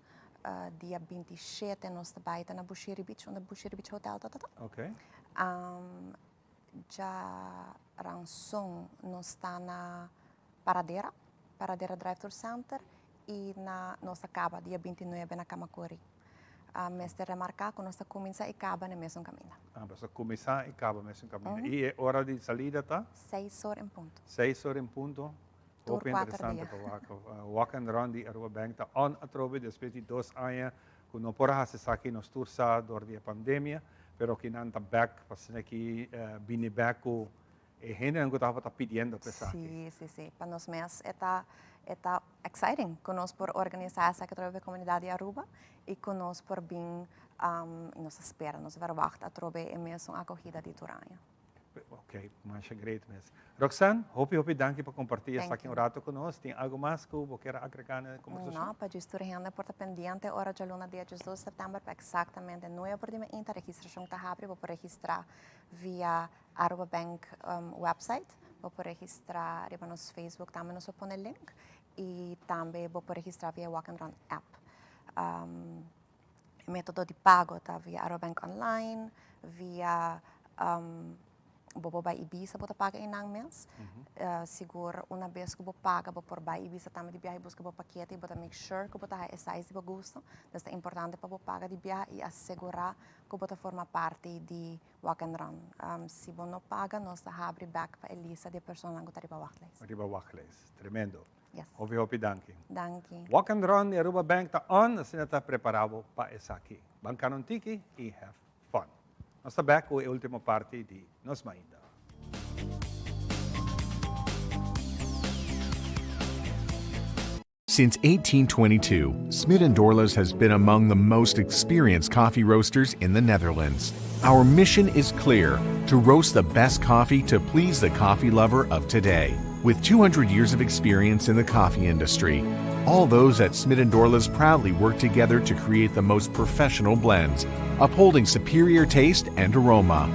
Dia 27 nos ta bai ta na Bushiri Beach, unda Bushiri Beach Hotel ta ta. Djaranson nos ta na Paradera, Paradera Drive Thru Center y na nos ta caba dia 29 na Camacori. Mester remarca cu nos ta cuminsa y caba na e mesun caminda. Ah, boso ta cuminsa y caba mesun caminda. Y e ora di salida ta? Seis or en punto. Seis or en punto. Tur Hopi cuater interesante dia. pa wak. Walk and Run di Aruba Bank ta on atrobe despues di dos aña cu no por a haci esaki nos tur sa door di e pandemia, pero kinan ta bek pa asina ki bini bek cu E hendenan ku tabata pidiendo pa esaki. Sí, sí, sí. Pa nos mes e ta, e ta exciting ku nos por organisá esaki atrobe pa e komunidat di Aruba i ku nos por bin, i nos ta spera, nos verwagt atrobe e mesun akohida di tur aña. Ok. Ok, masha great mes. Roxanne, hopi hopi danki pa comparti esaki un rato cu nos. Tin algo mas cu bo kier agrega na e conversacion? No, pa djis tur hende por ta pendiente ora djaluna dia diesdos september pa exactamente nuebe por di mainta registracion ta habri. Bo por registra via Aruba Bank website, bo por registra riba nos Facebook tambe nos por pone link y tambe bo por registra via Walk and Run app. E metodo di pago ta via Aruba Bank online, via bo por bai Ibisa bo ta paga einan mes. Sigur una bes ku bo paga bo por bai Ibisa tambe di biaha i buska bo pakete i bo ta make sure ku bo ta haña e size di bo gusto. Entonces ta importante pa bo paga di biaha i asegurá ku bo ta forma parti di Walk and Run. Si bo no paga nos ta habri bèk pa e lista di e personanan ku ta riba wachtlijst. Riba wachtlijst. Tremendo. Yes. Hopi hopi danki. Danki. Walk and Run di Aruba Bank ta on, asina ta prepara bo pa esaki. Ban cana un tiki y have fun. Nos ta back cu e ultimo parti di Nos Mainta. Since 1822, Smit & Dorlas has been among the most experienced coffee roasters in the Netherlands. Our mission is clear, to roast the best coffee to please the coffee lover of today. With 200 years of experience in the coffee industry, all those at Smit & Dorlas proudly work together to create the most professional blends, upholding superior taste and aroma.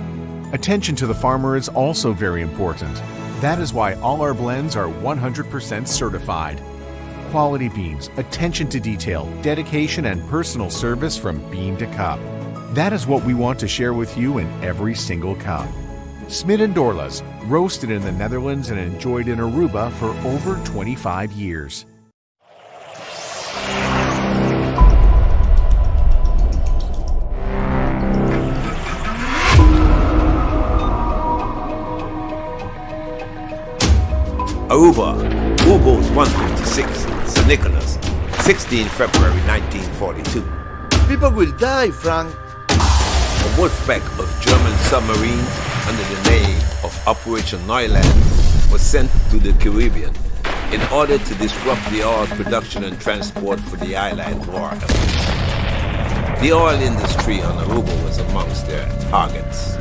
Attention to the farmer is also very important. That is why all our blends are 100% certified. Quality beans, attention to detail, dedication, and personal service from bean to cup. That is what we want to share with you in every single cup. Smit and Dorlas, roasted in the Netherlands and enjoyed in Aruba for over 25 years. Aruba, U-Boat 156, St. Nicholas, 16 February 1942. People will die, Frank. A wolf pack of German submarines under the name of Operation Neuland was sent to the Caribbean in order to disrupt the oil production and transport for the island war efforts. The oil industry on Aruba was amongst their targets.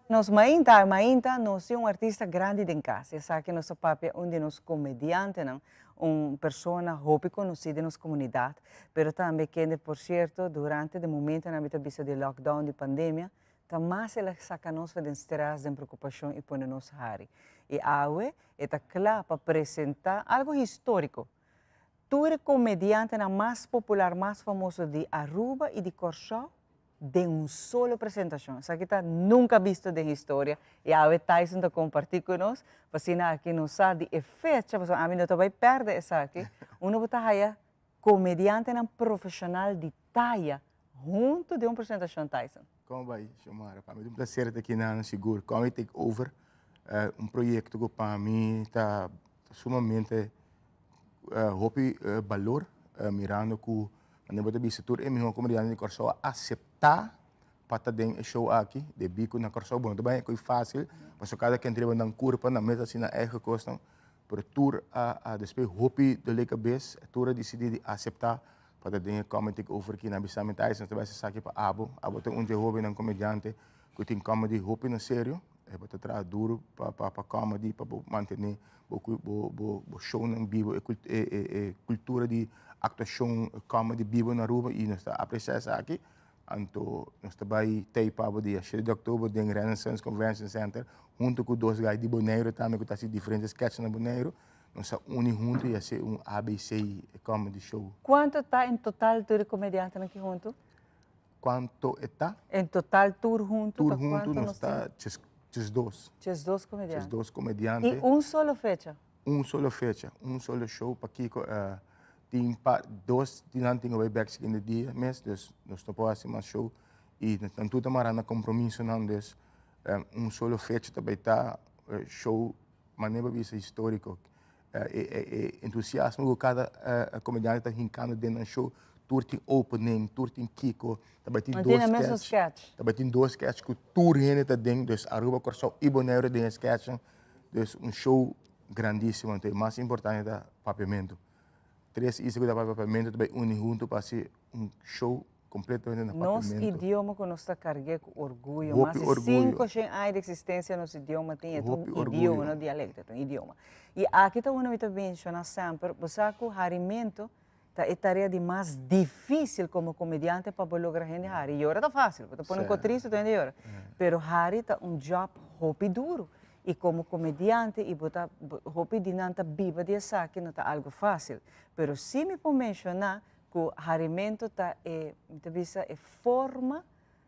Nos mainta, mainta nos tin un artista grandi den cas. Esaki nos ta papia un di nos comediantenan, un persona hopi conoci den nos comunidad, pero tambe kende por cierto durante de momentonan mi ta bisa di lockdown di pandemia, ta mas el a saca nos for den stress, den preocupacion y pone nos hari. Y awe e ta cla pa presenta algo historico. Tur e comediantenan mas popular, mas famoso di Aruba y di Corsou den un solo presentacion. Esaki ta nunca bisto den historia y awe Tyson ta comparti cu nos pa asina aki nos sa di e fecha, pasobra ami no ta bay perde esaki, uno bo ta haya comediantenan profesional di taya hunto den un presentacion Tyson. Como bay, Xiomara? Pa mi ta un placer ta aki nan, sigur. Comedy Take Over, un proyecto cu pa mi ta sumamente hopi balor, mirando cu Manera bo ta bisa tur e mihó komediante di Kòrsou a aseptá pa ta den e show aki, debí ku na Kòrsou bo no ta bai koe fásil, pasobra kada ken ta riba nan kurpa, nan mes hasi nan eigen kosnan, pero tur a a despues hopi dolé kabes, tur a disidí di aseptá pa ta den e Comedy Takeover aki. Nan bisa mi, Tyson, nos ta bai hasi esaki pa abo, abo ta un dje hóbennan komediante ku tin comedy hopi na serio, e bo ta traha duru pa pa pa comedy, pa bo mantené bo bo bo bo shownan bibo, e e e cultura di actuacion comedy bibo na Aruba y nos ta aprecia esaki. Anto nos ta bay tey pa bo dia shete di october den Renaissance Convention Center hunto cu dos guy di Boneiru tambe cu ta haci diferente sketch na Boneiru. Nos a uni hunto y haci un ABC comedy show. Cuanto ta en total tur e comediantenan aki hunto? Cuanto e ta? En total tur hunto ta cuanto? Tur hunto nos ta 12. 12 comediante. 12 comediante. Y un solo fecha? Un solo fecha, un solo show pakico tin pa dos di nan tin cu bay bek siguiente dia mes, dus nos no por haci mas show y nan tur ta mara na compromisonan, dus un solo fecha ta bay ta show manera bo bisa historico. E entusiasmo cu cada comediante ta hincando den nan show, tur tin opening, tur tin kico, ta bay tin dos sketch, ta bay tin dos sketch cu tur hende ta den, dus Aruba, Corsou y Bonaire den e sketchnan. Dus un show grandísimo. Anto e mas importante ta papiamentu. Tres isla ku ta papia papiamentu ta bai uni huntu pa hasi un show kompletamente na Nos papiamentu. idioma ku nos ta karg'é ku orguyo. Hopi Mas di orguyo. 500 aña di eksistensia nos idioma tin. E ta un Hopi idioma, orguyo. no dialekto, e ta un idioma. I aki ta unda mi ta menshoná semper, bo sa ku harimentu Ta e tarea di mas difícil como comediante pa bo logra hende hari. Yora ta fácil, bo ta pone un ko tristo tur hende yora. Pero hari ta un job hopi duro. Y como comediante y bo ta hopi di nan ta biba di esaki no ta algo fácil. Pero si mi por menciona cu harimento ta e, mi ta bisa, e forma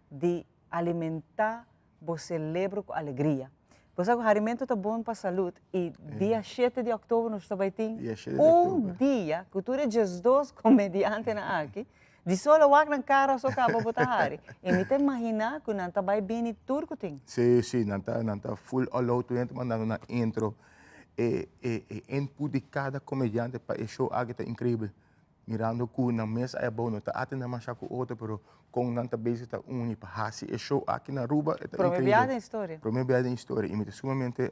di alimenta bo celebro cu alegria. Bo sa cu harimento ta bon pa salud y dia shete di october nos ta bay tin un dia cu tur e 12 comediantenan aki di solo wak nan cara so caba bo ta hari y mi ta imagina cu nan ta bay bini tur cu tin. Si, si, nan ta, nan ta full all out, tur hende ta mandando nan intro. E, e, e input di cada comediante pa e show aki ta increibel. Mirando cu nan mes aya abou no ta atende masha cu otro pero con nan ta bezig ta uni pa haci e show aki na Aruba e ta Prome increibel. biaha den historia. Prome biaha den historia y mi ta sumamente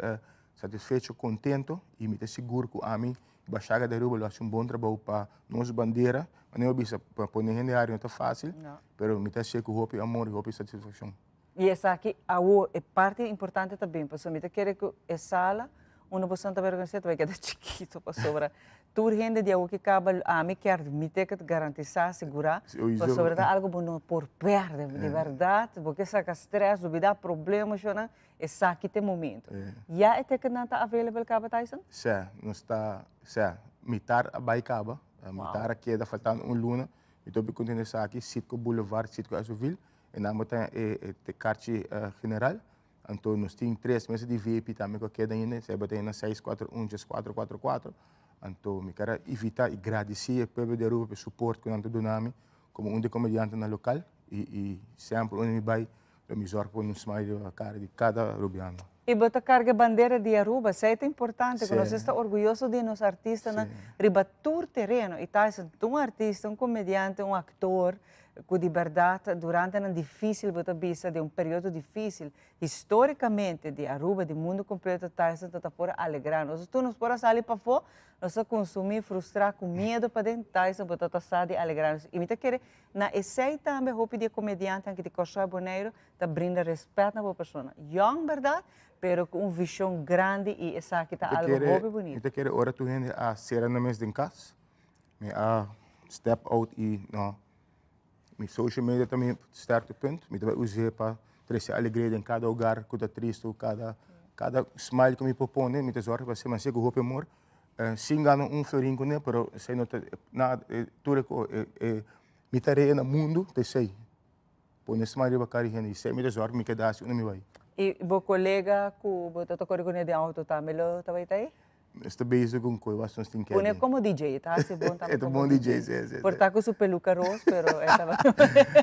satisfecho, contento y mi ta sigur cu ami y Bashaga di Aruba lo haci un bon trabou pa nos bandera. Manera bo bisa pa pone hende hari no ta facil pero mi ta haci'e cu hopi amor y hopi satisfaccion. Y esaki awo e parti importante ta bin pasobra mi ta kere cu e sala unda boso ta bay organisa ta bay keda chikito pasobra tur hende di awo ki caba ami kier mi ticket garantisa sigura pasobra ta algo bo no por perde di berdad bo ke saca stress lubida problema shownan esaki ta e momento ya e ticketnan ta available caba Tyson? Sè nos ta sè mitar a bay caba mitar a keda faltando un luna mi ta hopi contento esaki Citgo Boulevard Citgo Esovil E nan bo ta e e karchi general. Anto nos tin tres mesa di VIP tambe ku a keda ainda. Esei bo ta na 641 6444. Anto mi ker a invitá i gradisí e pueblo di Aruba pa e suport ku nan ta duna mi komo un di e komediantenan lokal. I i semper unda mi bai lo mi zòrg pa pone un smile riba kara di kada arubiano. I bo ta karga e bandera di Aruba. Esei ta importante ku nos esta orguyoso di nos artistanan riba tur tereno. I Tyson ta un artista, un komediante, un aktor. Cu di berdad durante nan dificil bo ta bisa den un periodo dificil historicamente di Aruba di mundo completo Tyson ta ta por alegra nos tur nos por a sali pafo nos ta consumi frustra cu miedo paden Tyson bo ta ta sa di alegra nos y mi ta kere na esey tambe hopi di e comediantenan ki di Corsou y Boneiro ta brinda respet na bo persona yong berdad pero cu un vision grandi y esaki ta algo hopi bonito. Mi ta kere ora tur hende a cera nan mes den cas Mi a step out y no, mi social media ta mi sterkte punt. Mi ta bai us'é pa trese alegria den kada hogar ku ta tristu, kada kada smile ku mi por pone, mi ta zorg pa hasi ku hopi amor. Sin gana un florin kuné, pero esei no ta nada, tur e ko e mi tarea na mundu ta esei. Pone smile riba kara di hende y esei mi ta zorg mi keda hasi unda mi bai. Y bo kolega ku bo ta kore kuné den auto tambe lo ta bai ta ei? Nos ta bezig cu un coy was nos tin kende. Pone como DJ, e ta haci bon tambe E ta bon DJ, si, si. Por ta cu su peluca roos, pero e ta.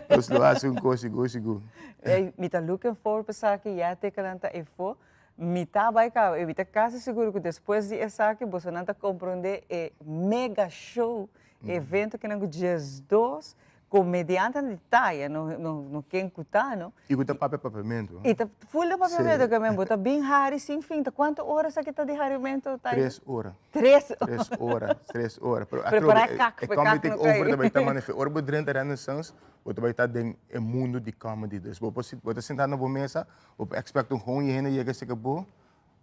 Nos lo haci un cos sigur, sigur. Ey, mi ta looking forward pa esaki, ya te kenan ta efo. Mi ta bay caba y mi ta casi sigur cu despues di esaki bosonan ta compronde e mega show, e evento kinan cu 12 Comediantenan di taya no no no ken cu ta no. Y cu ta papia papiamento. Y ta full di papiamento ke men bo ta bin hari sin fin ta cuanto ora esaki ta di harimento Tyson? Tres ora. Tres ora. Tres ora, tres ora. Pero Prepara atrobe kak e pa comedy kak no take over kai. ta bay ta manifest. Ora bo drenta Renaissance bo ta bay ta den e mundo di comedy. Dus bo por bo ta sinta na bo mesa bo por expect un gewoon hende yega esaki bo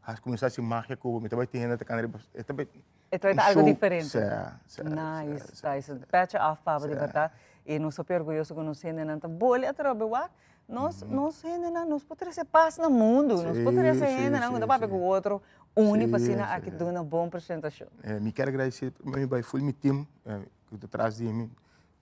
a cuminsa haci magia cu bo. Mi ta bay tin hende ta cana riba e ta bay. E ta algo Show, diferente. Sea, sea, Nice, sea, Tyson. Petje af, papa, di Sea. berdad. Y nos hopi orguyoso cu nos hendenan ta boli atrobe wak. Nos, nos hendenan, nos por trece paz na mundo, nos por trece hendenan cu ta papia cu otro uni pa asina aki duna bon presentacion. Mi kier agradece mi bay full mi team cu ta tras di mi,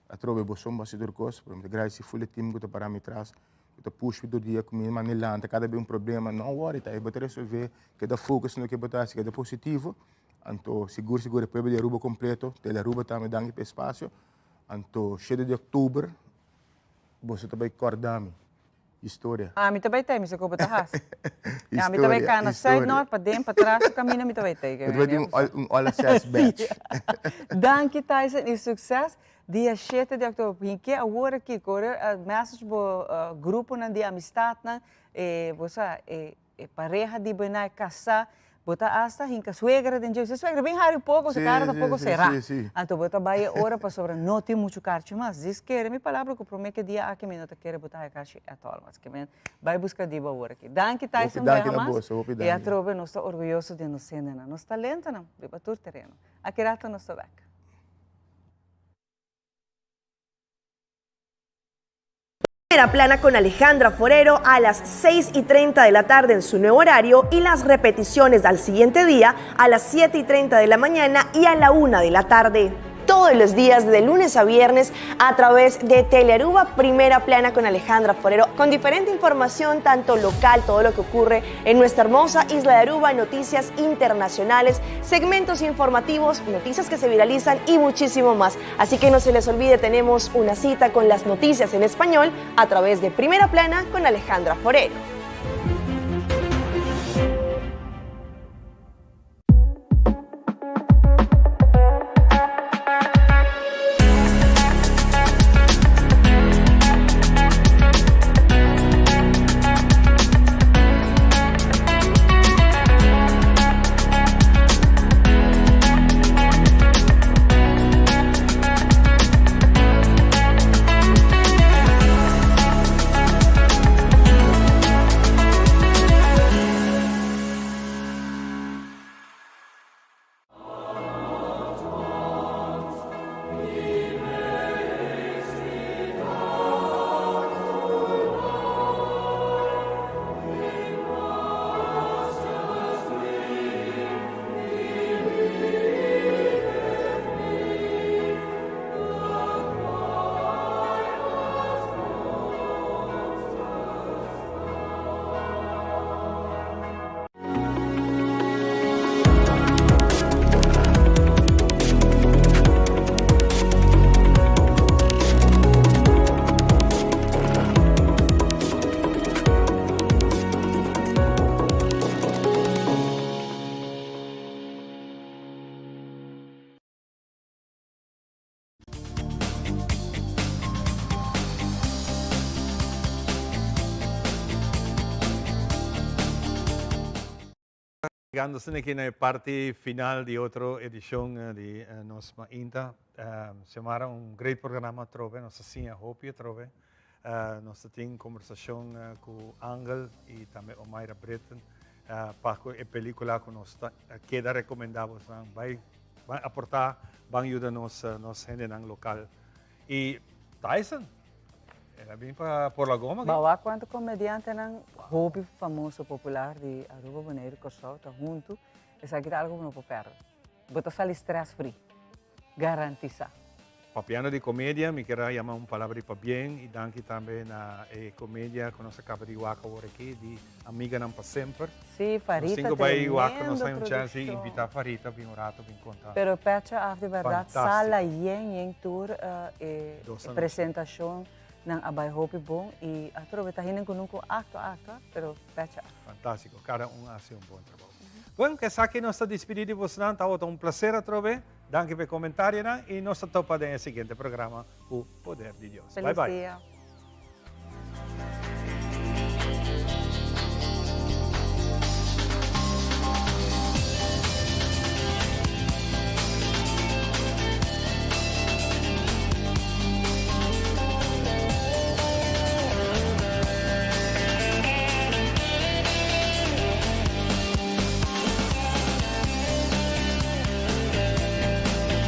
atrobe bo son bo haci tur cos, pero mi ta agradeci full e team cu ta para mi tras, cu ta push mi tur dia cu mi manda lanta cada bes un problema, no worry ta bo ta resolve, keda focus na loke bo ta haci, keda positivo, anto sigur sigur e pueblo di Aruba completo, Telearuba tambe danki pa e espacio, anto shete di october. Boso ta bai kòrda mi. Historia. Ami ta bai tei, mi sa ku bo ta hasi. Ami ta bai kana sùit, nòrt, paden, patras, tur kaminda mi ta bai tei. Bo ta bai tin un all access badge. Danki Tyson i sukses. Dia shete di òktober, hinke awor aki, kore message bo gruponan di amistatnan, bo sa, e pareha di bo e na e kasá, bo ta asta hinka suegra den dje, si suegra bin hari un poko, su kara ta poko será, anto bo ta bai e ora pasobra no tin muchu karchi mas, djis kere mi palabra ku promé ku e dia aki mi no ta kere bo ta haya karchi at all mas, ke men bai buska di bo awor aki. Danki Tyson biaha mas, i atrobe nos ta orguyoso di nos hendenan, nos talentonan riba tur tereno. Aki rato nos ta bèk. Primera Plana con Alejandra Forero a las 6 y 30 de la tarde en su nuevo horario y las repeticiones al siguiente día a las 7 y 30 de la mañana y a la 1 de la tarde. Todos los días de lunes a viernes a través de Telearuba Primera Plana con Alejandra Forero, con diferente información tanto local, todo lo que ocurre en nuestra hermosa isla de Aruba, noticias internacionales, segmentos informativos, noticias que se viralizan y muchísimo más. Así que no se les olvide, tenemos una cita con las noticias en español a través de Primera Plana con Alejandra Forero. Llegando asina aki na e parti final di otro edicion di nos Mainta. Xiomara, un great programa atrobe, nos a siña hopi atrobe. Nos ta tin conversacion cu Angel y tambe Omaira Britten pa cu e pelicula cu nos ta keda recomenda bosnan bay ban aporta, ban yuda nos nos hendenan local. Y Tyson, el a bin pa por la goma aki. Bo wak cuanto comediantenan hopi famoso, popular di Aruba, Boneiru, Corsou ta hunto, esaki ta algo cu no por perde. Bo ta sali stress free. Garantisa. Papiando di comedia, mi kier a yama un palabra di pabien y danki tambe na e comedia cu nos a caba di wak awor aki, di Amiganan pa Semper. Sí, Farita, Nos tin cu bay wak, nos tremendo hay un chance di produccion. invita Farita bin un rato bin conta. Pero pecha af di berdad, Fantastico. sala yen yen tur e Dos anochi. presentacion nan a bay hopi bon y atrobe ta hende cu nunca actua actua, pero pecha af. Fantastico, cada un a haci un bon trabou. Bueno, cu esaki nos ta dispidi di bosnan, tabata un placer atrobe. Danki pa e comentarionan y nos ta topa den e siguiente programa cu Poder di Dios. Bye Feliz bye. dia.